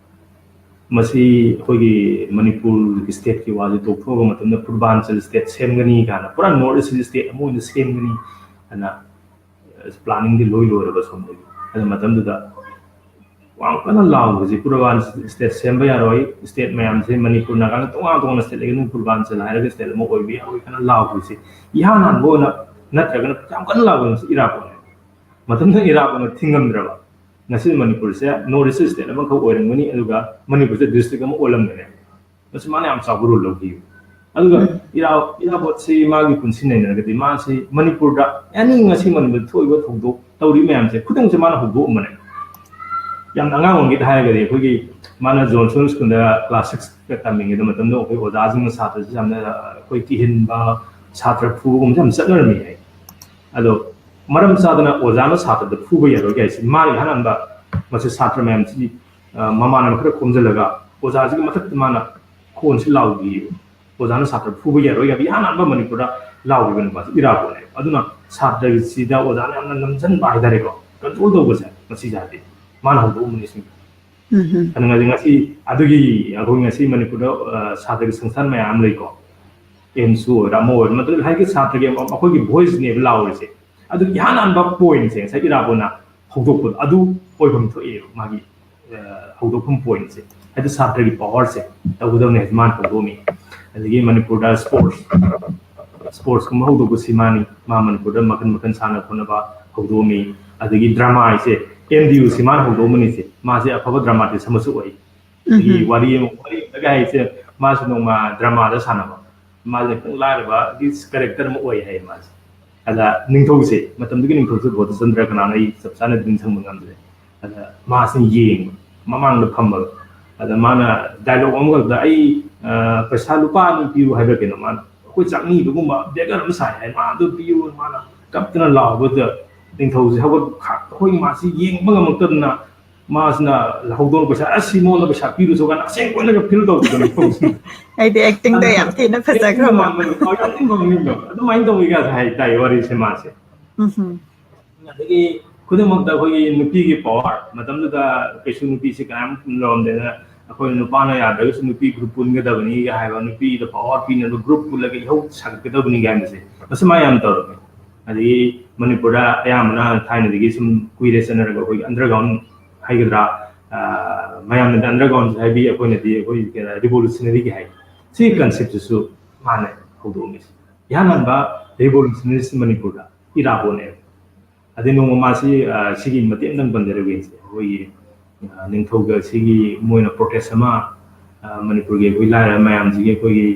ꯃꯁꯤ ꯑꯩꯈꯣꯏꯒꯤ ꯃꯅꯤꯄꯨꯔ stateꯀꯤ ꯋꯥꯁꯦ ꯇꯣꯛꯊꯣꯛꯑꯒ ꯃꯇꯝꯗ ꯄꯨꯔꯕꯥꯟꯆꯜ state ꯁꯦꯝꯒꯅꯤ ꯀꯥꯏꯅ, ꯄꯨꯔꯥ North East state ꯑꯃ ꯑꯣꯏꯅ ꯁꯦꯝꯒꯅꯤ ꯍꯥꯏꯅ planningꯗꯤ ꯂꯣꯏ ꯂꯣꯏꯔꯕ ꯁꯣꯝꯗꯒꯤ꯫ ꯑꯗꯨ ꯃꯇꯝꯗꯨꯗ ꯌꯥꯝ ꯀꯟꯅ ꯂꯥꯎꯕꯁꯤ, "ꯄꯨꯔꯕꯥꯟ state ꯁꯦꯝꯕ ꯌꯥꯔꯣꯏ, state ꯃꯌꯥꯝꯁꯦ ꯃꯅꯤꯄꯨꯔ ꯅꯥꯒꯥꯅ ꯇꯣꯉꯥꯟ ꯇꯣꯉꯥꯟꯅ state ꯂꯩꯒꯅꯤ, ꯄꯨꯔꯕꯥꯟꯆꯜ ꯍꯥꯏꯔꯒ state ꯑꯃ ꯑꯣꯏꯕ ꯌꯥꯔꯣꯏ" ꯀꯟꯅ ꯂꯥꯎꯕꯁꯤ, ꯏꯍꯥꯟ ꯍꯥꯟꯕ ꯑꯣꯏꯅ, ꯅꯠꯇ꯭ꯔꯒꯅ ꯌꯥꯝ ꯀꯟꯅ ꯂꯥꯎꯕꯁꯤ ꯏꯔꯥꯕꯣꯠꯅꯦ꯫ ꯃꯇꯝꯗꯨꯗ ꯏꯔꯥꯕꯣꯠꯅ ꯊꯤꯡꯉꯝꯗ꯭ꯔꯕ꯫ ꯉꯁꯤ ꯃꯅꯤꯄꯨꯔꯁꯦ North East state ꯑꯃꯈꯛ ꯑꯣꯏꯔꯝꯒꯅꯤ, ꯑꯗꯨꯒ ꯃꯅꯤꯄꯨꯔꯁꯦ district ꯑꯃ ꯑꯣꯜꯂꯝꯒꯅꯤ꯫ ꯃꯁꯤ ꯃꯥꯅ ꯌꯥꯝ ꯆꯥꯎꯕ role ꯂꯧꯈꯤ꯫ ꯑꯗꯨꯒ ꯎꯝ꯫ ꯏꯔꯥ-, ꯏꯔꯥꯕꯣꯠꯁꯤ ꯃꯥꯒꯤ ꯄꯨꯟꯁꯤ ꯅꯩꯅꯔꯒꯗꯤ, ꯃꯥꯁꯤ ꯃꯅꯤꯄꯨꯔꯗ ꯑꯦꯅꯤ ꯉꯁꯤ ꯃꯅꯤꯄꯨꯔꯗ ꯊꯣꯛꯏꯕ ꯊꯧꯗꯣꯛ ꯇꯧꯔꯤ ꯃꯌꯥꯝꯁꯦ ꯈꯨꯗꯤꯡꯃꯛꯁꯦ ꯃꯥꯅ ꯍꯧꯗꯣꯛꯑꯝꯕꯅꯦ꯫ ꯌꯥꯝꯅ ꯑꯉꯥꯡ ꯑꯣꯏꯔꯤꯉꯩꯗ ꯍꯥꯏꯔꯒꯗꯤ, ꯑꯩꯈꯣꯏꯒꯤ ꯃꯥꯅ Johnson Schoolꯗ class sixꯇ ꯇꯝꯃꯤꯉꯩꯗ ꯃꯇꯝꯗ ꯑꯩꯈꯣꯏ ꯑꯣꯖꯥꯁꯤꯡꯅ ꯁꯥꯇ꯭ꯔꯁꯤ ꯌꯥꯝꯅ, ꯑꯩꯈꯣꯏ ꯀꯤꯍꯟꯕ, ꯁꯥꯇ꯭ꯔ ꯐꯨꯕꯒꯨꯝꯕꯁꯦ ꯌꯥꯝ ꯆꯠꯅꯔꯝꯃꯤ ꯍꯥꯏ꯫ ꯑꯗꯣ ꯃꯔꯝ ꯆꯥꯗꯅ ꯑꯣꯖꯥꯅ ꯁꯥꯇ꯭ꯔꯗ ꯐꯨꯕ ꯌꯥꯔꯣꯏ ꯍꯥꯏꯁꯦ, ꯃꯥꯒꯤ ꯑꯍꯥꯟ ꯍꯥꯟꯕ ꯃꯁꯤ ꯁꯥꯇ꯭ꯔ ꯃꯌꯥꯝꯁꯤ, ꯑ, ꯃꯃꯥꯟꯅꯕ ꯈꯔ ꯈꯣꯝꯖꯤꯜꯂꯒ ꯑꯣꯖꯥꯁꯤꯒꯤ ꯃꯊꯛꯇ ꯃꯥꯅ ꯈꯣꯟꯁꯤ ꯂꯥꯎꯈꯤꯌꯦꯕ꯫ ꯑꯣꯖꯥꯅ ꯁꯥꯇ꯭ꯔ ꯐꯨꯕ ꯌꯥꯔꯣꯏ ꯍꯥꯏꯕ ꯏꯍꯥꯟ ꯍꯥꯟꯕ ꯃꯅꯤꯄꯨꯔꯗ ꯂꯥꯎꯈꯤꯕ ꯅꯨꯄꯥꯁꯤ ꯏꯔꯥꯕꯣꯠꯅꯦꯕ꯫ ꯑꯗꯨꯅ ꯁꯥꯇ꯭ꯔꯁꯤꯗ ꯑꯣꯖꯥꯅ ꯌꯥꯝꯅ ꯅꯝꯁꯤꯟꯕ ꯍꯥꯏꯇꯥꯔꯦꯀꯣ, control ꯇꯧꯕꯁꯦ, ꯃꯁꯤ ꯖꯥꯇꯤ ꯃꯥꯅ ꯍꯧꯗꯣꯛꯑꯝꯕꯅꯤ ꯁꯤꯅꯤ꯫ ꯎꯝ ꯍꯝ꯫ ꯑꯗꯨ ꯉꯁꯤ, ꯉꯁꯤ, ꯑꯗꯨꯒꯤ ꯑꯩꯈꯣꯏ ꯉꯁꯤ ꯃꯅꯤꯄꯨꯔꯗ, ꯑ, ꯁꯥꯇ꯭ꯔꯒꯤ ꯁꯪꯁꯊꯥꯟ ꯃꯌꯥꯝ ꯑꯃ ꯂꯩꯀꯣ, ꯑꯦꯝꯁꯨ ꯑꯣꯏꯔꯣ, ꯑꯃ ꯑꯣꯏꯔꯣ, ꯃꯗꯨ ꯍꯥꯏꯗꯤ ꯁꯥꯇ꯭ꯔꯒꯤ ꯑꯩꯈꯣꯏꯒꯤ voiceꯅꯦꯕ ꯂꯥꯎꯔꯤꯁꯦ꯫ ꯑꯗꯨꯒꯤ ꯏꯍꯥꯟ ꯍꯥꯟꯕ pointꯁꯦ ꯉꯁꯥꯏ ꯏꯔꯥꯕꯣꯠꯅ ꯍꯧꯗꯣꯛꯄꯗꯣ ꯑꯗꯨ ꯑꯣꯏꯐꯝ ꯊꯣꯛꯑꯦꯕ, ꯃꯥꯒꯤ, ꯑ, ꯍꯧꯗꯣꯛꯐꯝ pointꯁꯦ꯫ ꯍꯥꯏꯗꯤ ꯁꯥꯇ꯭ꯔꯒꯤ powerꯁꯦ ꯇꯧꯒꯗꯕꯅꯦ ꯍꯥꯏꯁꯦ ꯃꯥꯅ ꯍꯧꯗꯣꯛꯑꯝꯃꯤ꯫ ꯑꯗꯒꯤ ꯃꯅꯤꯄꯨꯔꯗ sports, sportsꯀꯨꯝꯕ ꯍꯧꯗꯣꯛꯄꯁꯤ ꯃꯥꯅꯤ, ꯃꯥ ꯃꯅꯤꯄꯨꯔꯗ ꯃꯈꯜ ꯃꯈꯜ ꯁꯥꯟꯅ ꯈꯣꯠꯅꯕ ꯍꯧꯗꯣꯛꯑꯝꯃꯤ꯫ ꯑꯗꯒꯤ drama ꯍꯥꯏꯁꯦ, ꯑꯦꯝ ꯗꯤ ꯌꯨꯁꯤ ꯃꯥꯅ ꯍꯧꯗꯣꯛꯑꯝꯕꯅꯤꯁꯦ꯫ ꯃꯥꯁꯦ ꯑꯐꯕ dramatist ꯑꯃꯁꯨ ꯑꯣꯏ꯫ ꯑꯗꯒꯤ ꯎꯝ꯫ ꯋꯥꯔꯤ ꯑꯃ, ꯋꯥꯔꯤ ꯑꯃꯒ ꯍꯥꯏꯁꯦ, ꯃꯥꯁꯦ ꯅꯣꯡꯃ dramaꯗ ꯁꯥꯟꯅꯕ, ꯃꯥꯁꯦ ꯈꯤꯇꯪ ꯂꯥꯏꯔꯕꯒꯤ character ꯑꯃ ꯑꯣꯏ ꯍꯥꯏꯌꯦ ꯃꯥꯁꯦ꯫ ꯑꯗ ꯅꯤꯡꯊꯧꯁꯦ, ꯃꯇꯝꯗꯨꯒꯤ ꯅꯤꯡꯊꯧꯁꯦ ꯕꯣꯙꯆꯟꯗ꯭ꯔ ꯀꯅꯥꯅꯣ ꯑꯩ ꯆꯞ ꯆꯥꯅ ꯅꯤꯡꯁꯤꯡꯕ ꯉꯝꯗ꯭ꯔꯦ꯫ ꯑꯗ ꯃꯥꯁꯤꯅ ꯌꯦꯡꯕ, ꯃꯃꯥꯡꯗ ꯐꯝꯃꯒ, ꯑꯗ ꯃꯥꯅ dialogue ꯑꯃꯈꯛꯇ, "ꯑꯩ, ꯑ, ꯄꯩꯁꯥ ꯂꯨꯄꯥ ꯑꯅꯤ ꯄꯤꯌꯨ" ꯍꯥꯏꯕ꯭ꯔꯥ ꯀꯩꯅꯣ, ꯃꯥꯅ, "ꯑꯩꯈꯣꯏ ꯆꯥꯛꯅꯤꯕꯒꯨꯝꯕ beggar ꯑꯃ ꯁꯥꯏ" ꯍꯥꯏ, "ꯃꯥ ꯑꯗꯨ ꯄꯤꯌꯨ", ꯃꯥꯅ ꯀꯞꯇꯅ ꯂꯥꯎꯕꯗ ꯅꯤꯡꯊꯧꯁꯦ ꯍꯧꯒꯠ-, ꯑꯩꯈꯣꯏ ꯃꯥꯁꯤ ꯌꯦꯡꯕ ꯉꯝꯃꯛꯇꯗꯅ ꯃꯥꯁꯤꯅ ꯍꯧꯗꯣꯡ ꯄꯩꯁꯥ, "ꯑꯁ, ꯁꯤ ꯃꯉꯣꯟꯗ ꯄꯩꯁꯥ ꯄꯤꯔꯨꯆꯣ" ꯀꯥꯏꯅ ꯑꯁꯦꯡꯕ ꯑꯣꯏꯅꯒ feel ꯇꯧꯕꯗꯣ ꯅꯤꯡꯊꯧꯁꯤꯅ꯫ ꯑꯩꯗꯤ actingꯗ ꯌꯥꯝ ꯊꯤꯅ ꯐꯖꯈ꯭ꯔꯕ꯫ ꯌꯥꯝ ꯅꯨꯡꯉꯥꯏꯕ, ꯌꯥꯝ ꯅꯨꯡꯉꯥꯏꯕ꯫ ꯑꯗꯨꯃꯥꯏꯅ ꯇꯧꯋꯤ ꯀꯥꯏꯅ ꯍꯥꯏ ꯇꯥꯏ ꯋꯥꯔꯤꯁꯦ ꯃꯥꯁꯦ꯫ ꯎꯝ ꯍꯝ꯫ ꯑꯗꯒꯤ ꯈꯨꯗꯤꯡꯃꯛꯇ ꯑꯩꯈꯣꯏꯒꯤ ꯅꯨꯄꯤꯒꯤ power, ꯃꯇꯝꯗꯨꯗ ꯀꯩꯁꯨ ꯅꯨꯄꯤꯁꯤ ꯀꯅꯥꯝ ꯂꯧꯔꯝꯗꯦꯗꯅ, ꯑꯩꯈꯣꯏꯅ ꯅꯨꯄꯥꯅ ꯌꯥꯗ꯭ꯔꯒꯁꯨ ꯅꯨꯄꯤ ꯒ꯭ꯔꯨꯞ ꯄꯨꯟꯒꯗꯕꯅꯤ ꯍꯥꯏꯕ, ꯅꯨꯄꯤꯗ ꯄꯋꯥꯔ ꯄꯤꯅꯕ ꯒ꯭ꯔꯨꯞ ꯄꯨꯜꯂꯒ ꯏꯍꯧ ꯁꯥꯒꯠꯀꯗꯕꯅꯤ ꯍꯥꯏꯕꯁꯦ ꯃꯁꯤ ꯃꯥ ꯌꯥꯝ ꯇꯧꯔꯝꯃꯤ꯫ ꯑꯗꯒꯤ ꯃꯅꯤꯄꯨꯔꯗ ꯑꯌꯥꯝꯕꯅ ꯊꯥꯏꯅꯗꯒꯤ ꯁꯨꯝ ꯀꯨꯏꯔꯦ ꯆꯠꯅꯔꯒ ꯑꯩꯈꯣꯏꯒꯤ ꯑꯟꯗꯔꯒ꯭ꯔꯥꯎꯟ ꯍꯥꯏꯒꯗ꯭ꯔꯥ, ꯃꯌꯥꯝꯅꯗꯤ ꯑꯟꯗꯔꯒ꯭ꯔꯥꯎꯟ ꯍꯥꯏꯕꯤ, ꯑꯩꯈꯣꯏꯅꯗꯤ ꯑꯩꯈꯣꯏ ꯔꯤꯚꯣꯂꯨꯁꯅꯔꯤꯒꯤ ꯍꯥꯏ꯫ ꯁꯤꯒꯤ ꯀꯟꯁꯦꯞꯁꯤꯁꯨ ꯃꯥꯅ ꯍꯧꯗꯣꯛꯑꯝꯃꯤꯁꯦ꯫ ꯏꯍꯥꯟ ꯍꯥꯟꯕ ꯔꯤꯚꯣꯂꯨꯁꯅꯔꯤꯁ ꯃꯅꯤꯄꯨꯔꯗ ꯏꯔꯥꯕꯣꯠꯅꯦꯕ꯫ ꯑꯗꯩ ꯅꯣꯡꯃ ꯃꯥꯁꯤ ꯁꯤꯒꯤ ꯃꯇꯦꯛ ꯑꯃꯇꯪ ꯄꯟꯖꯔꯒꯦ꯫ ꯑꯩꯈꯣꯏꯒꯤ ꯅꯤꯡꯊꯧꯒ ꯁꯤꯒꯤ ꯃꯣꯏꯅ ꯄ꯭ꯔꯣꯇꯦꯁ ꯑꯃ, ꯃꯅꯤꯄꯨꯔꯒꯤ ꯑꯩꯈꯣꯏ ꯂꯥꯏꯔꯕ ꯃꯌꯥꯝꯁꯤꯒꯤ ꯑꯩꯈꯣꯏꯒꯤ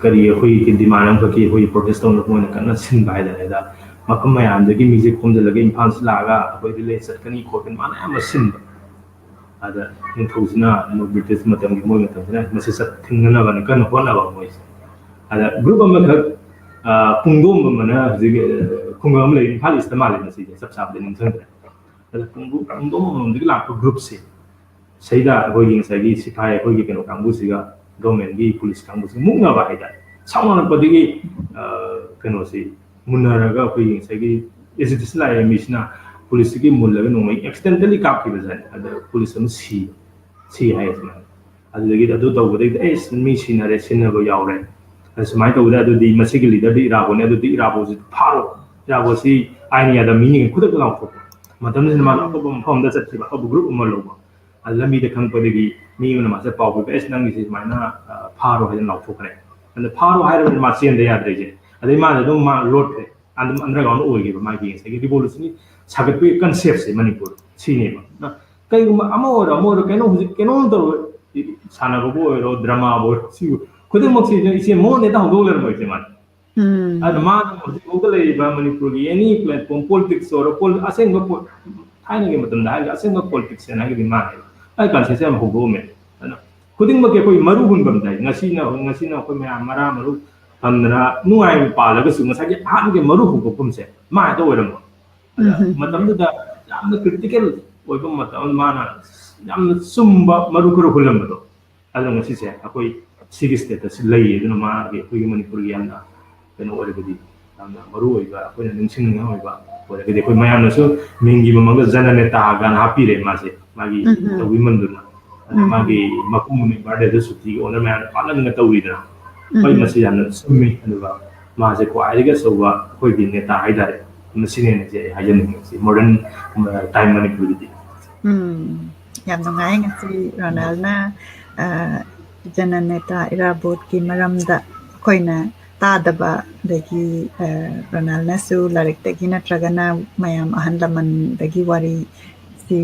ꯀꯔꯤ ꯑꯩꯈꯣꯏꯒꯤ ꯗꯤꯃꯥꯟ ꯑꯃꯈꯛꯀꯤ ꯑꯩꯈꯣꯏꯒꯤ ꯄ꯭ꯔꯣꯇꯦꯁ ꯇꯧꯅꯕ ꯃꯣꯏꯅ ꯀꯟꯅ ꯁꯤꯟꯕ ꯍꯥꯏꯇꯥꯔꯦ꯫ ꯑꯗ ꯃꯐꯝ ꯃꯌꯥꯝꯗꯒꯤ ꯃꯤꯁꯦ ꯈꯣꯝꯖꯤꯜꯂꯒ ꯏꯝꯐꯥꯜꯁꯤ ꯂꯥꯛꯑꯒ ꯑꯩꯈꯣꯏ ꯔꯤꯂꯦ ꯆꯠꯀꯅꯤ ꯈꯣꯠꯀꯅꯤ ꯃꯥꯅ ꯌꯥꯝꯅ ꯁꯤꯟꯕ꯫ ꯑꯗ ꯅꯤꯡꯊꯧꯁꯤꯅ ꯕ꯭ꯔꯤꯇꯤꯁ ꯃꯇꯝꯒꯤ ꯃꯣꯏ ꯃꯇꯝꯁꯤꯅ ꯃꯁꯤ ꯆꯠ ꯊꯤꯡꯅꯅꯕꯅ ꯀꯟꯅ ꯍꯣꯠꯅꯕ ꯃꯣꯏꯁꯦ꯫ ꯑꯗ ꯒ꯭ꯔꯨꯞ ꯑꯃꯈꯛ ꯄꯨꯡꯗꯣꯝꯕꯝ ꯑꯃꯅ ꯍꯧꯖꯤꯛ ꯈꯨꯡꯒꯪ ꯑꯃ ꯂꯩ, ꯏꯝꯐꯥꯜ ꯏꯁꯇ ꯃꯥꯜꯂꯦ ꯃꯁꯤꯁꯦ, ꯆꯞ ꯆꯥꯕꯗꯤ ꯅꯤꯡꯁꯤꯡꯗ꯭ꯔꯦ꯫ ꯑꯗ ꯄꯨꯡꯗꯣꯝꯕꯝ ꯂꯣꯝꯗꯒꯤ ꯂꯥꯛꯄ ꯒ꯭ꯔꯨꯞꯁꯦ ꯁꯤꯗ ꯑꯩꯈꯣꯏꯒꯤ ꯉꯁꯥꯏꯒꯤ ꯁꯤꯐꯥꯏ ꯑꯩꯈꯣꯏꯒꯤ ꯀꯩꯅꯣ ꯀꯥꯡꯕꯨꯁꯤꯒ ꯒꯣꯔꯃꯦꯟꯒꯤ ꯄꯨꯂꯤꯁ ꯀꯥꯡꯕꯨꯁꯤꯒ ꯃꯨꯛꯅꯕ ꯍꯥꯏꯇꯥꯔꯦ꯫ ꯁꯥꯎꯅꯔꯛꯄꯗꯒꯤ ꯀꯩꯅꯣꯁꯤ ꯃꯨꯟꯅꯔꯒ ꯑꯩꯈꯣꯏꯒꯤ ꯉꯁꯥꯏꯒꯤ ꯑꯦꯖꯤꯇꯦꯁꯟ ꯂꯥꯛꯏꯕ ꯃꯤꯁꯤꯅ ꯄꯨꯂꯤꯁꯇꯒꯤ ꯃꯨꯜꯂꯒ ꯅꯣꯡꯃꯩ ꯑꯦꯛꯁꯤꯗꯦꯟꯇꯦꯜꯂꯤ ꯀꯥꯞꯈꯤꯕꯖꯥꯠꯅꯤ꯫ ꯑꯗ ꯄꯨꯂꯤꯁ ꯑꯃ ꯁꯤ ꯁꯤ ꯍꯥꯏꯌꯦ ꯁꯨꯃꯥꯏꯅ꯫ ꯑꯗꯨꯗꯒꯤꯗꯤ ꯑꯗꯨ ꯇꯧꯕꯗꯒꯤꯗꯤ ꯑꯩ ꯃꯤ ꯁꯤꯅꯔꯦ, ꯁꯤꯟꯅꯕ ꯌꯥꯎꯔꯦ꯫ ꯑꯗꯨ ꯁꯨꯃꯥꯏꯅ ꯇꯧꯕꯗ ꯑꯗꯨꯗꯤ ꯃꯁꯤꯒꯤ ꯂꯤꯗꯔꯗꯤ ꯏꯔꯥꯕꯣꯠꯅꯦ, ꯑꯗꯨꯗꯤ ꯏꯔꯥꯕꯣꯠꯁꯤ ꯐꯥꯔꯣ, ꯏꯔꯥꯕꯣꯠꯁꯤ ꯑꯥꯏꯟ ꯌꯥꯗꯕ ꯃꯤꯅꯤ ꯈꯨꯗꯛꯇ ꯂꯥꯎꯊꯣꯛꯄ꯫ ꯃꯇꯝꯁꯤꯗ ꯃꯥꯅ ꯑꯇꯣꯞꯄ ꯃꯐꯝ ꯑꯃꯗ ꯆꯠꯈꯤꯕ, ꯑꯇꯣꯞꯄ ꯒ꯭ꯔꯨꯞ ꯑꯃ ꯂꯧꯕ꯫ ꯑꯗꯨ ꯂꯝꯕꯤꯗ ꯈꯪꯉꯛꯄꯗꯒꯤ ꯃꯤ ꯑꯃꯅ ꯃꯥꯁꯦ ꯄꯥꯎ ꯄꯤꯕ, "ꯑꯩꯁ, ꯅꯪꯒꯤꯁꯦ ꯁꯨꯃꯥꯏꯅ ꯐꯥꯔꯣ" ꯍꯥꯏꯗꯅ ꯂꯥꯎꯊꯣꯛꯈ꯭ꯔꯦ꯫ ꯑꯗ ꯐꯥꯔꯣ ꯍꯥꯏꯔꯕꯅꯤꯅ ꯃꯥ ꯆꯦꯟꯗ ꯌꯥꯗ꯭ꯔꯦꯁꯦ꯫ ꯑꯗꯩ ꯃꯥꯁꯦ ꯑꯗꯨꯝ ꯃꯥ ꯂꯣꯠꯈ꯭ꯔꯦ꯫ ꯑꯗꯨꯝ ꯑꯟꯗꯔꯒ꯭ꯔꯥꯎꯟ ꯑꯣꯏꯈꯤꯕ ꯃꯥꯒꯤ ꯉꯁꯥꯏꯒꯤ ꯔꯤꯚꯣꯂꯨꯁꯟꯒꯤ ꯁꯥꯒꯠꯄꯒꯤ ꯀꯟꯁꯦꯞꯁꯦ ꯃꯅꯤꯄꯨꯔ ꯁꯤꯅꯦꯕ꯫ ꯀꯩꯒꯨꯝꯕ ꯑꯃ ꯑꯣꯏꯔꯣ ꯑꯃ ꯑꯣꯏꯔꯣ ꯀꯩꯅꯣ ꯍꯧꯖꯤꯛ ꯀꯩꯅꯣꯝ ꯇꯧꯔꯣ, ꯁꯥꯟꯅꯕꯕꯨ ꯑꯣꯏꯔꯣ ꯗ꯭ꯔꯃꯥꯕꯨ ꯑꯣꯏꯔꯣ ꯁꯤꯕꯨ ꯈꯨꯗꯤꯡꯃꯛꯁꯤ ꯏꯆꯦ ꯃꯉꯣꯟꯗ ꯍꯧꯗꯣꯛ ꯂꯩꯔꯝꯃꯣꯏꯁꯦ ꯃꯥꯅ꯫ ꯑꯗꯨꯅ ꯃꯥꯅ ꯍꯧꯖꯤꯛ ꯐꯥꯎꯗ ꯂꯩꯔꯤꯕ ꯃꯅꯤꯄꯨꯔꯒꯤ ꯑꯦꯅꯤ ꯄ꯭ꯂꯦꯠꯐꯣꯝ ꯄꯣꯂꯤꯇꯤꯛꯁ ꯑꯣꯏꯔꯣ, ꯄꯣꯂꯤ-, ꯑꯁꯦꯡꯕ ꯄꯣ-, ꯊꯥꯏꯅꯒꯤ ꯃꯇꯝꯗ ꯍꯥꯏꯔꯒ ꯑꯁꯦꯡꯕ ꯄꯣꯂꯤꯇꯤꯛꯁꯤꯌꯟ ꯍꯥꯏꯔꯒꯗꯤ ꯃꯥꯅꯦꯕ꯫ ꯑꯩ ꯀꯟꯁꯦꯞꯁꯦ ꯌꯥꯝ ꯍꯧꯗꯣꯛꯑꯝꯃꯦ꯫ ꯑꯗꯨꯅ ꯈꯨꯗꯤꯡꯃꯛꯀꯤ ꯑꯩꯈꯣꯏ ꯃꯔꯨ ꯍꯨꯟꯐꯝ ꯊꯥꯏ꯫ ꯉꯁꯤꯅ, ꯉꯁꯤꯅ ꯑꯩꯈꯣꯏ ꯃꯌꯥꯝ ꯃꯔꯥ ꯃꯔꯨ ꯐꯪꯗꯅ ꯅꯨꯡꯉꯥꯏꯅ ꯄꯥꯜꯂꯒꯁꯨ ꯉꯁꯥꯏꯒꯤ ꯑꯍꯥꯟꯕꯒꯤ ꯃꯔꯨ ꯍꯧꯗꯣꯛꯐꯝꯁꯦ ꯃꯥ ꯍꯦꯛꯇ ꯑꯣꯏꯔꯝꯕ꯫ ꯑꯗ ꯃꯇꯝꯗꯨꯗ ꯌꯥꯝꯅ ꯀ꯭ꯔꯤꯇꯤꯀꯦꯜ ꯑꯣꯏꯕ ꯃꯇꯝ ꯑꯃ ꯃꯥꯅ ꯌꯥꯝꯅ ꯆꯨꯝꯕ ꯃꯔꯨ ꯈꯔ ꯍꯨꯜꯂꯝꯕꯗꯣ꯫ ꯑꯗꯨꯅ ꯉꯁꯤꯁꯦ ꯑꯩꯈꯣꯏ ꯁꯤꯒꯤ ꯁ꯭ꯇꯦꯇꯁꯁꯤ ꯂꯩ꯫ ꯑꯗꯨꯅ ꯃꯥꯒꯤ ꯑꯩꯈꯣꯏꯒꯤ ꯃꯅꯤꯄꯨꯔꯒꯤ ꯌꯥꯝꯅ ꯀꯩꯅꯣ ꯑꯣꯏꯔꯒꯗꯤ ꯌꯥꯝꯅ ꯃꯔꯨ ꯑꯣꯏꯕ, ꯑꯩꯈꯣꯏꯅ ꯅꯤꯡꯁꯤꯡꯅꯤꯡꯉꯥꯏ ꯑꯣꯏꯕ ꯑꯣꯏꯔꯒꯗꯤ ꯑꯩꯈꯣꯏ ꯃꯌꯥꯝꯅꯁꯨ ꯃꯤꯡꯒꯤ ꯃꯃꯥꯡꯗ ꯖꯅ ꯅꯦꯇꯥꯒꯥꯅ ꯍꯥꯞꯄꯤꯔꯦ ꯃꯥꯁꯦ, ꯃꯥꯒꯤ ꯇꯧꯕꯤꯃꯜꯗꯨꯅ꯫ ꯃꯥꯒꯤ ꯃꯄꯨꯝ ꯅꯨꯃꯤꯠ ꯕꯥꯔꯗꯦꯗ ꯁꯨꯇꯤꯒ ꯑꯣꯅꯔ ꯃꯌꯥꯝꯅ ꯄꯥꯛꯅ ꯇꯧꯔꯤꯗꯅ꯫ ꯍꯣꯏ, ꯃꯁꯤ ꯌꯥꯝꯅ ꯆꯨꯝꯃꯤ꯫ ꯑꯗꯨꯒ ꯃꯥꯁꯦ ꯈ꯭ꯋꯥꯏꯗꯒꯤ ꯑꯆꯧꯕ ꯑꯩꯈꯣꯏꯒꯤ ꯅꯦꯇꯥ ꯍꯥꯏꯇꯥꯔꯦ, ꯃꯁꯤꯅꯦꯅ ꯑꯩ ꯍꯥꯏꯖꯅꯤꯡꯉꯤ ꯁꯤ ꯃꯣꯗꯔꯟ ꯇꯥꯏꯝ ꯃꯅꯤꯄꯨꯔꯒꯤꯗꯤ꯫ ꯎꯝ, ꯌꯥꯝ ꯅꯨꯡꯉꯥꯏ ꯉꯁꯤ ꯔꯣꯅꯥꯜꯅ ꯖꯅꯅꯦꯇꯥ ꯏꯔꯥꯕꯣꯠꯀꯤ ꯃꯔꯝꯗ ꯑꯩꯈꯣꯏꯅ ꯇꯥꯗꯕ, ꯑꯗꯒꯤ ꯔꯣꯅꯥꯜꯅꯁꯨ ꯂꯥꯏꯔꯤꯛꯇꯒꯤ ꯅꯠꯇ꯭ꯔꯒꯅ ꯃꯌꯥꯝ ꯑꯍꯜ ꯂꯃꯟꯗꯒꯤ ꯋꯥꯔꯤ ꯁꯤ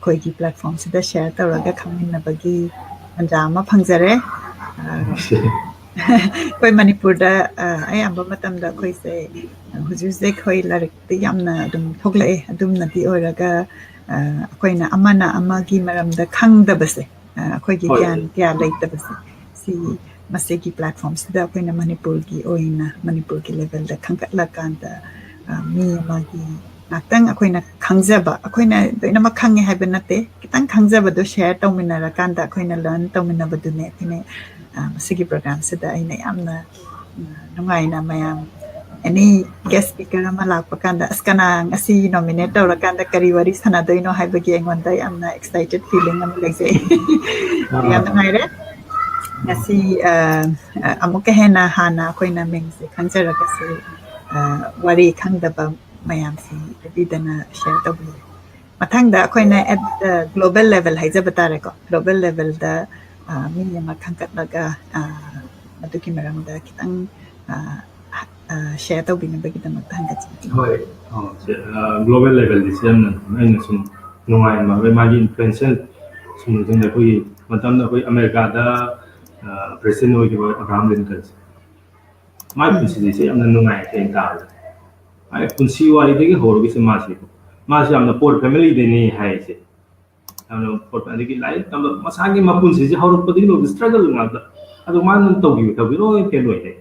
ꯑꯩꯈꯣꯏꯒꯤ ꯄ꯭ꯂꯦꯠꯐꯣꯝꯁꯤꯗ ꯁꯤꯌꯔ ꯇꯧꯔꯒ ꯈꯪꯃꯤꯟꯅꯕꯒꯤ ꯇꯥꯟꯖꯥ ꯑꯃ ꯐꯪꯖꯔꯦ꯫ ꯑꯩꯈꯣꯏ ꯃꯅꯤꯄꯨꯔꯗ ꯑꯌꯥꯝꯕ ꯃꯇꯝꯗ ꯑꯩꯈꯣꯏꯁꯦ ꯍꯧꯖꯤꯛ ꯍꯧꯖꯤꯛ ꯑꯩꯈꯣꯏ ꯂꯥꯏꯔꯤꯛꯇ ꯌꯥꯝꯅ ꯑꯗꯨꯝ ꯊꯣꯛꯂꯛꯑꯦ꯫ ꯑꯗꯨꯝꯅꯗꯤ ꯑꯣꯏꯔꯒ ꯑꯩꯈꯣꯏꯅ ꯑꯃꯅ ꯑꯃꯒꯤ ꯃꯔꯝꯗ ꯈꯪꯗꯕꯁꯦ, ꯑꯩꯈꯣꯏꯒꯤ ꯒ꯭ꯌꯥꯟ ꯀꯌꯥ ꯂꯩꯇꯕꯁꯦ, ꯁꯤ ꯃꯁꯤꯒꯤ ꯄ꯭ꯂꯦꯠꯐꯣꯝꯁꯤꯗ ꯑꯩꯈꯣꯏꯅ ꯃꯅꯤꯄꯨꯔꯒꯤ ꯑꯣꯏꯅ ꯃꯅꯤꯄꯨꯔꯒꯤ ꯂꯦꯚꯦꯜꯗ ꯈꯟꯒꯠꯂꯀꯥꯟꯗ ꯃꯤ ꯑꯃꯒꯤ ꯉꯥꯛꯇꯪ ꯑꯩꯈꯣꯏꯅ ꯈꯪꯖꯕ, ꯑꯩꯈꯣꯏꯅ ꯂꯣꯏꯅꯃꯛ ꯈꯪꯉꯦ ꯍꯥꯏꯕ ꯅꯠꯇꯦ, ꯈꯤꯇꯪ ꯈꯪꯖꯕꯗꯣ ꯁꯤꯌꯔ ꯇꯧꯃꯤꯟꯅꯔꯀꯥꯟꯗ ꯑꯩꯈꯣꯏꯅ ꯂꯔꯟ ꯇꯧꯃꯤꯟꯅꯕꯗꯨꯅꯦ꯫ ꯑꯩꯈꯣꯏꯅ ꯃꯁꯤꯒꯤ ꯄ꯭ꯔꯣꯒ꯭ꯔꯥꯝꯁꯤꯗ ꯑꯩꯅ ꯌꯥꯝꯅ ꯅꯨꯡꯉꯥꯏꯅ ꯃꯌꯥꯝ ꯑꯦꯅꯤ ꯒꯦꯁ ꯁ꯭ꯄꯤꯀꯔ ꯑꯃ ꯂꯥꯛꯄ ꯀꯥꯟꯗ ꯑꯁ ꯀꯅꯥ ꯉꯁꯤ ꯅꯣꯃꯤꯅꯦꯠ ꯇꯧꯔꯀꯥꯟꯗ ꯀꯔꯤ ꯋꯥꯔꯤ ꯁꯥꯟꯅꯗꯣꯏꯅꯣ ꯍꯥꯏꯕꯒꯤ ꯑꯩꯉꯣꯟꯗ ꯌꯥꯝꯅ ꯑꯦꯛꯁꯥꯏꯇꯦꯠ ꯐꯤꯂꯤꯡ ꯑꯃ ꯂꯩꯖꯩ꯫ ꯌꯥꯝ ꯅꯨꯡꯉꯥꯏꯔꯦ꯫ ꯉꯁꯤ ꯑꯃꯨꯛꯀ ꯍꯦꯟꯅ ꯍꯥꯟꯅ ꯑꯩꯈꯣꯏꯅ ꯃꯤꯡꯁꯦ ꯈꯪꯖꯔꯒꯁꯨ ꯋꯥꯔꯤ ꯈꯪꯗꯕ ꯃꯌꯥꯝꯁꯤ ꯇꯥꯕꯤꯗꯅ ꯁꯤꯌꯔ ꯇꯧꯕꯤꯌꯨ꯫ ꯃꯊꯪꯗ ꯑꯩꯈꯣꯏꯅ ꯑꯦꯠ ꯒ꯭ꯂꯣꯕꯦꯜ ꯂꯦꯚꯦꯜ ꯍꯥꯏꯖꯕ ꯇꯥꯔꯦꯀꯣ, ꯒ꯭ꯂꯣꯕꯦꯜ ꯂꯦꯚꯦꯜꯗ ꯃꯤ ꯑꯃ ꯈꯟꯒꯠꯂꯒ ꯃꯗꯨꯒꯤ ꯃꯔꯝꯗ ꯈꯤꯇꯪ ꯁꯤꯌꯔ ꯇꯧꯕꯤꯅꯕꯒꯤꯗꯃꯛꯇ ꯍꯪꯒꯠꯆꯔꯤ꯫ ꯍꯣꯏ, ꯒ꯭ꯂꯣꯕꯦꯜ ꯂꯦꯚꯦꯜꯒꯤꯁꯦ ꯌꯥꯝꯅ ꯑꯩꯅ ꯁꯨꯝ ꯅꯨꯡꯉꯥꯏꯕ, ꯃꯥꯒꯤ ꯏꯟꯐ꯭ꯂꯨꯌꯦꯟꯁꯤꯌꯦꯜ ꯁꯨꯝ ꯃꯇꯝꯗ ꯑꯩꯈꯣꯏꯒꯤ ꯃꯇꯝꯗ ꯑꯩꯈꯣꯏ ꯑꯃꯦꯔꯤꯀꯥꯗ ꯄ꯭ꯔꯦꯁꯤꯗꯦꯟ ꯑꯣꯏꯈꯤꯕ ꯑꯕ꯭ꯔꯥꯍꯥꯝ ꯂꯤꯟꯀꯟꯁꯦ, ꯃꯥꯒꯤ ꯄꯨꯟꯁꯤꯁꯦ ꯌꯥꯝꯅ ꯅꯨꯡꯉꯥꯏ ꯑꯩꯅ ꯇꯥꯕꯗ꯫ ꯃꯥꯒꯤ ꯄꯨꯟꯁꯤ ꯋꯥꯔꯤꯗꯒꯤ ꯍꯧꯔꯒꯁꯨ ꯃꯥꯁꯦ, ꯃꯥꯁꯦ ꯌꯥꯝꯅ ꯄꯣꯔ ꯐꯦꯃꯤꯂꯤꯗꯒꯤꯅꯤ ꯍꯥꯏꯁꯦ꯫ ꯌꯥꯝꯅ ꯄꯣꯔ, ꯑꯗꯒꯤ ꯂꯥꯏꯔꯤꯛ ꯇꯝꯕ ꯃꯁꯥꯒꯤ ꯃꯄꯨꯟꯁꯤꯁꯦ ꯍꯧꯔꯛꯄꯗꯒꯤ ꯂꯣꯏꯕ ꯁ꯭ꯇ꯭ꯔꯒꯜ ꯉꯥꯛꯇ꯫ ꯑꯗꯨ ꯃꯥꯅ ꯇꯧꯈꯤꯕ ꯊꯕꯛ ꯂꯣꯏ ꯐꯦꯜ ꯑꯣꯏꯔꯦ꯫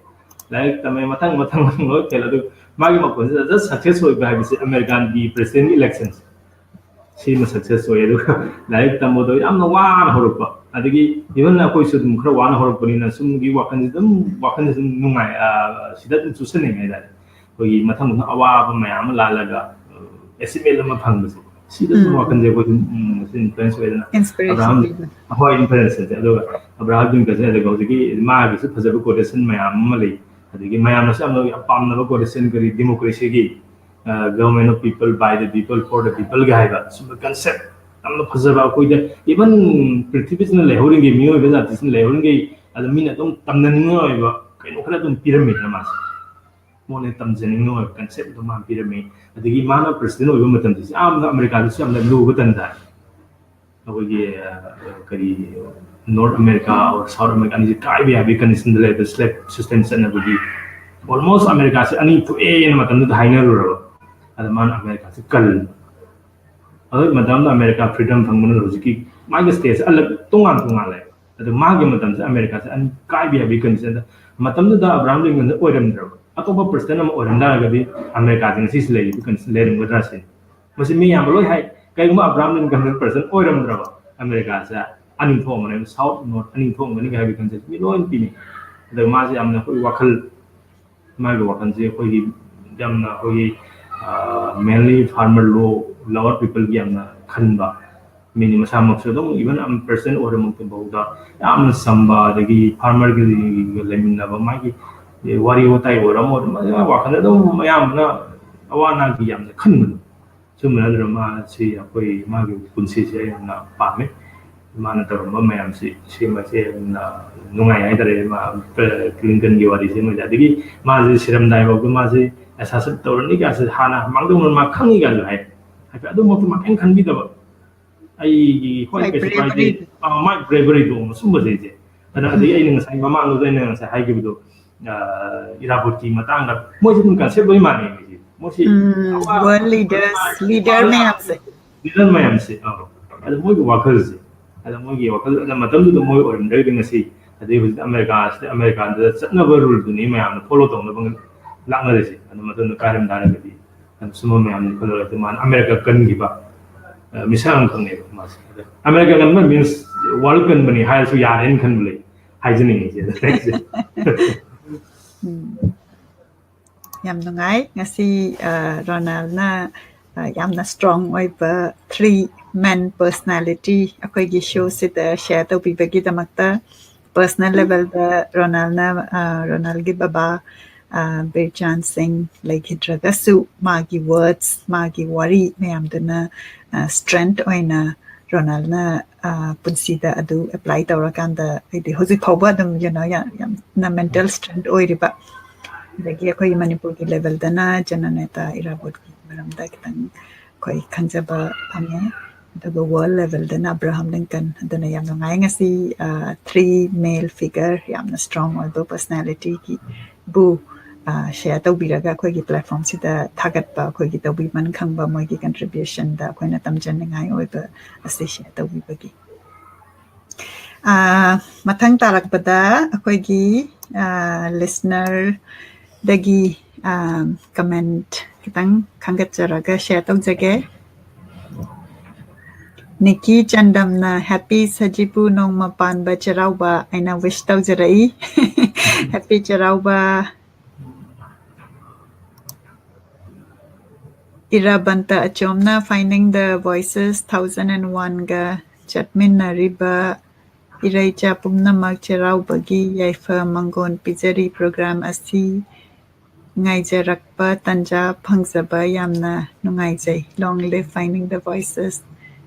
ꯂꯥꯏꯔꯤꯛ ꯇꯝꯃꯦ, ꯃꯊꯪ ꯃꯊꯪ ꯃꯊꯪ ꯂꯣꯏ ꯐꯦꯜ꯫ ꯑꯗꯨ ꯃꯥꯒꯤ ꯃꯄꯨꯟꯁꯤꯗ ꯖꯁ ꯁꯛꯁꯦꯁ ꯑꯣꯏꯕ ꯍꯥꯏꯕꯁꯦ ꯑꯃꯦꯔꯤꯀꯥꯟꯒꯤ ꯄ꯭ꯔꯦꯁꯤꯗꯦꯟꯒꯤ ꯏꯂꯦꯛꯁꯟꯁꯦ, ꯁꯤꯃ ꯁꯛꯁꯦꯁ ꯑꯣꯏ꯫ ꯑꯗꯨꯒ ꯂꯥꯏꯔꯤꯛ ꯇꯝꯕꯗꯣ ꯌꯥꯝꯅ ꯋꯥꯅ ꯍꯧꯔꯛꯄ, ꯑꯗꯒꯤ ꯏꯚꯟ ꯑꯩꯈꯣꯏꯁꯨ ꯑꯗꯨꯝ ꯈꯔ ꯋꯥꯅ ꯍꯧꯔꯛꯄꯅꯤꯅ ꯁꯨꯝꯒꯤ ꯋꯥꯈꯜꯁꯦ ꯑꯗꯨꯝ, ꯋꯥꯈꯜꯁꯦ ꯑꯗꯨꯝ ꯅꯨꯡꯉꯥꯏ, ꯁꯤꯗ ꯑꯗꯨꯝ ꯆꯨꯁꯟꯅꯤꯡꯉꯦ ꯍꯥꯏꯇꯥꯔꯦ꯫ ꯑꯩꯈꯣꯏꯒꯤ ꯃꯊꯪ ꯃꯊꯪ ꯑꯋꯥꯕ ꯃꯌꯥꯝ ꯑꯃ ꯂꯥꯜꯂꯒ ꯑꯦꯆꯤꯞꯃꯦꯟ ꯑꯃ ꯐꯪꯕꯁꯦ, ꯁꯤꯗꯁꯨ ꯎꯝ꯫ ꯋꯥꯈꯜꯁꯦ ꯑꯩꯈꯣꯏ ꯑꯗꯨꯝ, ꯎꯝ, ꯃꯁꯤ influence ꯑꯣꯏꯗꯅ Inspiration ꯑꯕ꯭ꯔꯥꯍꯝ ꯄꯤꯕ꯫ ꯍꯣꯏ, influence ꯍꯥꯏꯁꯦ꯫ ꯑꯗꯨꯒ ꯑꯕ꯭ꯔꯥꯍꯝ ꯂꯤꯡꯀꯟꯁꯦ, ꯑꯗꯨꯒ ꯍꯧꯖꯤꯛꯀꯤ ꯃꯥꯒꯤꯁꯨ ꯐꯖꯕ quotation ꯃꯌꯥꯝ ꯑꯃ ꯂꯩ, ꯑꯗꯒꯤ ꯃꯌꯥꯝꯅꯁꯨ ꯌꯥꯝꯅ ꯌꯥꯝ ꯄꯥꯝꯅꯕ quotation, ꯀꯔꯤ, democracy ꯒꯤ, ꯑ, "Government of people, by the people, for the people" ꯒ ꯍꯥꯏꯕ ꯁꯨꯝꯕ concept ꯌꯥꯝꯅ ꯐꯖꯕ꯫ ꯑꯩꯈꯣꯏꯗ even ꯄ꯭ꯔꯤꯊꯤꯕꯤꯁꯤꯅ ꯂꯩꯍꯧꯔꯤꯉꯩ, ꯃꯤꯑꯣꯏꯕ ꯖꯥꯇꯤꯁꯤꯅ ꯂꯩꯍꯧꯔꯤꯉꯩ, ꯑꯗ ꯃꯤꯅ ꯑꯗꯨꯝ ꯇꯝꯅꯅꯤꯡꯉꯥꯏ ꯑꯣꯏꯕ ꯀꯩꯅꯣ ꯈꯔ ꯑꯗꯨꯝ ꯄꯤꯔꯝꯃꯤꯗꯅ ꯃꯥꯁꯦ꯫ ꯃꯉꯣꯟꯗ ꯇꯝꯖꯅꯤꯡꯉꯥꯏ ꯑꯣꯏꯕ concept ꯑꯗꯨꯝ ꯃꯥꯅ ꯄꯤꯔꯝꯃꯤ꯫ ꯑꯗꯒꯤ ꯃꯥꯅ president ꯑꯣꯏꯕ ꯃꯇꯝꯁꯤꯁꯨ ꯌꯥꯝꯅ ꯑꯃꯦꯔꯤꯀꯥꯗꯁꯨ ꯌꯥꯝꯅ ꯂꯨꯕ ꯇꯟꯖꯥ꯫ ꯑꯩꯈꯣꯏꯒꯤ, ꯑ, ꯀꯔꯤ, North America or South America ꯑꯅꯤꯁꯤ ꯀꯥꯏꯕ ꯌꯥꯕꯒꯤ condition ꯗ ꯂꯩꯕ slave system ꯆꯠꯅꯕꯒꯤ almost ꯑꯃꯦꯔꯤꯀꯥꯁꯦ ꯑꯅꯤ ꯊꯣꯛꯑꯦꯅ ꯃꯇꯝꯗꯨꯗ ꯍꯥꯏꯅꯔꯨꯔꯕ꯫ ꯑꯗ ꯃꯥꯅ ꯑꯃꯦꯔꯤꯀꯥꯁꯦ ꯀꯜꯂꯤ꯫ ꯑꯗꯨꯒꯤ ꯃꯇꯝꯗ ꯑꯃꯦꯔꯤꯀꯥ freedom ꯐꯪꯕꯅ ꯍꯧꯖꯤꯛꯀꯤ ꯃꯥꯒꯤ state ꯁꯦ ꯑꯂꯛ ꯇꯣꯉꯥꯟ ꯇꯣꯉꯥꯟ ꯂꯩ꯫ ꯑꯗꯨ ꯃꯥꯒꯤ ꯃꯇꯝꯁꯦ ꯑꯃꯦꯔꯤꯀꯥꯁꯦ ꯑꯅꯤ ꯀꯥꯏꯕ ꯌꯥꯕꯒꯤ condition ꯗ, ꯃꯇꯝꯗꯨꯗ ꯑꯕ꯭ꯔꯥꯍꯝ ꯂꯤꯡꯀꯟꯁꯦ ꯑꯣꯏꯔꯝꯗ꯭ꯔꯕ, ꯑꯇꯣꯞꯄ president ꯑꯃ ꯑꯣꯏꯔꯝ ꯇꯥꯔꯒꯗꯤ ꯑꯃꯦꯔꯤꯀꯥꯁꯦ ꯉꯁꯤꯁꯦ ꯂꯩꯔꯤꯕ condition ꯂꯩꯔꯝꯒꯗ꯭ꯔꯥ ꯁꯤꯅꯤ꯫ ꯃꯁꯤ ꯃꯤ ꯌꯥꯝꯕ ꯂꯣꯏ ꯍꯥꯏ, ꯀꯩꯒꯨꯝꯕ ꯑꯕ꯭ꯔꯥꯍꯝ ꯂꯤꯡꯀꯟ president ꯑꯣꯏꯔꯝꯗ꯭ꯔꯕ ꯑꯃꯦꯔꯤꯀꯥꯁꯦ ꯑꯅꯤ ꯊꯣꯛꯑꯝꯒꯅꯦꯕ, South North ꯑꯅꯤ ꯊꯣꯛꯑꯝꯒꯅꯤ ꯍꯥꯏꯕꯒꯤ concept ꯃꯤ ꯂꯣꯏꯅ ꯄꯤꯅꯩ꯫ ꯑꯗ ꯃꯥꯁꯦ ꯌꯥꯝꯅ ꯑꯩꯈꯣꯏ ꯋꯥꯈꯜ, ꯃꯥꯒꯤ ꯋꯥꯈꯜꯁꯦ ꯑꯩꯈꯣꯏꯒꯤ ꯌꯥꯝꯅ ꯑꯩꯈꯣꯏꯒꯤ, ꯑ, mainly farmer, low, lower people ꯒꯤ ꯌꯥꯝꯅ ꯈꯟꯕ ꯃꯤꯅꯤ꯫ ꯃꯁꯥꯃꯛꯁꯨ ꯑꯗꯨꯝ even president ꯑꯣꯏꯔꯃꯛꯇ ꯐꯥꯎꯗ ꯌꯥꯝꯅ ꯆꯝꯕ, ꯑꯗꯒꯤ farmer ꯒꯤ ꯂꯩꯃꯤꯟꯅꯕ, ꯃꯥꯒꯤ ꯋꯥꯔꯤ ꯋꯥꯇꯥꯏ ꯑꯣꯏꯔꯣ ꯑꯃ ꯑꯣꯏꯔꯣ, ꯃꯥꯒꯤ ꯋꯥꯈꯜꯗ ꯑꯗꯨꯝ ꯑꯌꯥꯝꯕꯅ ꯑꯋꯥ ꯑꯅꯥꯒꯤ ꯌꯥꯝꯅ ꯈꯟꯕꯗꯣ꯫ ꯁꯨꯝꯕ ꯅꯠꯇ꯭ꯔꯒ ꯃꯥꯁꯤ ꯑꯩꯈꯣꯏ ꯃꯥꯒꯤ ꯄꯨꯟꯁꯤꯁꯦ ꯑꯩ ꯌꯥꯝꯅ ꯄꯥꯝꯃꯦ꯫ ꯃꯥꯅ ꯇꯧꯔꯝꯕ ꯃꯌꯥꯝꯁꯤ ꯁꯤꯃꯁꯦ ꯌꯥꯝꯅ ꯅꯨꯡꯉꯥꯏ ꯍꯥꯏꯇꯥꯔꯦ꯫ ꯃꯥ ꯀ꯭ꯂꯤꯟꯇꯟꯒꯤ ꯋꯥꯔꯤꯁꯤꯃꯗꯤ, ꯑꯗꯒꯤ ꯃꯥꯁꯦ ꯁꯤꯔꯝꯗꯥꯏꯐꯥꯎꯗ ꯃꯥꯁꯦ assassinate ꯇꯧꯔꯅꯤ ꯀꯥꯏꯁꯦ ꯍꯥꯟꯅ ꯃꯥꯡꯖꯧꯅꯅ ꯃꯥ ꯈꯪꯉꯤ ꯀꯥꯏꯁꯨ ꯍꯥꯏ꯫ ꯍꯥꯏꯐꯦꯠ ꯑꯗꯨꯃꯛꯇꯤ ꯃꯥ ꯀꯩꯝ ꯈꯟꯕꯤꯗꯕ꯫ ꯑꯩꯒꯤ ꯍꯣꯏ, ꯃꯥꯏ ꯀꯩꯁꯨ ꯀꯥꯏꯗꯦ꯫ Bravery꯫ ꯑ, ꯃꯥꯏ bravery ꯗꯣ ꯁꯨꯝꯕꯁꯦ ꯏꯆꯦ꯫ ꯑꯗ ꯑꯗꯒꯤ ꯎꯝ꯫ ꯑꯩꯅ ꯉꯁꯥꯏ ꯃꯃꯥꯡꯗꯨꯗ ꯑꯩꯅ ꯉꯁꯥꯏ ꯍꯥꯏꯈꯤꯕꯗꯣ, ꯑ, ꯏꯔꯥꯕꯣꯠꯀꯤ ꯃꯇꯥꯡꯗ ꯃꯣꯏꯁꯦ ꯑꯗꯨꯝ concept ꯂꯣꯏ ꯃꯥꯟꯅꯩ ꯃꯣꯏꯁꯦ꯫ ꯎꯝ, ꯑꯋꯥ-, world leaders, leader ꯑꯋꯥ-, ꯃꯌꯥꯝꯁꯦ꯫ Leader ꯃꯌꯥꯝꯁꯦ, ꯑ, ꯑꯗ ꯃꯣꯏꯒꯤ ꯋꯥꯈꯜꯁꯦ, ꯑꯗ ꯃꯣꯏꯒꯤ ꯋꯥꯈꯜ, ꯑꯗ ꯃꯇꯝꯗꯨꯗ ꯃꯣꯏ ꯑꯣꯏꯔꯝꯗ꯭ꯔꯒꯗꯤ ꯉꯁꯤ, ꯑꯗꯩ ꯍꯧꯖꯤꯛ ꯑꯃꯦꯔꯤꯀꯥꯁꯤꯗ, ꯑꯃꯦꯔꯤꯀꯥꯗ ꯆꯠꯅꯕ rule ꯗꯨꯅꯤ ꯃꯌꯥꯝꯅ follow ꯇꯧꯅꯕ ꯂꯥꯛꯅꯔꯤꯁꯦ꯫ ꯑꯗ ꯃꯇꯝꯗꯨꯗ ꯀꯥꯏꯔꯝ ꯇꯥꯔꯒꯗꯤ, ꯑꯗ ꯁꯨꯝꯕ ꯃꯌꯥꯝꯗꯨ ꯈꯜꯂꯨꯔꯗꯤ ꯃꯥꯅ ꯑꯃꯦꯔꯤꯀꯥ ꯀꯟꯈꯤꯕ, ꯑ, ꯃꯤꯁꯛ ꯑꯃ ꯈꯪꯉꯦꯕ ꯃꯥꯁꯦ꯫ ꯑꯗ ꯑꯃꯦꯔꯤꯀꯥ ꯀꯟꯕ means world ꯀꯟꯕꯅꯤ ꯍꯥꯏꯔꯁꯨ ꯌꯥꯔꯦꯅ ꯈꯟꯕ ꯂꯩ, ꯍꯥꯏꯖꯅꯤꯡꯉꯤ ꯏꯆꯦ꯫ ꯎꯝ꯫ ꯌꯥꯝ ꯅꯨꯡꯉꯥꯏ꯫ ꯉꯁꯤ, ꯑ, ꯔꯣꯅꯥꯜꯅ ꯌꯥꯝꯅ strong ꯑꯣꯏꯕ three men personality ꯑꯩꯈꯣꯏꯒꯤ showꯁꯤꯗ share ꯇꯧꯕꯤꯕꯒꯤꯗꯃꯛꯇ, personal levelꯗ ꯔꯣꯅꯥꯜꯅ, ꯔꯣꯅꯥꯜꯒꯤ ꯕꯕꯥ ꯕꯤꯔꯆꯥꯟ ꯁꯤꯡ ꯂꯩꯈꯤꯗ꯭ꯔꯒꯁꯨ, ꯃꯥꯒꯤ words, ꯃꯥꯒꯤ ꯋꯥꯔꯤ ꯃꯌꯥꯝꯗꯨꯅ strength ꯑꯣꯏꯅ ꯔꯣꯅꯥꯜꯅ ꯄꯨꯟꯁꯤꯗ ꯑꯗꯨ apply ꯇꯧꯔꯀꯥꯟꯗ, ꯍꯥꯏꯗꯤ ꯍꯧꯖꯤꯛ ꯐꯥꯎꯕ ꯑꯗꯨꯝ, you know, ꯌꯥꯝꯅ mental strength ꯑꯣꯏꯔꯤꯕ, ꯑꯗꯒꯤ ꯑꯩꯈꯣꯏꯒꯤ ꯃꯅꯤꯄꯨꯔꯒꯤ levelꯗꯅ ꯖꯅꯅꯦꯇꯥ ꯏꯔꯥꯕꯣꯠꯀꯤ ꯃꯔꯝꯗ ꯈꯤꯇꯪ ꯑꯩꯈꯣꯏ ꯈꯪꯖꯕ ꯐꯪꯉꯦ꯫ ꯑꯗꯨꯒ world levelꯗꯅ ꯑꯕ꯭ꯔꯥꯍꯝ ꯂꯤꯡꯀꯟ꯫ ꯑꯗꯨꯅ ꯌꯥꯝ ꯅꯨꯡꯉꯥꯏ ꯉꯁꯤ three male figure, ꯌꯥꯝꯅ strong ꯑꯣꯏꯕ personalityꯒꯤꯕꯨ share ꯇꯧꯕꯤꯔꯒ ꯑꯩꯈꯣꯏꯒꯤ platformꯁꯤꯗ ꯊꯥꯒꯠꯄ, ꯑꯩꯈꯣꯏꯒꯤ ꯇꯧꯕꯤꯃꯟ ꯈꯪꯕ, ꯃꯣꯏꯒꯤ contributionꯗ ꯑꯩꯈꯣꯏꯅ ꯇꯝꯖꯅꯤꯡꯉꯥꯏ ꯑꯣꯏꯕ ꯑꯁꯤ share ꯇꯧꯕꯤꯕꯒꯤ꯫ ꯃꯊꯪ ꯇꯥꯔꯛꯄꯗ ꯑꯩꯈꯣꯏꯒꯤ listenerꯗꯒꯤ comment ꯈꯤꯇꯪ ꯈꯟꯒꯠꯆꯔꯒ share ꯇꯧꯖꯒꯦ꯫ ꯅꯤꯀꯤ ꯆꯟꯗꯝꯅ "Happy ꯁꯖꯤꯕꯨ ꯅꯣꯡꯃ ꯄꯥꯟꯕ ꯆꯩꯔꯥꯎꯕ" ꯍꯥꯏꯅ wish ꯇꯧꯖꯔꯛꯏ꯫ Happy Cheiraoba. ꯏꯔꯥꯕꯟꯇ ꯑꯆꯣꯝꯅ "Finding the Voices thousand and oneꯒ ꯆꯠꯃꯤꯟꯅꯔꯤꯕ ꯏꯔꯩꯆꯥ ꯄꯨꯝꯅꯃꯛ ꯆꯩꯔꯥꯎꯕꯒꯤ ꯌꯥꯏꯐ ꯃꯪꯒꯣꯜ ꯄꯤꯖꯔꯤ꯫ Program ꯑꯁꯤ ꯉꯥꯏꯖꯔꯛꯄ ꯇꯟꯖꯥ ꯐꯪꯖꯕ ꯌꯥꯝꯅ ꯅꯨꯡꯉꯥꯏꯖꯩ꯫ Long live Finding the Voices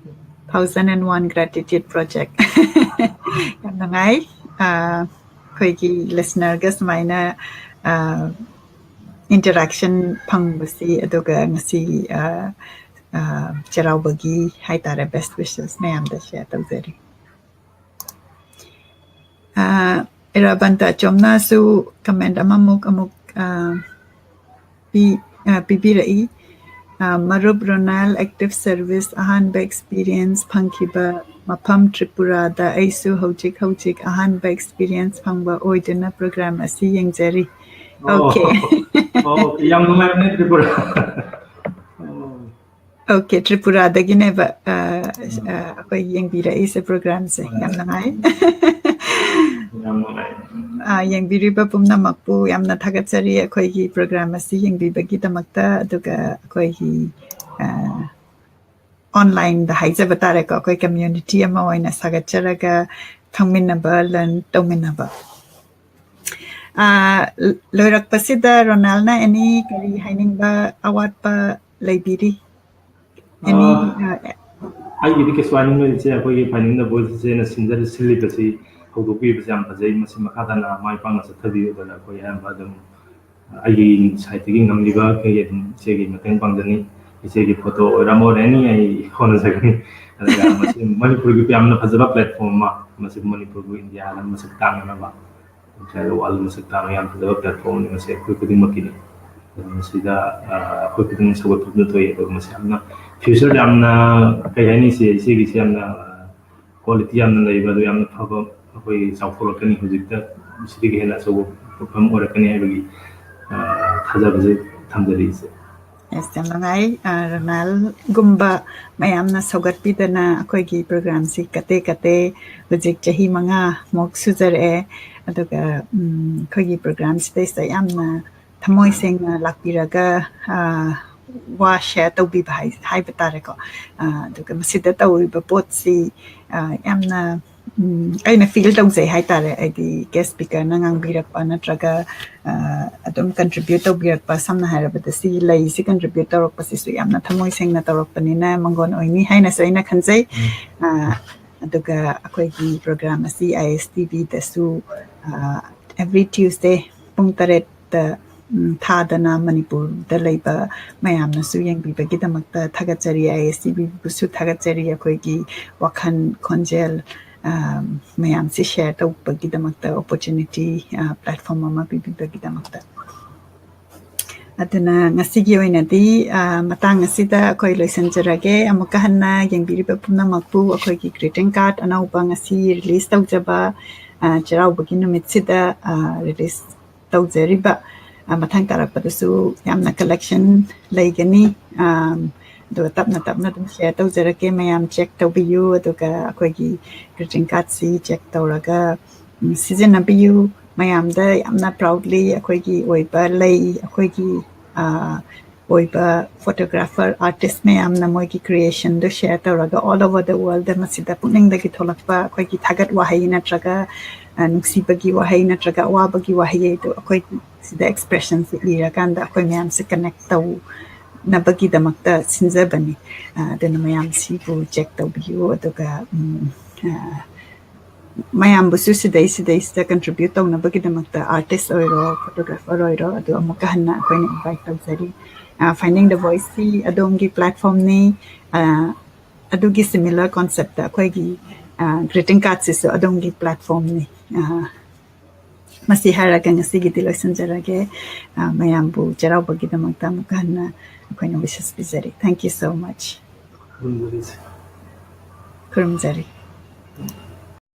thousand and one Gratitude Project꯫ ꯌꯥꯝ ꯅꯨꯡꯉꯥꯏ꯫ ꯑꯩꯈꯣꯏꯒꯤ listenerꯒ ꯁꯨꯃꯥꯏꯅ interaction ꯐꯪꯕꯁꯤ, ꯑꯗꯨꯒ ꯉꯁꯤ ꯆꯩꯔꯥꯎꯕꯒꯤ ꯍꯥꯏꯇꯥꯔꯦ, best wishes ꯃꯌꯥꯝꯗ share ꯇꯧꯖꯔꯤ꯫ ꯏꯔꯥꯕꯟꯇ ꯑꯆꯣꯝꯅꯁꯨ comment ꯑꯃꯃꯨꯛ ꯑꯃꯨꯛ ꯄꯤ-, ꯄꯤꯕꯤꯔꯛꯏ꯫ ꯃꯔꯨꯞ ꯔꯣꯅꯥꯜ, active service ꯑꯍꯥꯟꯕ experience ꯐꯪꯈꯤꯕ ꯃꯐꯝ ꯇ꯭ꯔꯤꯄꯨꯔꯥꯗ꯫ ꯑꯩꯁꯨ ꯍꯧꯖꯤꯛ ꯍꯧꯖꯤꯛ ꯑꯍꯥꯟꯕ experience ꯐꯪꯕ ꯑꯣꯏꯗꯨꯅ program ꯑꯁꯤ ꯌꯦꯡꯖꯔꯤ꯫ Okay꯫ ꯌꯥꯝ ꯅꯨꯡꯉꯥꯏꯕꯅꯦ ꯇ꯭ꯔꯤꯄꯨꯔꯥ꯫ Okay, ꯇ꯭ꯔꯤꯄꯨꯔꯥꯗꯒꯤꯅꯦꯕ ꯑꯩꯈꯣꯏ ꯌꯦꯡꯕꯤꯔꯛꯏꯁꯦ programꯁꯦ꯫ ꯌꯥꯝ ꯅꯨꯡꯉꯥꯏ꯫ ꯌꯦꯡꯕꯤꯔꯤꯕ ꯄꯨꯝꯅꯃꯛꯄꯨ ꯌꯥꯝꯅ ꯊꯥꯒꯠꯆꯔꯤ ꯑꯩꯈꯣꯏꯒꯤ program ꯑꯁꯤ ꯌꯦꯡꯕꯤꯕꯒꯤꯗꯃꯛꯇ꯫ ꯑꯗꯨꯒ ꯑꯩꯈꯣꯏꯒꯤ ꯑꯣꯟꯂꯥꯏꯟꯗ ꯍꯥꯏꯖꯕ ꯇꯥꯔꯦꯀꯣ, ꯑꯩꯈꯣꯏ ꯀꯝꯃ꯭ꯌꯨꯅꯤꯇꯤ ꯑꯃ ꯑꯣꯏꯅ ꯁꯥꯒꯠꯆꯔꯒ ꯈꯪꯃꯤꯟꯅꯕ, ꯂꯔꯟ ꯇꯧꯃꯤꯟꯅꯕ꯫ ꯂꯣꯏꯔꯛꯄꯁꯤꯗ ꯔꯣꯅꯥꯜꯅ ꯑꯦꯅꯤ ꯀꯔꯤ ꯍꯥꯏꯅꯤꯡꯕ ꯑꯋꯥꯠꯄ ꯂꯩꯕꯤꯔꯤ? ꯑꯦꯅꯤ? ꯑꯩꯒꯤꯗꯤ ꯀꯩꯁꯨ ꯍꯥꯏꯅꯤꯡꯕ ꯂꯩꯇꯦ꯫ ꯑꯩꯈꯣꯏꯒꯤ ꯐꯥꯏꯅꯤꯡ ꯗ ꯚꯣꯏꯁ ꯏꯆꯦꯅ ꯁꯤꯟꯖꯔ ꯁꯤꯜꯂꯤꯕꯁꯤ ꯍꯧꯗꯣꯛꯄꯤꯕꯁꯤ ꯌꯥꯝ ꯐꯖꯩ꯫ ꯃꯁꯤ ꯃꯈꯥ ꯇꯥꯅ ꯃꯥꯏ ꯄꯥꯛꯅ ꯆꯠꯊꯕꯤꯌꯨꯗꯅ ꯑꯩꯈꯣꯏ ꯑꯌꯥꯝꯕ ꯑꯗꯨꯝ ꯑꯩꯒꯤ ꯁꯥꯏꯠꯇꯒꯤ ꯉꯝꯂꯤꯕ ꯀꯩ ꯑꯗꯨꯝ ꯏꯆꯦꯒꯤ ꯃꯇꯦꯡ ꯄꯥꯡꯖꯅꯤ꯫ ꯏꯆꯦꯒꯤ ꯐꯣꯇꯣ ꯑꯣꯏꯔꯝ ꯑꯣꯏꯔꯅꯤ, ꯑꯩ ꯍꯣꯠꯅꯖꯒꯅꯤ꯫ ꯑꯗꯨꯒ ꯃꯁꯤ ꯃꯅꯤꯄꯨꯔꯒꯤ ꯌꯥꯝꯅ ꯐꯖꯕ ꯄ꯭ꯂꯦꯠꯐꯣꯔꯝ ꯑꯃ, ꯃꯁꯤ ꯃꯅꯤꯄꯨꯔꯕꯨ ꯏꯟꯗꯤꯌꯥꯗ ꯃꯁꯛ ꯇꯥꯛꯅꯅꯕ, ꯅꯠꯇ꯭ꯔꯒ ꯋꯥꯔꯜꯗ ꯃꯁꯛ ꯇꯥꯛꯅ ꯌꯥꯝ ꯐꯖꯕ ꯄ꯭ꯂꯦꯠꯐꯣꯔꯝꯅꯤ꯫ ꯃꯁꯤ ꯑꯩꯈꯣꯏ ꯈꯨꯗꯤꯡꯃꯛꯀꯤꯅꯤ꯫ ꯑꯗꯨꯅ ꯃꯁꯤꯗ ꯑꯩꯈꯣꯏ ꯈꯨꯗꯤꯡꯃꯛ ꯁꯧꯒꯠ ꯐꯨꯗꯅ ꯊꯣꯛꯏ꯫ ꯑꯗꯨꯒ ꯃꯁꯤ ꯌꯥꯝꯅ ꯐ꯭ꯌꯨꯆꯔꯗ ꯌꯥꯝꯅ ꯀꯩ ꯍꯥꯏꯅꯤ, ꯏꯆꯦ, ꯏꯆꯦꯒꯤꯁꯤ ꯌꯥꯝꯅ ꯀ꯭ꯋꯥꯂꯤꯇꯤ ꯌꯥꯝꯅ ꯂꯩꯕ, ꯑꯗꯨ ꯌꯥꯝꯅ ꯐꯕ ꯑꯩꯈꯣꯏ ꯆꯥꯎꯊꯣꯔꯛꯀꯅꯤ꯫ ꯍꯧꯖꯤꯛꯇ ꯁꯤꯗꯒꯤ ꯍꯦꯟꯅ ꯑꯆꯧꯕ ꯃꯐꯝ ꯑꯣꯏꯔꯛꯀꯅꯤ ꯍꯥꯏꯕꯒꯤ ꯊꯥꯖꯕꯁꯦ ꯊꯝꯖꯔꯤ, ꯏꯆꯦ꯫ ꯑꯁ, ꯌꯥꯝ ꯅꯨꯡꯉꯥꯏ꯫ ꯔꯣꯅꯥꯜꯒꯨꯝꯕ ꯃꯌꯥꯝꯅ ꯁꯧꯒꯠꯄꯤꯗꯅ ꯑꯩꯈꯣꯏꯒꯤ ꯄ꯭ꯔꯣꯒ꯭ꯔꯥꯝꯁꯤ ꯀꯠꯇꯦ ꯀꯠꯇꯦ ꯍꯧꯖꯤꯛ ꯆꯍꯤ ꯃꯉꯥꯃꯨꯛ ꯁꯨꯖꯔꯛꯑꯦ꯫ ꯑꯗꯨꯒ ꯑꯩꯈꯣꯏꯒꯤ ꯄ꯭ꯔꯣꯒ꯭ꯔꯥꯝꯁꯤꯗꯩꯁꯤꯗ ꯌꯥꯝꯅ ꯊꯃꯣꯏ ꯁꯦꯡꯅ ꯂꯥꯛꯄꯤꯔꯒ ꯋꯥ ꯁꯦꯌꯔ ꯇꯧꯕꯤꯕ ꯍꯥꯏꯕ ꯇꯥꯔꯦꯀꯣ꯫ ꯑꯗꯨꯒ ꯃꯁꯤꯗ ꯇꯧꯔꯤꯕ ꯄꯣꯠꯁꯤ ꯌꯥꯝꯅ ꯑꯩꯅ ꯐꯤꯜ ꯇꯧꯖꯩ ꯍꯥꯏꯇꯥꯔꯦ꯫ ꯍꯥꯏꯗꯤ ꯒꯦꯁ ꯁ꯭ꯄꯤꯀꯔꯅ ꯉꯥꯡꯕꯤꯔꯛꯄ ꯅꯠꯇ꯭ꯔꯒ ꯑꯗꯨꯝ ꯀꯟꯇ꯭ꯔꯤꯕ꯭ꯌꯨꯠ ꯇꯧꯕꯤꯔꯛꯄ, ꯁꯝꯅ ꯍꯥꯏꯔꯕꯗ ꯁꯤꯒꯤ ꯂꯩꯁꯤ ꯀꯟꯇ꯭ꯔꯤꯕ꯭ꯌꯨꯠ ꯇꯧꯔꯛꯄꯁꯤꯁꯨ ꯌꯥꯝꯅ ꯊꯃꯣꯏ ꯁꯦꯡꯅ ꯇꯧꯔꯛꯄꯅꯤꯅ ꯃꯪꯒꯣꯟ ꯑꯣꯏꯅꯤ ꯍꯥꯏꯅꯁꯨ ꯑꯩꯅ ꯈꯟꯖꯩ꯫ ꯑꯗꯨꯒ ꯑꯩꯈꯣꯏꯒꯤ ꯄ꯭ꯔꯣꯒ꯭ꯔꯥꯝ ꯑꯁꯤ ꯑꯥꯏ ꯑꯦꯁ ꯇꯤ ꯚꯤꯗꯁꯨ ꯑꯦꯚ꯭ꯔꯤ ꯇ꯭ꯌꯨꯁꯗꯦ ꯄꯨꯡ ꯇꯔꯦꯠꯇ ꯊꯥꯗꯅ ꯃꯅꯤꯄꯨꯔꯗ ꯂꯩꯕ ꯃꯌꯥꯝꯅꯁꯨ ꯌꯦꯡꯕꯤꯕꯒꯤꯗꯃꯛꯇ ꯊꯥꯒꯠꯆꯔꯤ꯫ ꯑꯥꯏ ꯑꯦꯁ ꯇꯤ ꯚꯤꯕꯨꯁꯨ ꯊꯥꯒꯠꯆꯔꯤ꯫ ꯑꯩꯈꯣꯏꯒꯤ ꯋꯥꯈꯜ ꯈꯣꯟꯖꯦꯜ ꯃꯌꯥꯝꯁꯤ ꯁꯦꯌꯔ ꯇꯧꯕꯒꯤꯗꯃꯛꯇ ꯑꯣꯄꯣꯔꯆꯨꯅꯤꯇꯤ, ꯄ꯭ꯂꯦꯠꯐꯣꯝ ꯑꯃ ꯄꯤꯕꯤꯕꯒꯤꯗꯃꯛꯇ꯫ ꯑꯗꯨꯅ ꯉꯁꯤꯒꯤ ꯑꯣꯏꯅꯗꯤ ꯃꯇꯥꯡ ꯑꯁꯤꯗ ꯑꯩꯈꯣꯏ ꯂꯣꯏꯁꯤꯟꯖꯔꯒꯦ꯫ ꯑꯃꯨꯛꯀ ꯍꯟꯅ ꯌꯦꯡꯕꯤꯔꯤꯕ ꯄꯨꯝꯅꯃꯛꯄꯨ ꯑꯩꯈꯣꯏꯒꯤ ꯒ꯭ꯔꯤꯇꯤꯡ ꯀꯥꯔꯗ ꯑꯅꯧꯕ ꯉꯁꯤ ꯔꯤꯂꯤꯁ ꯇꯧꯖꯕ ꯆꯩꯔꯥꯎꯕꯒꯤ ꯅꯨꯃꯤꯠꯁꯤꯗ ꯔꯤꯂꯤꯁ ꯇꯧꯖꯔꯤꯕ ꯃꯊꯪ ꯇꯥꯔꯛꯄꯗꯁꯨ ꯌꯥꯝꯅ ꯀꯂꯦꯛꯁꯟ ꯂꯩꯒꯅꯤ꯫ ꯑꯗꯨꯒ ꯇꯞꯅ ꯇꯞꯅ ꯑꯗꯨꯝ ꯁꯦꯌꯔ ꯇꯧꯖꯔꯛꯀꯦ꯫ ꯃꯌꯥꯝ ꯆꯦꯛ ꯇꯧꯕꯤꯌꯨ, ꯑꯗꯨꯒ ꯑꯩꯈꯣꯏꯒꯤ ꯒ꯭ꯔꯤꯇꯤꯡ ꯀꯥꯔꯗꯁꯤ ꯆꯦꯛ ꯇꯧꯔꯒ ꯁꯤꯖꯤꯟꯅꯕꯤꯌꯨ꯫ ꯃꯌꯥꯝꯗ ꯌꯥꯝꯅ ꯄ꯭ꯔꯥꯎꯗꯂꯤ ꯑꯩꯈꯣꯏꯒꯤ ꯑꯣꯏꯕ ꯂꯩ, ꯑꯩꯈꯣꯏꯒꯤ ꯑꯣꯏꯕ photographer, artist ꯃꯌꯥꯝꯅ ꯃꯣꯏꯒꯤ creationꯗꯨ share ꯇꯧꯔꯒ all over the world ꯃꯁꯤꯗ ꯄꯨꯛꯅꯤꯡꯗꯒꯤ ꯊꯣꯛꯂꯛꯄ ꯑꯩꯈꯣꯏꯒꯤ ꯊꯥꯒꯠ ꯋꯥꯍꯩ ꯅꯠꯇ꯭ꯔꯒ, ꯑ, ꯅꯨꯡꯁꯤꯕꯒꯤ ꯋꯥꯍꯩ ꯅꯠꯇ꯭ꯔꯒ ꯑꯋꯥꯕꯒꯤ ꯋꯥꯍꯩ ꯑꯗꯨ ꯑꯩꯈꯣꯏ ꯁꯤꯗ expressionꯁꯤ ꯏꯔꯀꯥꯟꯗ ꯑꯩꯈꯣꯏ ꯃꯌꯥꯝꯁꯦ connect ꯇꯧꯅꯕꯒꯤꯗꯃꯛꯇ ꯁꯤꯟꯖꯕꯅꯤ꯫ ꯑ, ꯑꯗꯨꯅ ꯃꯌꯥꯝ ꯁꯤꯕꯨ check ꯇꯧꯕꯤꯌꯨ꯫ ꯑꯗꯨꯒ, ꯎꯝ, ꯑ, ꯃꯌꯥꯝꯕꯨꯁꯨ ꯁꯤꯗꯩ ꯁꯤꯗꯩꯁꯤꯗ contribute ꯇꯧꯅꯕꯒꯤꯗꯃꯛꯇ artist ꯑꯣꯏꯔꯣ, photographer ꯑꯣꯏꯔꯣ, ꯑꯗꯨ ꯑꯃꯨꯛꯀ ꯍꯟꯅ ꯑꯩꯈꯣꯏꯅ invite ꯇꯧꯖꯔꯤ꯫ ꯑ, Finding the Voiceꯁꯤ ꯑꯗꯣꯝꯒꯤ platformꯅꯤ꯫ ꯑ, ꯑꯗꯨꯒꯤ similar conceptꯇ ꯑꯩꯈꯣꯏꯒꯤ, ꯑ, greeting cardꯁꯤꯁꯨ ꯑꯗꯣꯝꯒꯤ platformꯅꯤ꯫ ꯑ, ꯃꯁꯤ ꯍꯥꯏꯔꯒ ꯉꯁꯤꯒꯤꯗꯤ ꯂꯣꯏꯁꯤꯟꯖꯔꯒꯦ꯫ ꯑ, ꯃꯌꯥꯝꯕꯨ ꯆꯩꯔꯥꯎꯕꯒꯤꯗꯃꯛꯇ ꯑꯃꯨꯛꯀ ꯍꯟꯅ ꯑꯩꯈꯣꯏꯅ wishes ꯄꯤꯖꯔꯤ꯫ Thank you so much꯫ ꯈꯨꯔꯨꯝꯖꯔꯤ꯫